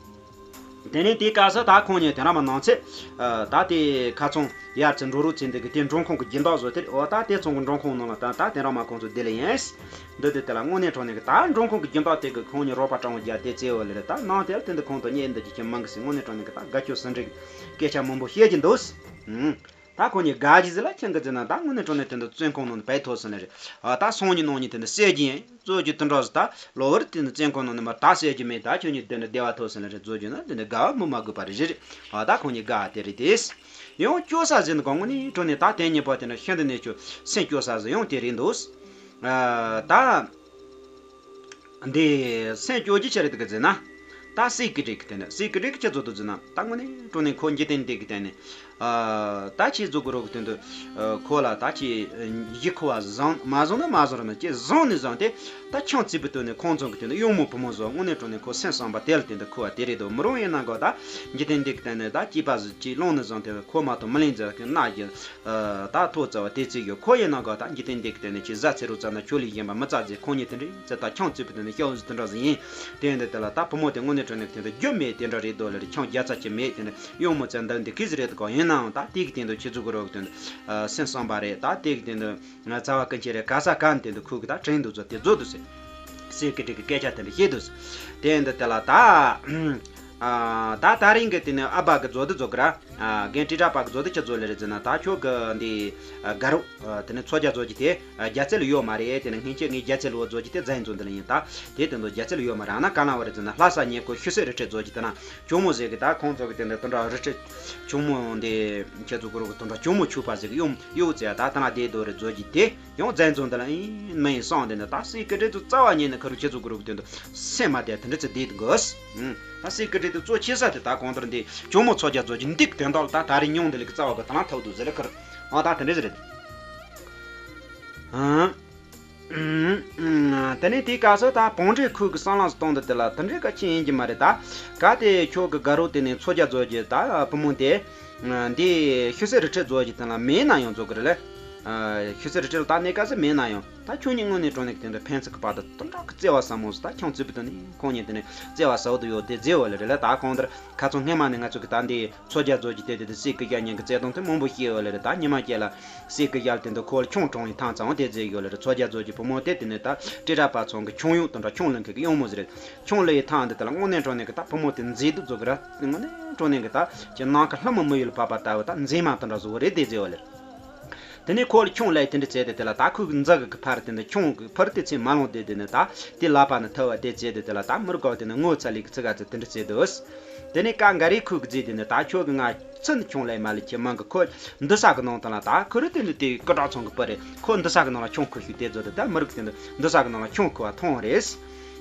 དེ་ནས་དེའི་སྐབས་སུ་ད་ཁོང་གཉིས་དེ་རང་མ་ནང་ཚེ། ཨ་ད་དེ་ཁ་ཚང་ཡར་ཚེ་འགྲོ་རུ་ཚེ་འདི་གི་དེ་འབྲོང་ཁུང་གི་སྦྱིན་བདག་བཟོ་དེར་འོ་ད་དེ་ཚང་གི་འབྲོང་ཁུང་ནང་ལ་ད་ད་དེ་རང་མ་ཁོང་ཚོ་བསྡད་ལེ་ཡིན། འདི་དེ་དེ་ལ་དངོས་གནས་དྲང་གནས་གི་ད་འབྲོང་ཁུང་གི་སྦྱིན་བདག་དེ་གི་ཁོང་གཉིས་རོགས་པ་དྲང་བོ་རྒྱ་དེ་ཚེ་འོ་ལེ་རེད། ད་ནང་དེ་ལ་དེ་འདི་ཁོང་དུ་གཉེན་འདི་ཅི་ཁྱིམ་མང་གི་སེ་དངོས་གནས་དྲང་གནས་གི་ད་དགའ་སྐྱོ་ཟིན་འདྲེ་གི་སྐད་ཆ་མང་པོ་བཤད་ཀྱི་འདུག་ཨུམ། ད་ཁོང་གཉིས་དགའ་ཞིག་ཟེར་ལ་ཁྱེད་ཀྱི་ཟེར་ན་ད་དངོས་གནས་དྲང་གནས་དེ་འདི་བཙོན་ཁང་ནང་ནས་བས་ཐོག་ཟིན་ལེ་རེད། ཨ་ད་སང་ཉིན་གནངས་ཉིན་དེ་འདི་བསད་རྒྱུ་ཡིན། རྫོགས་རྒྱུ་དེ་འདྲ་ཟེར། ད་གློ་བུར་དེ་འདི་བཙོན་ཁང་ནང་ནས་མར་ད་བསད་རྒྱུ་མེད། ད་ཁྱོད་གཉིས་དེ་འདི་བདེ་བ་ཐོབ་ཟིན་ལེ་རེད། རྫོགས་རྒྱུ་ན་དེ་འདི་དགའ་བ་མི་མ་དགོས་པ་རེད་རེད། ཨ་ད་ཁོང་གཉིས་དགའ་དེ་རེད་དེ། ཡང་སྐྱོ་ས་ཟིན་གང་ངོ་ནས་དྲང་གནས་ད་དེ་གཉིས་པོ་དེ་འདི་ཤིན་ཏུ་ནས་ཁྱོད་སེམས་སྐྱོ་ས་ཟིན་ཡང་དེ་རེད་འདུག་ཨ་ད། འདི་སེམས་སྐྱོ་རྒྱུ་ཆི་རེད་གི་ཟེར་ན། ད་སྲས་ཀི་ཀྲི་གི་དེ་ནི་སྲས་ཀི་ཀྲི་གི་ཁྱེད་ཚོ་དུ་ཟེར་ན་ད་དངོས་གནས་དྲང་གནས་ཁོ་འཇིག་རྟེན་འདི་གི་སྟེང་ནས། ཨ་ད་ཁྱེད་ཚོ་གི་རོགས་གི་དོན་དུ། ཨ་ཁོ་ལ་ད་ཁྱེད་གཞི་ཁོ་བ་བཟང་མ་བཟང་ན་མ་བཟང་རུང་ན་ཁྱེད་བཟང་ནས་བཟང་སྟེ། ད་ཁྱང་བརྩེགས་པའི་དོན་ནས་ཁོང་ཚོ་གི་དོན་དུ་གཡོག་མོ་བུ་མོ་བཟོ། དངོས་གནས་དྲང་གནས་ཁོ་སེམས་བསམ་པ་དེ་ལ་དེ་འདི་ཁོ་བ་དེ་རེད་དོ། མི་རུང་ཡིན་ན་གོ་ད་འཇིག་རྟེན་འདི་གི་སྟེང་ནས་ད་སྐྱེས་པ་ཟིག་ཅིག་བླངས་ནས་བཟང་སྟེ་ཁོ་མ་གཏོགས་མི་ལེན་ཟེར་གི་ན་གི། ད་ཐོ་རྩ་བ་དེ་ཚིག་ཡོད། ཁོ་ཡིན་ན་ག་ད་འཇིག་རྟེན་འདི་གི་སྟེང་ནས་ཁྱེད་བཟའ་ཚེ་རུ་ཙམ་ན་ཁྱོད་ལས་གཞན་པ་མི་བཙའ་ཟེར། ཁོང་གཉིས་དེ་འདྲའི་ཚེ་ད་ཁྱང་བརྩེགས་པའི་སྟེང་ནས་སྐྱོ་བོ་ཟིག་དེ་འདྲ་ཟིག་ཡིན། དེ་འདི་དེ་ལ་ད་བུ་མོ་དེ་དངོས་གནས་དྲང་གནས་དེ་འདྲ་རྒྱུ་མེད་དེ་འདྲ་རེད་དོ་ལེ་རེད། ཁྱང་རྒྱ་ཚ་ཅིག་མེད་དེ་འདྲ་གཡོག་མོ་ཚེ་འདི་འདི་གི་ཟིག་རེད་དོ་ག་ཡིན་ནའང་ད་དེ་གི་སྟེང་དུ་ཁྱེད་ཚོ་གི་རོགས་གི་དོན་དུ་སེམས་བསམ་པ་རེད། ད་དེ་གི་སྟེང་དུ་ང་རྩ་བ་ཀུན་མཁྱེན་རེད། ག་ས་ག་ནས་དེ་འདི་ཁུག་གི་ད་དྲན་འདུག་ཚོ་དེ་རྫོགས་འདུག་ཟེར། སྲས་ཀི་ཀྲི་གི་སྐད་ཆ་དེ་འདྲ་བཤད་འདུག་ཟེར། དེ་འདི་དེ་ལ་ད། ཨ་ད་ད་རིང་གི་དེ་ནི་ཨ་ཕ་གི་རྫོགས་འདུག་རྫོགས་གི་ར། ཨ་རྒན་ཀྲི་ཀྲ་པ་གི་རྫོགས་འདུག་ཆི་རྫོགས་ལེ་རེད་ཟེར་ན། ད་ཁྱོད་གི་འདི་ཨ་དགའ་རོགས་ཨ་དེ་ནི་ཚོ་རྒྱ་རྫོགས་རྒྱུ་དེ་ཨ་རྒྱ་རྩེ་ལ་ཡོད་མ་རེད། དེ་ནི་སྔན་ཆད་ངའི་རྒྱ་རྩེ་ལ་འོ་རྫོགས་རྒྱུ་དེ་རྫ་ཡིན་རྫོགས་འདི་ལ་ཡིན། ད་དེ་དེ་འདུག་རྒྱ་རྩེ་ལ་ཡོད་མ་རེད། ཨ་ན་ག་ན་བ་རེད་ཟེར་ན་ལྷ་ས་ཉེ་འཁོར་ཤུལ་སེ་རི་ཁྲོད་རྫོགས་རྒྱུ་དེ་ན་ཇོ་མོ་ཟེར་གི་ད་ཁོང་ཚོ་གི་དེ་འདི་དོན་དྲ་རི་ཁྲོད་ཇོ་མོ་འདི་ཁྱེད་ཚོ་གི་རོགས་གི་དོན་དྲ་ཇོ་མོ་ཆུ་པ་ཟེར་གི་གཡོག་གཡོག་ཙེ་ད་ད་ན་དེ་དོ་རེད་རྫོགས་རྒྱུ་དེ། ཡང་རྫ་ཡིན་རྫོགས་འདི་ལ་ཨིན་མིན་སོང་དེ་ནི་ད་སྲས་ཀི་ཀྲི་དུ་རྩ་བ་ཉིད་ནས་ཁ་རུ་ཁྱེད་ཚོ་གི་རོགས་གི་དོན་དུ་སེམས་མ་བདེ་དེ་འདྲ་ཚེ་བསྡད་དགོས། ཨུམ། ད་སྲས་ཀི་ཀྲི་དུ་གཙོ་ཆེ་ས་དེ་ད་གང་ལྟར་འདི་ཇོ་མོ་ཚོ་རྒྱ་རྫོགས་རྒྱུ་འདི་གི་དོན་དག་ལ་ད་ད་རེས་ཉུང་འདི་ལ་གི་རྩ་བ་གི་ད་ལ་ཐོག་ཏུ་ཟེར་ལ་ཁར། ཨ་ད་དེ་འདྲ་ཟེར་རེད། ཨང་། ཨུམ། དེ་ནས་དེའི་སྐབས་སུ་ད་བང་འབྲས་ཁུག་གི་སྲང་ལམ་སུ་གཏོང་འདི་དེ་ལ་དེ་འདྲའི་ག་ཅི་ཡིན་གྱི་མ་རེད། ད་ག་དེ་ཁྱོད་གི་དགའ་རོགས་དེ་ནས་ཚོ་རྒྱ་རྫོགས་རྒྱུ་ད་བུ་མོ་དེ། འདི་ཤུལ་སེ་རི་ཁྲོད་རྫོགས་རྒྱུ་དེ་ལ་མེད་ན་ཡང་རྫོགས་གི་རེད་ལེ། ཤུལ་སེ་རི་ཁྲོད་ལ་ད་གནས་སྐབས་སུ་མེད་ན་ཡང་ད་ཁྱོད་གཉིས་དངོས་གནས་དྲང་གནས་ཀྱི་དེ་འདྲ་ཕན་ཚུན་གི་བར་དུ་དེ་འདྲ་གི་བརྩེ་བ་ཟབ་མོ་ཟིག་ད་ཁྱང་བརྩེགས་པའི་དོན་ནས་ཁོང་གཉིས་དེ་ནས་བརྩེ་བ་ཟབ་ཏུ་ཡོད་དེ་མཛེས་བ་ལེ་རེད་ལེ། ད་གང་ལྟར་ཁ་སང་སྔས་མ་ནས་ང་ཚོ་གི་ད་འདི་ཚོ་རྒྱ་རྫོགས་རྒྱུ་དེ་དེ་དེ་སྲས་ཀི་རྒྱ་གཉིས་ཀྱི་བརྩེ་དུང་དེ་མང་པོ་བཤད་བ་ལེ་རེད། ད་ཉི་མ་སྐྱེལ་ལ་སྲས་ཀི་རྒྱ་ལ་དེ་འདྲ་ཁོ་ལ་ཁྱང་དྲང་བའི་ཐང་ཚང་དེ་མཛད་ཡོད་ལེ་རེད། ཚོ་རྒྱ་རྫོགས་རྒྱུ་བུ་མོ་དེ་དེ་ནས་ད་ཀྲི་ཀྲ་པ་ཚང་གི་ཁྱང་གཡོག་དེ་འདྲ་ཁྱང་ལེན་མཁན་གི་གཡོག་མོ་ཟིག་རེད། ཁྱང་ལེན་ཡི་ཐང་འདི་དེ་ལ་དངོས་གནས་དྲང་གནས་ཀྱི་ད་བུ་མོ་དེ་མཛེས་སྡུག་རྫོགས་གི་ར། དངོས་གནས་དྲང་གནས་ཀྱི་ད་ཀྱི་ནམ་མཁའ་ལྷ་མོ་མི་ཡུལ་བབས་པ་ལྟ་བུ་ད་མཛེས་མ་དེ་འདྲ་བཟོ་བོ་རེད་དེ་མཛེས་བ་ལེ། དེ་ནས་ཁོ་ལ་ཁྱང་ལེན་དེ་འདྲ་བྱས་ཏེ་དེ་ལ་ད་ཁོ་གི་མཛའ་གི་ཕར་དེ་འདྲ་ཁྱང་གི་ཕར་དེ་ཚེ་མ་ལོངས་དེ་དེ་ནས་ད་དེ་ལག་པ་ནས་ཐལ་བ་དེ་བྱས་ཏེ་དེ་ལ་ད་མི་རུ་གོ་དེ་ནས་ངོ་ཚ་ལི་གི་ཚི་ག་ཚི་དེ་འདྲ་བྱས་འདུག་དེ་ནས་ཀ་འགའ་རེ་ཁོ་གི་རྫས་དེ་ནས་ད་ཁྱོད་གི་ང་ཚུན་ཁྱང་ལེན་མ་ལེ་ཁྱེད་མང་གི་ཁོ་འདི་ས་གི་ནང་དང་ལ་ད་ཁོ་རུ་དེ་འདྲ་དེ་སྐུ་དྲག་ཚང་གི་པ་རེད། ཁོ་འདི་ས་གི་ནང་ལ་ཁྱང་ཁུ་ཤུ་དེ་བཟོ་དེ་ད་མི་རུ་གི་དེ་འདྲ་འདི་ས་གི་ནང་ལ་ཁྱང་ཁུ་བ་ཐོང་རེད།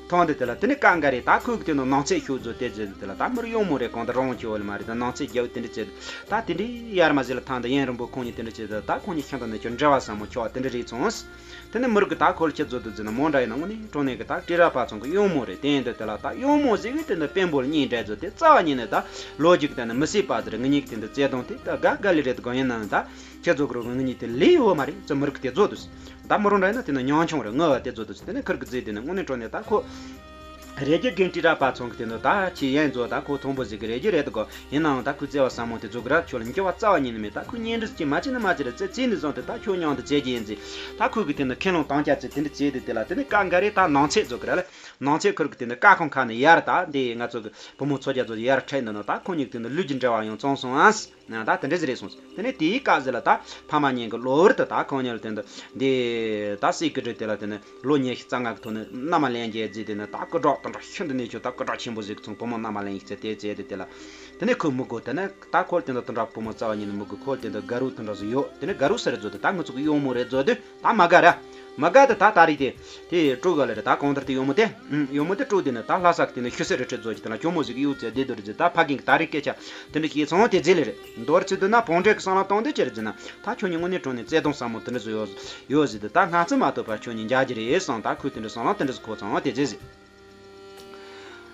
ཐོང་དེ་དེ་ལ་དེ་ནི་ཀ་འགའ་རེ་ད་ཁོ་གི་དེ་ནང་ནང་ཚེ་ཤུགས་བཟོ་དེ་བཟོ་དེ་ལ་ད་མི་རུ་གཡོག་མོ་རེ་གང་ད་རང་ཆེ་བ་ལ་མ་རེད། ད་ནང་ཚེ་རྒྱབ་དེ་འདྲ་བྱེད་ད་དེ་འདྲའི་ཡར་མ་ཟེར་ལ་ཐང་ད་ཡན་རིན་པོ་ཁོང་གཉིས་དེ་འདྲ་བྱེད་ད་ད་ཁོང་གཉིས་ཁྱིམ་དང་ནས་ཀྱང་འབྲེལ་བ་ཟབ་མོ་ཆོག་དེ་འདྲ་རེད་སོང་། དེ་ནི་མི་རུ་གི་ད་ཁོ་ལ་ཁྱེད་བཟོ་དུ་བཟོ་ན་མོ་འདྲ་ཡིན་ན་དངོས་གནས་དྲང་གནས་གི་ད་ཀྲི་ར་པ་ཚང་གི་གཡོག་མོ་རེད། དེ་ཡིན་དུ་དེ་ལ་ད་གཡོག་མོ་ཟེར་གི་དེ་འདྲ་དཔོན་པོ་ལ་གཉིས་འདྲ་བཟོ་དེ་རྩ་བ་ཉིད་ནས་ད་ལོ་རྒྱུས་གི་དེ་ནི་མི་སྲིད་པ་དེ་རེད། ངེད་གཉིས་གི་དེ་འདྲ་བརྩེ་དུང་དེ་ད་དགའ་དགའ་ལི་རེད་དགོངས་ཡིན་ནའང་ད། ཁྱེད་ཚོ་གི་རོགས་ངེད་གཉིས་དེ་ལས་ཡོད་མ་རེད། ཚོ་མི་རིགས་དེ་རྫོགས་འདུག་ད་མི་རུང་འདྲ་ཡིན་ན་དེ་ནི་ཉམ་ཆུང་རེད། ངོ་བ་དེ་རྫོགས་འདུག་དེ་ནི་ཁིར་གི་རྫས་དེ་ནི་དངོས་གནས་དྲང་གནས་ད་ཁོ་ རེ་རྒྱུ་རྒན་ཊི་ར་པ་ཚང་གི་དེ་ནི་ད་ཁྱི་ཡན་ཛོ་ད་ཁོ་མཐོན་པོ་ཟིག་གི་རེ་རྒྱུ་རེད་དོ་གོ། ཡིན་ནའང་ད་ཁོའི་བརྩེ་བ་ཟབ་མོ་དེ་ཛོ་གི་ར་ཁྱོད་ལ་འགྱུར་བ་རྩ་བ་ཉིད་ནས་མེད། ད་ཁོས་ཉན་འདྲི་ཟིག་གི་མ་བྱེད་ན་མ་བྱེད་ར་ཙེ་ཙེ་ནི་བཟང་དེ་ད་ཁྱོད་མཉམ་དུ་བྱེད་ཀྱི་ཡིན་ཟིག། ད་ཁོས་གི་དེ་ནི་ཁས་ལོང་བཏང་རྒྱ་ཙེ་དེ་འདྲ་བྱེད་དེ་དེ་ལ་དེ་ནི་ཀ་འགའ་རེ་ད་ནང་ཚེ་ཛོ་གི་ར་ལ། ནང་ཚེ་ཁུར་གི་དེ་ནི་ཀ་ཁོང་ཁ་ནས་ཡར་ད་འདི་ང་ཚོ་གི་བུ་མོ་ཚོ་རྒྱ་ཚོ་ཡར་ཁྲིད་འདི་ནི་ད་ཁོ་གཉིས་དེ་ནི་ལུས་ཀྱི་འབྲེལ་བ་ཡང་བཙོང་སོང་ཨ། ད་དེ་འདྲ་ཟིག་རེད་སོང་། དེ་ནས་དེའི་སྐབས་ཟིག་ལ་ད་ཕ་མ་གཉིས་ཀྱི་གློ་བུར་དུ་ད་ཁོང་གཉིས་ལ་དེ་འདི་འདི་ད་སྲས་སྐུ་བགྲེས་དེ་ལ་དེ་ནི་ལོ་ཉི་ཤུ་རྩ་ལྔ་གི་ཐོག་ནས་མནའ་མ་ལེན་རྒྱུ་ཟིག་དེ་ནི་ད་སྐུ་དྲག་དེ་འདྲ་ཤིན་ཏུ་ནས་ཁྱོད་ད་སྐུ་དྲག་ཆེན་པོ་ཟིག་གི་ཚོང་བུ་མོ་མནའ་མ་ལེན་ཡིག་ཚད་དེ་བྱས་དེ་དེ་ལ་དེ་ནས་ཁོས་མི་དགོས། དེ་ནས་ད་ཁོ་དེ་འདི་དེ་འདྲ་བུ་མོ་རྩ་བ་ཉིད་ནས་མི་དགོས། ཁོ་དེ་འདི་དགའ་རོགས་དེ་འདྲ་ཟིག་ཡོད། དེ་ནས་དགའ་རོགས་ཟེར་རེད་ཟོ་དེ་ད་ང་ཚོ་གི་གཡོག་མོ་རེད་ཟོ་དེ། ད་མ་དགའ་ར། མ་དགའ་དེ་ད་ད་རེས་དེ། དེ་སྤྲོ་དགའ་ལ་རེད་ད་གང་ལྟར་དེ་གཡོག་མོ་དེ། ཨུམ། གཡོག་མོ་དེ་སྤྲོ་དེ་ནི་ད་ལྷ་ས་གི་དེ་ནི་ཤུ་སེ་རི་ཁྲི་རྫོགས་ཀྱི་དེ་ན་གྱོང་མོ་ཟིག་གཡུག་ཙེ་བདེ་དོ་རེད་ཟེར། ད་ཕ་རྒན་གི་ད་རེས་སྐད་ཆ་དེ་འདྲ་བཤད་ཚང་དེ་རྗེས་ལས་རེད། མདོར་བྱས་དུས་ན་བང་འབྲས་གི་སྲང་ལམ་སྟོང་དེ་ཅི་རེད་ཟེར་ན། ད་ཁྱོད་ཉིད་དངོས་གནས་དྲང་གནས་བརྩེ་དུང་ཟབ་མོ་དེ་འདྲ་ཟིག་ཡོད་ཡོད་ཟེར་དུས་ད་སྔ་ཚོད་མ་གཏོགས་པ་ཁྱོད་ཉིད་མཇལ་རྒྱུ་རེད་བསམ། ད་ཁོས་དེ་འདྲ་སྲང་ལམ་དེ་འདྲ་ཟིག་གོ་ཚང་དེ་རྗེས་ཟེར།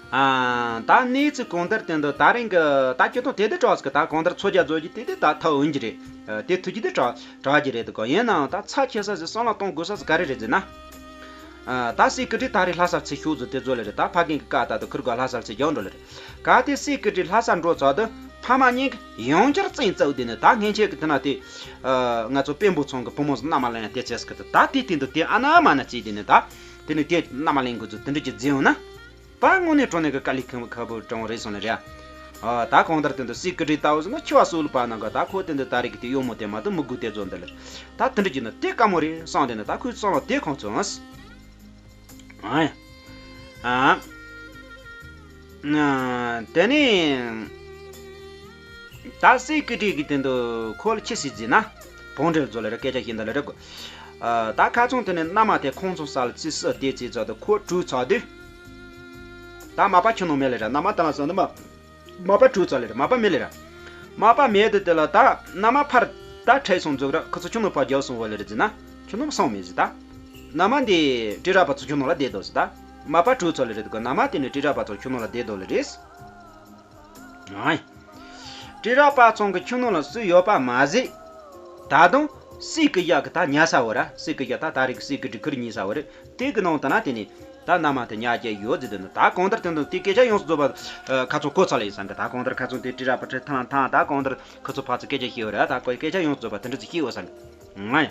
ཨ། ད་གནས་ཚུལ་གང་ལྟར་དེ་འདི་ད་རིང་གི་ད་སྤྱིར་བཏང་དེ་འདི་དྲག་ཟིག་གི་ད་གང་ལྟར་ཚོ་རྒྱ་རྫོགས་ཀྱི་དེ་འདི་ད་ཐབས་འོན་གྱི་རེད། ཨ། དེ་ཐུག་གི་འདི་དྲག་དྲག་གི་རེད་དོ་གོ། ཡིན་ནའང་ད་ཚ་ཆེ་ས་ཟིག་བསམ་བློ་གཏོང་དགོས་ས་ཟིག་ག་རེ་རེད་ཟེར་ན། ཨ། ད་སྲས་སྐུ་བགྲེས་ད་རེས་ལྷ་སར་ཚུར་ཤོག་ཟིག་དེ་ཚོ་ལ་རེད། ད་ཕ་རྒན་གི་བཀའ་ལྟར་དུ་ཁུར་ག་ལྷ་སར་ཚུར་རྒྱག་འགྲོ་ལ་རེད། གལ་ཏེ་སྲས་སྐུ་བགྲེས་ལྷ་སར་འགྲོ་ཚར་དུས་ཕ་མ་གཉིས་ཀྱིས་ཡང་བསྐྱར་བཙན་བཙོག་དེ་ནི་ད་སྔན་ཆད་ཀྱི་དེ་ན་དེ། ཨ། ང་ཚོ་དཔོན་པོ་ཚང་གི་བུ་མོ་ཟིག་མནའ་མ་ལེན་ཡ་དེ་བྱས་ཟིག་གི་ད་དེ་དེ་འདི་དེ་ཨ་ན་མ་ན་བྱས་དེ་ནི་ད། དེ་ནི་དེ་མནའ་མ་ལེན་དགོས་ཚུལ་དེ་འདྲ་ཅིག་བརྫིས་ཡོང་ན། ད་དངོས་གནས་དྲང་གནས་ཀྱི་དཀའ་ལས་ཁག་པོ་དྲང་བོ་རེད་སོང་ལ་རེད། ཨ། ད་གང་ལྟར་དེ་འདི་སྲས་སྐུ་བགྲེས་ལྟ་བུ་ཟིག་ན་ཆུ་བ་སོ་ལུ་པ་ནང་ག་ད་ཁོ་དེ་འདི་ད་རེས་ཀྱི་དེ་གཡོག་མོ་དེ་མ་གཏོགས་མི་དགོས་དེ་བཟོ་འདི་ལ། ད་དེ་འདྲ་ཅིག་ན་དེ་དཀའ་མོ་རེད་བསམ་དེ་ནི་ད་ཁོའི་བསམ་བློ་དེ་ཁོང་ཚོ་ཨ། ཨ། ཨ། དེ་ནས་ད་སྲས་སྐུ་བགྲེས་ཀྱིས་དེ་འདི་ཁོ་ལ་ཅི་ཟེར་ཟེར་ན། བང་འབྲས་ལ་རེ་སྐད་ཆ་བཤད་འདི་ལ་རེ་དགོས། ཨ། ད་ཁ་སང་དེ་ནས་མནའ་མ་དེ་ཁོང་ཚོ་ས་ལ་ཚུར་བསུ་དེ་བྱས་ཚར་དུས་ཁོ་བྲོས་ཚར་དུས། ད་མ་པ་ཁྱོད་ནང་མེད་ལ་ར། མནའ་མ་ད་ལ་སོང་ནི་མ། མ་པ་བྲོས་ཚར་ལེ་ར། མ་པ་མེད་ལེ་ར། མ་པ་མེད་དེ་དེ་ལ་ད་མནའ་མ་ཕར་ད་ཁྲིད་སོང་ཟིག་ར། ཁོ་ཚོ་ཁྱོད་ནང་ཕར་རྒྱབ་སོང་བ་ལེ་རེད་ཟེར་ན། ཁྱོད་ནང་སོང་མེད་ཟེར་ད། མནའ་མ་འདི་སྤྲེལ་ར་པ་ཚོ་ཁྱོད་ནང་ལ་བསྡད་དོ་ཟེར་ད། མ་པ་བྲོས་ཚར་ལེ་རེད་དོ་གོ། མནའ་མ་དེ་ནི་སྤྲེལ་ར་པ་ཚོ་ཁྱོད་ནང་ལ་བསྡད་དོ་ལེ་རེད། ཨ། སྤྲེལ་ར་པ་ཚང་གི་ཁྱོད་ནང་ལ་སུ་ཡོད་པ་མ་ཟད། ད་དུང་སྲས་སྐུ་གཡག་གི་ད་ཉལ་ས་བོ་ར། སྲས་སྐུ་གཡག་ད་ད་རེས་ཀྱི་སྲས་སྐུ་བགྲེས་ཁུར་ཉལ་ས་བོ་རེད། དེ་གི་ནང་དུ་ན་དེ་ནི་ད་མནའ་མ་དེ་ཉལ་རྒྱུ་ཡོད་ཟེར་དུས་ནི་ད་གང་ལྟར་དེ་འདི་དེ་སྐད་ཆ་ཡོངས་སུ་རྫོགས་པ་ཁ་ཚོ་གོ་ཚར་ལེ་ཡིན་བསམ་གི། ད་གང་ལྟར་ཁ་ཚོ་དེ་སྤྲེལ་ར་པ་ཁྲིད་ཐང་ཐང་ད་གང་ལྟར་ཁོ་ཚོ་ཕར་ཚུར་སྐད་ཆ་བཤད་ཡོད་ར། ད་ཁོ་སྐད་ཆ་ཡོངས་སུ་རྫོགས་པ་དེ་འདྲ་ཅིག་བཤད་ཡོད་བསམ་གི། ང་ཡ།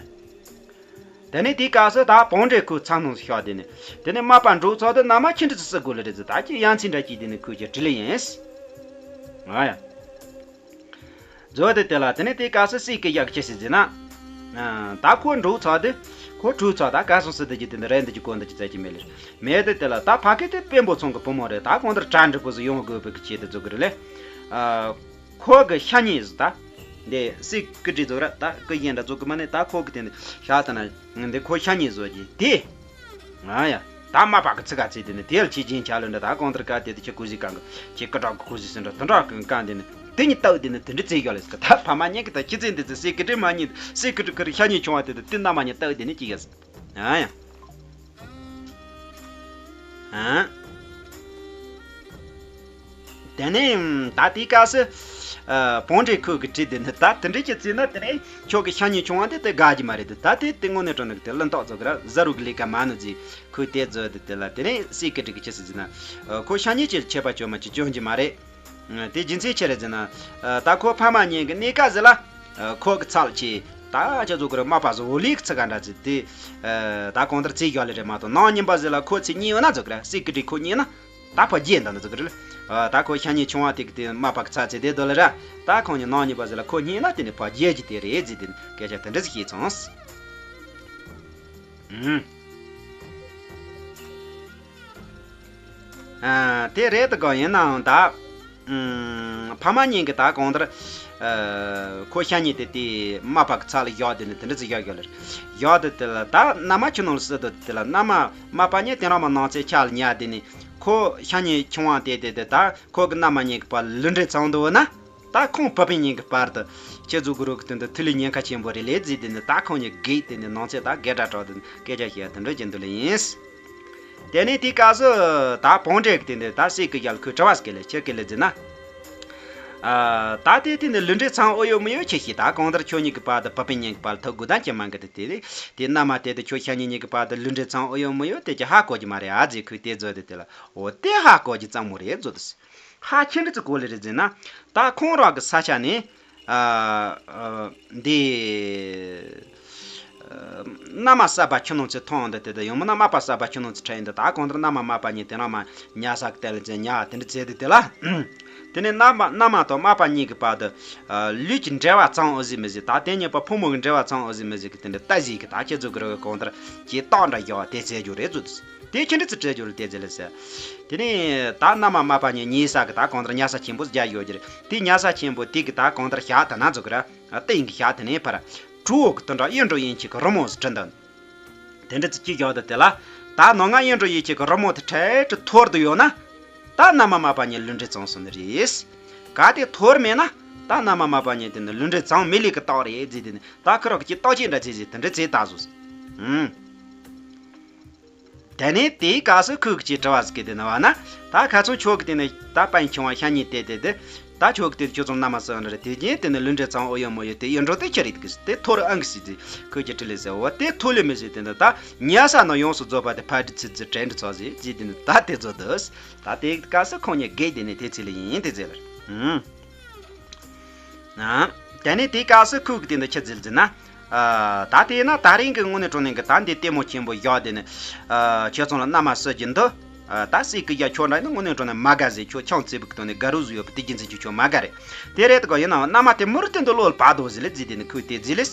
དེ་ནས་དེའི་སྐབས་སུ་ད་བང་འབྲས་ཁོའི་ཚབ་ནང་ཤོག་དེ་ནས། དེ་ནས་མ་པ་འགྲོ་ཚར་དུས་མནའ་མ་ཁྱེད་འདྲ་ཅིག་བསུ་དགོས་ལེ་རེད་ཟེར། ད་ཁྱེད་ཡ་མཚན་འདྲ་ཅིག་དེ་ནས་ཁོས་ཀྱི་དྲིས་ལེ་ཡིན། ང་ཡ། བཟོ་དེ་དེ་ལ་དེ་ནས་དེའི་སྐབས་སུ་སྲས་སྐུ་གཡག་ཅི་ཟེར་ཟེར་ན། ཨ། ད་ཁོ་འགྲོ་ཚར་དུས། ཁོ་བྲོས་ཚར་ད་ག་སོང་ཟེར་དུས་ཀྱི་དེ་འདི་རེད་འདི་ཀྱི་གོ་འདི་ཀྱི་ཚད་ཀྱི་མེད་ལེ། མེད་དེ་དེ་ལ་ད་ཕ་གི་དེ་དཔོན་པོ་ཚང་གི་བུ་མོ་རེད། ད་གང་ལྟར་གྲ་འགྲིག་པོ་ཟིག་ཡོང་དགོས་པའི་གི་ཆེད་དུ་བཟོ་གི་རེད་ལེ། ཨ། ཁོ་གི་ཤ་ཉེ་ཟིག་ད། འདི་སྲས་སྐུ་བགྲེས་ཚོ་ར་ད་སྐུ་གཞོན་འདྲ་ཚོ་གི་མ་ནི་ད་ཁོ་གི་དེ་ནི་ཤ་ད་ན་འདི་ཁོ་ཤ་ཉེ་བཟོ་གི་དེ། ང་ཡ། ད་མ་པ་གི་ཚིག་ག་ཚིག་དེ་ནི་དེ་ལ་ཁྱེད་རྒྱན་ཆ་ལོ་འདྲ་ད་གང་ལྟར་ག་དེ་དེ་ཁྱེད་ཀུ་ཟི་གང་གི་ཁྱེད་སྐུ་དྲག་གི་ཀུ་ཟི་ཟིན་འདྲ་དུ་འདྲ་གི་གང་དེ་ནི་དེ་ཉིད་ལྟ་དེ་ནི་དེ་འདྲ་ཚིག་ཡོད་ལེ་ཟིག་ད་ཕ་མ་གཉིས་ཀྱི་ད་ཁྱེད་ཚིག་འདི་ཚིག་སྲས་སྐུ་བགྲེས་མ་ཉིད་སྲས་སྐུ་བགྲེས་ཁུར་ཤ་ཉེ་ཆུང་བ་དེ་དེ་དེ་ན་མ་ཉིད་ལྟ་དེ་ནི་ཅི་ཡ་ཟིག་ཨ་ཡ། དེ་ནས་ད་དེའི་སྐབས་སུ། ཨ། བང་འབྲས་ཁོ་གི་དྲིས་དེ་ནི་ད་དེ་འདྲ་ཅིག་བརྩིས་ན་དེ་ནས་ཁྱོད་ཀྱི་ཤ་ཉེ་ཆུང་བ་དེ་དེ་དགའ་རྒྱུ་མ་རེད་དེ། ད་དེ་དེ་དངོས་གནས་དྲང་གནས་ཀྱི་དེ་ལ་འདོགས་བཙོག་གི་ར་ཟ་རུ་གི་ལས་ཀ་མ་ནུ་ཟིག་ཁོས་དེ་བཟོས་དེ་དེ་ལ་དེ་ནས་སྲས་སྐུ་བགྲེས་ཀྱིས་ཅི་ཟེར་ཟེར་ན། ཨ། ཁོ་ཤ་ཉེ་ཆེ་ཆད་པ་ཅོ་མ་ཅིག་ཅོ་རྒྱུ་མ་རེད། དེ་རྒྱུ་མཚན་ཆི་རེད་ཟེར་ན། ད་ཁོ་ཕ་མ་གཉིས་ཀྱི་གནས་སྐབས་ཟེར་ལ། ཁོ་གི་ཚབ་ལ་ཆེ། ད་ཁྱེད་ཚོ་གི་རུ་མ་པ་བཟོ་འོ་ལིག་ཚིག་ག་འདྲ་ཚིག་དེ། ད་གང་ལྟར་ཚིག་ཡོད་ལེ་རེད་མ་གཏོགས་ནང་ཉིན་པ་ཟེར་ལ་ཁོ་ཚིག་གཉིས་ཡོད་ན་ཚོ་གི་ར་སྲས་སྐུ་བགྲེས་ཁོ་གཉིས་ན། ད་ཕ་རྒྱས་འདི་ན་ཚོ་གི་རེད། ད་ཁོ་ཤ་ཉེ་ཆུང་བ་དེ་གི་དེ་མ་པ་གི་ཚབ་ཚིག་དེ་དོ་ལེ་ར། ད་ཁོང་གཉིས་ནང་ཉིན་པ་ཟེར་ལ་ཁོ་གཉིས་ན་དེ་ནི་ཕ་རྒྱས་ཀྱི་དེ་རེད་ཟེར་དེ་ནི་སྐད་ཆ་དེ་འདྲ་ཞིག་བཤད་སོང་། ཨུམ། ཨ། དེ་རེད་དོ་གོ། ཡིན་ནའང་ད། ཨུམ། ཕ་མ་གཉིས་ཀྱི་ད་གང་ལྟར། ཨ། ཁོ་ཤ་ཉེ་དེ་དེ་མ་པ་གི་ཚབ་ལ་བཞག་དེ་ནི་དེ་འདྲ་ཚིག་བཞག་ཡོད་ལེ། བཞག་དེ་དེ་ལ་ད་མནའ་མ་ཁྱོད་ནང་ལ་བསུ་དོ་དེ་ལ་མནའ་མ་མ་པ་གཉིས་དེ་རང་མ་ནང་ཚེ་ཆ་ལ་ཉལ་དེ་ནི་ཁོ་ཤ་ཉེ་ཆུང་བ་དེ་དེ་དེ་ད་ཁོ་གི་མནའ་མ་གཉིས་ཀྱི་བར་ལུས་འབྲེལ་ཚང་འདུག་ན། ད་ཁོང་བུ་སྤུན་གཉིས་ཀྱི་བར་དུ་ཁྱེད་ཚོ་གི་རོགས་ཀྱི་དོན་དུ་ཐུགས་ལས་ཉེན་ཁ་ཆེན་པོ་རེད་ལེ་ཟེར་དེ་ནི་ད་ཁོང་གཉིས་སྒུག་དེ་ནི་ནང་ཚེ་ད་སྐད་སྒྲ་གྲགས་དེ་ནི་སྐད་ཆ་བཤད་དེ་འདྲ་བྱེད་འདུག་ལེ་ཡིན། དེ་ནས་དེའི་སྐབས་སུ་ད་བང་འབྲས་ཀྱི་དེ་འདི་ད་སྲས་སྐུ་གཡག་ལ་ཁོས་དྲི་བ་སྐད་ལེ་ཁྱེད་སྐད་ལེ་ཟེར་ན། ཨ། ད་དེ་དེ་ནི་ལུས་འབྲེལ་ཚང་ཨོ་ཡོད་མི་ཡོད་ཁྱེད་ཤེས། ད་གང་ལྟར་ཁྱོད་གཉིས་ཀྱི་བར་དུ་བུ་སྤུན་གཉིས་ཀྱི་བར་ལ་ཐུག་དགོས་དོན་ཅི་མང་གི། དེ་དེ་དེ་མནའ་མ་དེ་དེ་ཁྱོད་ཤ་ཉེ་གཉིས་ཀྱི་བར་དུ་ལུས་འབྲེལ་ཚང་ཨོ་ཡོད་མི་ཡོད་དེ་ཅི་ཧ་གོ་གི་མ་རེད། ཨ་ཙི་ཁོས་དེ་བཟོས་དེ་དེ་ལ། འོ་དེ་ཧ་གོ་གི་ཙང་མོ་རེད་བཟོ་དུས། ཧ་ཁྱེད་འདྲི་ཚོ་གོ་ལེ་རེད་ཟེར་ན། ད་ཁོང་རང་གི་ས་ཆ་ནས། ཨ། ཨ། འདི། ཨ། མནའ་མ་གསར་པ་ཁྱོད་ནང་ཚེ་ཐོང་འདི་དེ་དེ་ཡང་མིན་ན་མ་པ་གསར་པ་ཁྱོད་ནང་ཚེ་ཁྲིད་འདི། ད་གང་ལྟར་མནའ་མ་མ་པ་གཉིས་དེ་རང་མ་ཉལ་ས་གི་དེ་ལ་ཅི་ཉལ་དེ་འདྲ་བྱས་དེ་དེ་ལ། དེ་ནས་མནའ་མ་མནའ་མ་དང་མ་པ་གཉིས་ཀྱི་བར་དུ། ཨ། ལུས་ཀྱི་འབྲེལ་བ་ཚང་ཨོ་ཟི་མི་ཟི། ད་དེ་གཉིས་པ་ཕོ་མོ་གི་འབྲེལ་བ་ཚང་ཨོ་ཟི་མི་ཟི་གི་དེ་འདྲ་ལྟ་ཟི་གི། ད་ཁྱེད་ཚོ་གི་རེ་བའི་གང་ལྟར་ཀྱི་རྟགས་འདྲ་རྒྱག་དེ་བྱེད་རྒྱུ་རེད་བཟོ་དུས། དེ་ཁྱེད་འདྲ་ཚོ་སྤྲད་རྒྱུ་རེད་དེ་ཟེར་ལ་ཟེར། དེ་ནས་ད་མནའ་མ་མ་པ་གཉིས་ཉལ་ས་གི་ད་གང་ལྟར་ཉལ་ས་ཆེན་པོ་རྒྱག་ཡོད་ཀྱི་རེད། དེ་ཉལ་ས་ཆེན་པོ་དེ་གི་ད་གང་ལྟར་ཞག་དེ་ན་ཚོ་གི་ར། ཨ། སྟེང་གི་ཞག་དེ་ནས་ཕར། གྲོ་བོ་གི་དོན་དག་གཡུ་འབྲུག་ཡན་ཆད་ཀྱི་རི་མོ་ཟིག་བྲིས་འདུག་དེ་འདྲ་ཚོ་ཅི་བཞག་འདུག་དེ་ལ། ད་ནང་ང་གཡུ་འབྲུག་ཡན་ཆད་ཀྱི་རི་མོ་དེ་འཕྲལ་དུ་འཐོར་དུ་ཡོང་ན། ད་མནའ་མ་མ་པ་གཉིས་ལུས་འབྲེལ་ཚང་སོང་ནི་རེད། གལ་ཏེ་འཐོར་མེད་ན། ད་མནའ་མ་མ་པ་གཉིས་དེ་ནི་ལུས་འབྲེལ་ཚང་མི་ལུས་ཀྱི་རྟགས་རེད་ཟེར། དེ་ནི་ད་ཁོ་རང་གི་རྟགས་ཅིག་འདྲ་ཅིག་ཟེར་དེ་འདྲ་ཚོ་ལྟ་བཟོ། ཨུམ། དེ་ནས་དེའི་སྐབས་སུ་ཁོས་ཀྱིས་དྲི་བ་ཟིག་གི་དེ་ནི་བ་ན། ད་ཁ་ཚོན་ཁྱོད་ཀྱི་དེ་ནི་ད་པན་ཆུང་བ་ཤ་ཉེ་དེ་དེ་དེ། ད་ཁྱོད་ཀྱི་དེ་ཁྱོད་ཚོ་མནའ་མ་སུ་འདྲ་རེད། དེ་རྗེས་དེ་ནི་ལུས་འབྲེལ་ཚང་ཨོ་ཡོད་མོ་ཡོད་དེ་གཡུ་འབྲུག་དེ་ཁྱེད་རེད་གི་དེ་འཐོར་ཨང་གི་ཟེར་དེ་ཁོས་ཀྱིས་དྲིས་ལེ་ཟེར། འོ་དེ་ཐོ་ལེ་མི་ཟེར་དེ་ནི་ད་ཉལ་ས་ནང་ཡོངས་སུ་རྫོགས་པ་དེ་ཕར་འདྲི་ཚིག་ཚིག་དྲན་འདྲི་ཚོགས་ཟེར་ཅི་དེ་ནི་ད་དེ་ཚོ་འདུག་ད་དེའི་སྐབས་སུ་ཁོང་གཉིས་དགེ་དེ་ནི་དེ་ཚེ་ལ་ཡིན་དེ་ཟེར་ལ། ཨུམ། ཨ། དེ་ནས་དེའི་སྐབས་སུ་ཁོས་ཀྱིས་དེ་འདི་ཆི་ཟེར་ཟེར་ན། ཨ། ད་དེས་ན་ད་རིང་གི་དངོས་གནས་དྲང་གནས་ཀྱི་ད་འདི་ལྟད་མོ་ཆེན་པོ་བཞག་དེ་ནི། ཨ། ཁྱེད་ཚང་ལ་མནའ་མ་སུ་གྱི་འདུག་ཨ། ད་སྲས་ཀྱི་ཡ་ཁྱོད་འདྲ་ནི་དངོས་གནས་དྲང་གནས་མ་དགའ་ཟེར། ཁྱོད་ཆང་བཙེ་བུ་གི་དོན་ནས་དགའ་རོགས་བཟོ་ཡོད་པ་དེ་རྒྱུ་མཚན་གྱིས་ཁྱོད་མ་དགའ་རེད། དེ་རེད་དགོ་ཡིན་ནའང་མནའ་མ་དེ་མུར་དེ་འདི་བློ་ལ་བབ་འདུག་ཟེར་ལེ་ཟེར་དེ་ནི་ཁོས་དེ་ཟེར་ལེ།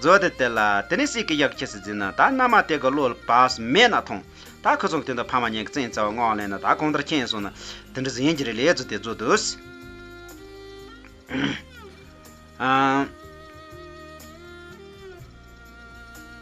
བཟོ་དེ་དེ་ལ་དེ་ནས་སྲས་ཀྱི་ཡ་གི་ཆི་ཟེར་ཟེར་ན། ད་མནའ་མ་དེ་གི་བློ་ལ་བབ་མེད་ན་ཐང་། ད་ཁོ་ཚོ་གི་དོན་དུ་ཕ་མ་གཉིས་ཀྱི་བཙན་རྩ་བ་ངོ་ལེན་ན་ད་གང་ལྟར་ཁྱེད་སོང་ན་དེ་འདྲ་ཟིན་གྱི་རེད་ལས་ཚོ་དེ་ཚོ་འདུག་ཨ།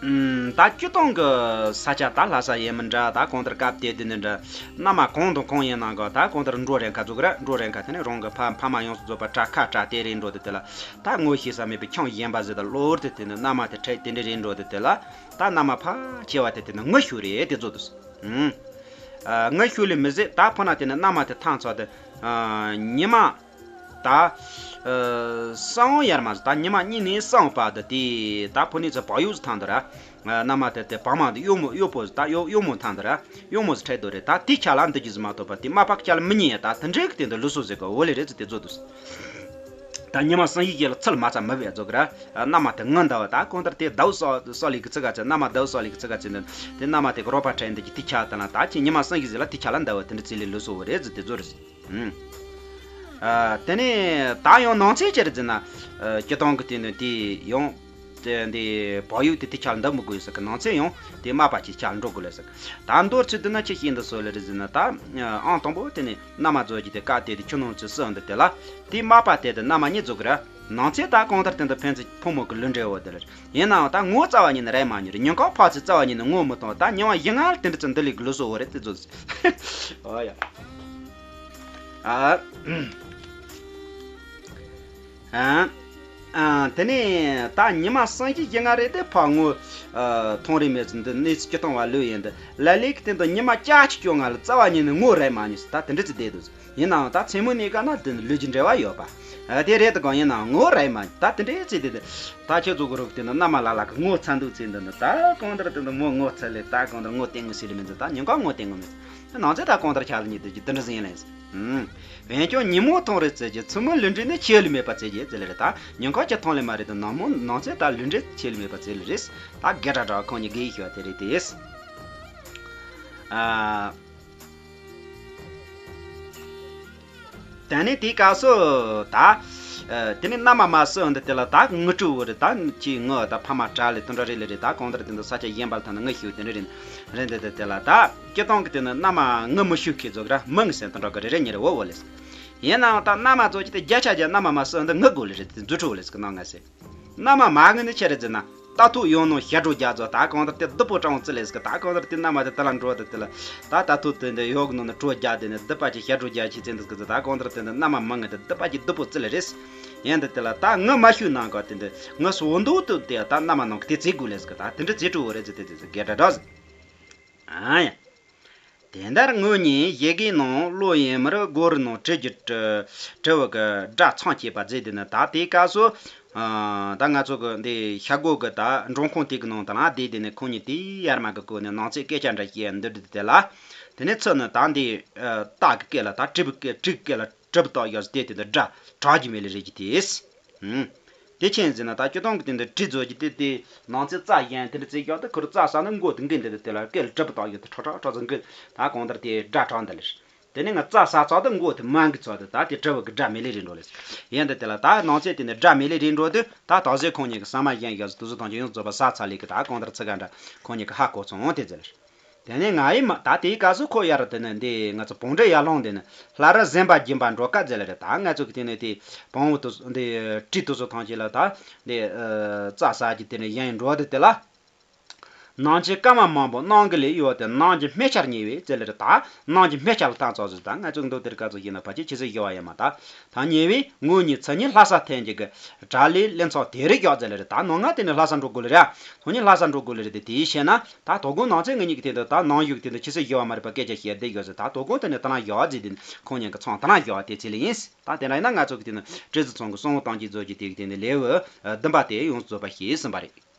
ཨུམ། ད་སྤྱིར་བཏང་གི་ས་ཆ་ད་ལྷ་ས་ཡིན་མིན་འདྲ། ད་གང་ལྟར་སྐབས་དེ་དུས་ནས་འདྲ། མནའ་མ་གང་དང་གང་ཡིན་ནང་གི་ད་གང་ལྟར་འགྲོ་རན་ཁ་ཚོ་གི་ར། འགྲོ་རན་ཁ་དེ་ནས་རང་གི་ཕ་ཕ་མ་ཡོངས་སུ་རྫོགས་པ་དྲག་ཁ་དྲག་དེ་རེད་འགྲོ་དེ་དེ་ལ། ད་ངོ་ཤེས་ས་མེད་པའི་ཁྱིམ་གཞན་པ་ཟིག་ད་གློ་བུར་དུ་དེ་ནི་མནའ་མ་དེ་འཕྲད་དེ་འདྲ་རེད་འགྲོ་དེ་དེ་ལ། ད་མནའ་མ་ཕལ་ཆེ་བ་དེ་དེ་ནི་ངུ་ཤུགས་རེད་དེ་ཚོ་དུས། ཨུམ། ཨ། ངུ་ཤུགས་ལས་མི་ཟད་ད་ཕོ་ན་དེ་ནི་མནའ་མ་དེ་ཐང་ཚོ་དེ། ཨ། ཉི་མ། ད། ཨ། སང་ཡར་མ་ད་ཉི་མ་གཉིས་ནས་སང་བར་དུ་དེ་ད་ཕོ་ནི་ཚོ་བག་ཡོད་ཐང་དུ་ར། ཨ། མནའ་མ་དེ་དེ་བག་མ་དེ་གཡོག་མོ་གཡོག་པོ་ད་གཡོག་གཡོག་མོ་ཐང་དུ་ར། གཡོག་མོ་ཚོ་འཕྲད་དོ་རེད། ད་དེ་ཆ་ལ་འདི་རྒྱུ་ཟིག་མ་གཏོགས་པ་དེ་མ་པ་ཆ་ལ་མི་ཉན་ཡ། ད་དེ་འདྲའི་གི་དེ་འདི་ལུས་སྲོག་ཟེར་གི་འོ་ལེ་རེད་ཚོ་དེ་ཚོ་དུས། ད་ཉི་མ་སང་ཡི་ཡེ་ལ་ཚུལ་མ་ཚ་མི་བས་རྫོགས་གི་ར། མནའ་མ་དེ་ངུ་འདའ་བ་ད་གང་ལྟར་དེ་ཟླ་བ་སོ་སོ་ལི་གི་ཚི་ག་ཚེ། མནའ་མ་ཟླ་བ་སོ་ལི་གི་ཚི་ག་ཚེ་འདི་དེ་མནའ་མ་དེ་གི་རོགས་པ་ཕྲན་འདི་གི་དེ་ཆ་ད་ན་ད་ཁྱེད་ཉི་མ་སང་ཡི་ཟེར་ལ་དེ་ཆ་ལ་འདའ་བ་དེ་འདྲ་ཚི་ལི་ལུས་སོ་བ་རེད་ཟེར་དེ་ཚོ་རེད། ཨུམ། ཨ། དེ་ནས་ད་ཡང་ནང་ཚན་ཅི་རེད་ཟེར་ན། ཨ། སྤྱིར་བཏང་གི་དེ་ནི་དེ་ཡང་། དེ་འདི་བག་ཡོད་དེ་དེ་ཆ་ལ་འདའ་མི་དགོས་ཟེར་གི། ནང་ཚན་ཡང་དེ་མ་པ་ཆེ་ཆ་ལ་འགྲོ་དགོས་ལ་ཟེར་གི། ད་མདོར་ཚུད་དུ་ན་ཆི་ཤེས་འདི་སོ་ལ་རེད་ཟེར་ན། ད་ཨང་དང་པོ་དེ་ནི་མནའ་མ་ཚོ་གི་དེ་བཀའ་དེ་དེ་ཆུ་ནང་ཚུད་སྲིད་འདི་དེ་ལ། དེ་མ་པ་དེ་དེ་མནའ་མ་གཉིས་ཚོ་གི་ར། ནང་ཚན་ད་གང་ལྟར་དེ་འདི་ཕན་ཚུན་ཕོ་མོ་གི་ལུས་འབྲེལ་བོ་དེ་ལ་རེད། ཡིན་ནའང་ད་ངོ་རྩ་བ་ཉིད་ནས་རེད་མ་ཉོ་རེད། ཉིན་གང་ཕར་ཚུར་རྩ་བ་ཉིད་ནས་ངོ་མི་གཏོང་། ད་ཉི་མ་བཞི་ལྔ་ལ་དེ་འདྲ་ཚོ་འདི་ལས་གི་ལུས་སོ་བོ་རེད་དེ་ཚོ། ཨོ་ཡ། ཨ། ཨ། ཨ། དེ་ནས་ད་ཉི་མ་སང་ཞིག་བཞི་ལྔ་རེད་དེ་ཕར་ངོ་། ཨ། ཐོང་རེ་མེད་ཚུལ་འདི་གནས་ཚུལ་སྤྱིར་བཏང་བ་ལོས་ཡིན་འདི་ལ་ལས་ཀྱི་སྟེང་དུ་ཉི་མ་བཅུ་གཅིག་བཅོ་ལྔ་ལ་རྩ་བ་ཉིད་ནས་ངོ་རེ་མ་ཉོས་སུ་ད་དེ་འདྲ་ཅིག་བསྡད་འདུག་ཡིན་ནའང་ད་མཚན་མོ་ནས་ག་ན་དེ་ནི་ལུས་ཀྱི་འབྲེལ་བ་ཡོད་པ། ཨ། དེ་རེད་དེ་གང་ཡིན་ནའང་ངོ་རེ་མ་ད་དེ་འདྲའི་ཚེ་དེ་དེ་ད་ཁྱེད་ཚོ་གི་རོགས་དེ་ནི་མནའ་མ་ལ་ལ་གི་ངོ་ཚ་འདུག་ཚེ་འདི་ནི་ད་གང་ལྟར་དེ་ནི་མོ་ངོ་ཚ་ལེ། ད་གང་ལྟར་ངོ་བསྟན་ངོ་ཤེས་ལེ་མི་འཛིན། ད་ཉིན་གང་ངོ་བསྟན་ངོ་མི་འཛིན། ནང་ཚེ་ད་གང་ལྟར་ཆགས་ལ་ཉིད་དེ་ཀྱི་དེ་འདྲ་ཟིན་ཡིན་ལེ། ཨུམ། འོན་ཀྱང་ཉིན་མོ་ཐོང་རེ་ཙེ་ཀྱི་མཚན་མོ་ལུས་འབྲེལ་ནི་ཆེ་ལུས་མེད་པ་ཙེ་ཀྱི་ཙེ་ལེ་རེད། ད་ཉིན་གང་ཅི་ཐོང་ལེ་མ་རེད་དེ་ནང་མོ་ནང་ཚེ་ད་ལུས་འབྲེལ་ཆེ་ལུས་མེད་པ་ཙེ་ལེ་རེད། ད་དགེ་དྲག་དྲག་ཁོང་གཉིས་དགེ་ཡི་ཤོག་དེ་རེད་དེ། ཨ། དེ་ནས་དེའི་སྐབས་སུ་ད། ཨ། དེ་ནས་མནའ་མ་མ་སུ་འདི་དེ་ལ་ད་ངུ་སྤྲོ་བོ་རེད། ད་ཅི་ངུ་ད་ཕ་མ་དྲག་ལེ་དུ་འདྲ་རེད་ལེ་རེད། ད་གང་ལྟར་དེ་འདི་ས་ཆ་གཞན་པ་ལ་ཐ་ན་ངུ་ཤུགས་དེ་འདྲ་རེད། རེད་འདི་དེ་དེ་ལ་ད་སྤྱིར་བཏང་གི་དེ་ནི་མནའ་མ་ངུ་མི་ཤུགས་ཁྱེད་ཚོ་གི་ར་མི་ངུ་སེམས་དུ་འགྲོ་གི་རེ་རེ་ཉེ་རེ་འོ་འོ་ལེ། ཡིན་ནའང་ད་མནའ་མ་ཚོ་ཅི་སྟེ་བརྒྱ་ཆ་བརྒྱ་མནའ་མ་མ་སུ་འདི་ངུ་དགོས་ལེ་རེད། དེ་འཛུལ་འཕྲོ་ལེ་སི་གི་ནང་ང་སེ། མནའ་མ་མ་ངུ་ནི་ཆི་རེད་ཟེར་ན། ད་ཐུག་ཡོང་ནོ་ཞ་དྲོ་རྒྱ་ཚོ་ད་གང་ལྟར་དེ་སྡུག་པོ་དྲང་ཙི་ལེ་སི་གི། ད་གང་ལྟར་དེ་མནའ་མ་དེ་དེ་ལ་འགྲོ་དེ་དེ་ལ། ད་ད་ཐུག་དེ་འདི་ཡོག་ནོ་ནི་དྲོ་རྒྱ་དེ་ནི་སྡུག་པ་ཅིག་ཞ་དྲོ་རྒྱ་ཆི་ཙེ་འདི་སི་གི་ད་གང་ལྟར་དེ་འདི་མནའ་མ་མ་ངུ་དེ་སྡུག་པ་ཅིག་སྡུག་པོ་ཙི་ལེ་རེད། ཡིན་དེ་དེ་ལ་ད་ངུ་མ་ཤུགས་ནང་ག་དེ་འདི་ངུ་སོ་འདུག་དུ་དེ་ད་མནའ་མ་ནང་གི་དེ་ཙི་དགོས་ལེ་སི་གི། ད་དེ་འདྲ་ཙི་དྲོ་བོ་རེད་ཙི་དེ་ཙི་ཙི་དགེ་དྲག་དྲག་ཟིག་ཨ་ཡ། དེ་ལྟར་ངོས་གཉིས་ཡི་གེའི་ནང་བློ་ཡིན་མིན་སྒོ་རུ་ནང་བྲིས་ཀྱི་བྲི་བྲི་བ་གི་སྒྲ་ཚང་བྱས་པ་མཛད་དེ་ནི། ད་དེའི་སྐབས་སུ་ཨ་ད་ང་ཚོ་གི་འདི་ཤ་སྒོ་གི་ད་འབྲོང་ཁུང་དེ་གི་ནང་དུ་ལ་བསྡད་དེ་ནི་ཁོང་གཉིས་དེ་ཡར་མར་གི་སྒོ་ནས་ནང་ཚན་སྐད་ཆ་འདྲ་བཤད་འདི་འདྲ་དེ་ལ། དེ་ནས་ཚུར་ནི་ད་འདི་ཨ་རྟ་གི་སྐད་ལ་ད་གྲི་བུ་སྐད་གྲི་གི་སྐད་ལ་གྲི་བུ་བཏགས་ཡོད་ཟེར་དེ་དེ་འདི་སྒྲ་གྲགས་ཀྱི་མེད་ལེ་རེད་ཀྱི་དེས། ཨུམ། དེ་ཕྱིན་ཟེར་ན་ད་སྤྱིར་བཏང་གི་དེ་འདྲ་གྲི་བཟོ་རྒྱུ་དེ་དེ་ནང་ཚན་རྩྭ་གཞན་དེ་འདྲ་བཙལ་ཡག་དེ་ཁོ་རང་རྩྭ་ཟ་ན་མགོ་དེ་འགུལ་འདི་དེ་དེ་ལ་སྐད་ལ་གྲི་བུ་བཏགས་ཡོད་དེ་ཁྲག་ཁྲག་ཁྲག་ཟེར་འགུལ། ད་གང་ལྟར་དེ་སྒྲ་གྲགས་འདི་ལེ། དེ་ནས་ང་རྩྭ་ཟ་ཚར་དུས་མགོ་དེ་མ་འགུལ་ཚར་དུས་ད་དེ་གྲི་བུ་གི་སྒྲ་མེད་ལེ་རེད་འགྲོ་ལེ། ཡིན་དེ་དེ་ལ་ད་ནང་ཚན་དེ་ནས་སྒྲ་མེད་ལེ་རེད་འགྲོ་དུས་ད་དག་ས་ཁོང་གཉིས་ཀྱི་ཟ་མ་གཞན་ཡག་ཟེར་དེ་ཚོ་ཐམས་ཅད་ཡོངས་རྫོགས་པ་ཟ་ཚར་ལེ་གི། ད་གང་ལྟར་ཚིག་ག་འདྲ་ཁོང་གཉིས་ཀྱི་ཧ་གོ་སོང་དེ་ཟེར་ལེ། དེ་ནས་ང་ཡི་མ་ད་དེའི་སྐབས་སུ་ཁོ་ཡར་དེ་ནས་འདི་ང་ཚོ་བོང་འདྲེ་ཡར་ལངས་དེ་ནས་ལྷ་རི་གཟན་པ་སྦྱིན་པ་འགྲོ་སྐབས་ཟེར་ལེ་རེད། ད་ང་ཚོ་གི་དེ་ནས་དེ་བོང་བུ་དེ་འདི་གྲི་དེ་ཚོ་ཐམས་ཅད་ལ་ད་འདི་རྩྭ་ཟ་རྒྱུ་དེ་ནས་གཞན་འགྲོ་དེ་དེ་ལ། ནང་ཆེན་སྐར་མ་མང་པོ་གནམ་གྱི་ལས་གཡོལ་ཏེ་ནམ་གྱི་སྨད་ཆར་ཉེ་བའི་ཟེར་ལེ་རེད། ད་ནམ་གྱི་སྨད་ཆར་ལ་བཏང་ཚར་ཟེར། ད་ང་ཚོ་མདོ་དེར་སྐབས་སུ་ཡིན་ན་ཕལ་ཆེར་ཕྱི་ཚེས་བཞི་བ་ཡིན་མ་ད། ད་ཉེ་བའི་ངོས་གཉིས་ཚེ་ཉིན་ལྷ་ས་ཐེམ་གྱི་གི་གྲ་ལས་ལེན་ཚོགས་དེ་རིགས་ཡག་ཟེར་ལེ་རེད། ད་ནང་ང་དེ་ནས་ལྷ་ས་འགྲོ་དགོས་ལེ་རེད། ཚེ་ཉིན་ལྷ་ས་འགྲོ་དགོས་ལེ་རེད། དེ་དེའི་ཕྱིར་ན་ད་དོ་དགོང་ནང་ཚན་ང་གཉིས་ཀྱི་དེ་འདི་ད་ནང་ཡུག་དེ་འདི་ཕྱི་ཚེས་བཞི་བ་མ་རེད་པ་སྐད་ཆ་བཤད་བསྡད་ཡོད་ཟེར། ད་དོ་དགོང་དེ་ནས་ད་ལ་ཡག་ཟེར་དེ་ཁོང་གཉིས་ཀྱི་ཚང་ད་ལ་ཡག་དེ་ཚེ་ལེ་ཡིན། ད་དེ་འདྲ་ཡིན་ན་ང་ཚོ་གི་དེ་ནི་བཀྲས་ཚང་གི་གསང་བ་དང་གྱི་མཛོད་ཀྱི་དེ་གི་དེ་ནི་ལེའུ་བདུན་པ་དེ་ཡོངས་སུ་རྫོགས་པ་ཞེས་ཟིན་པ་རེད།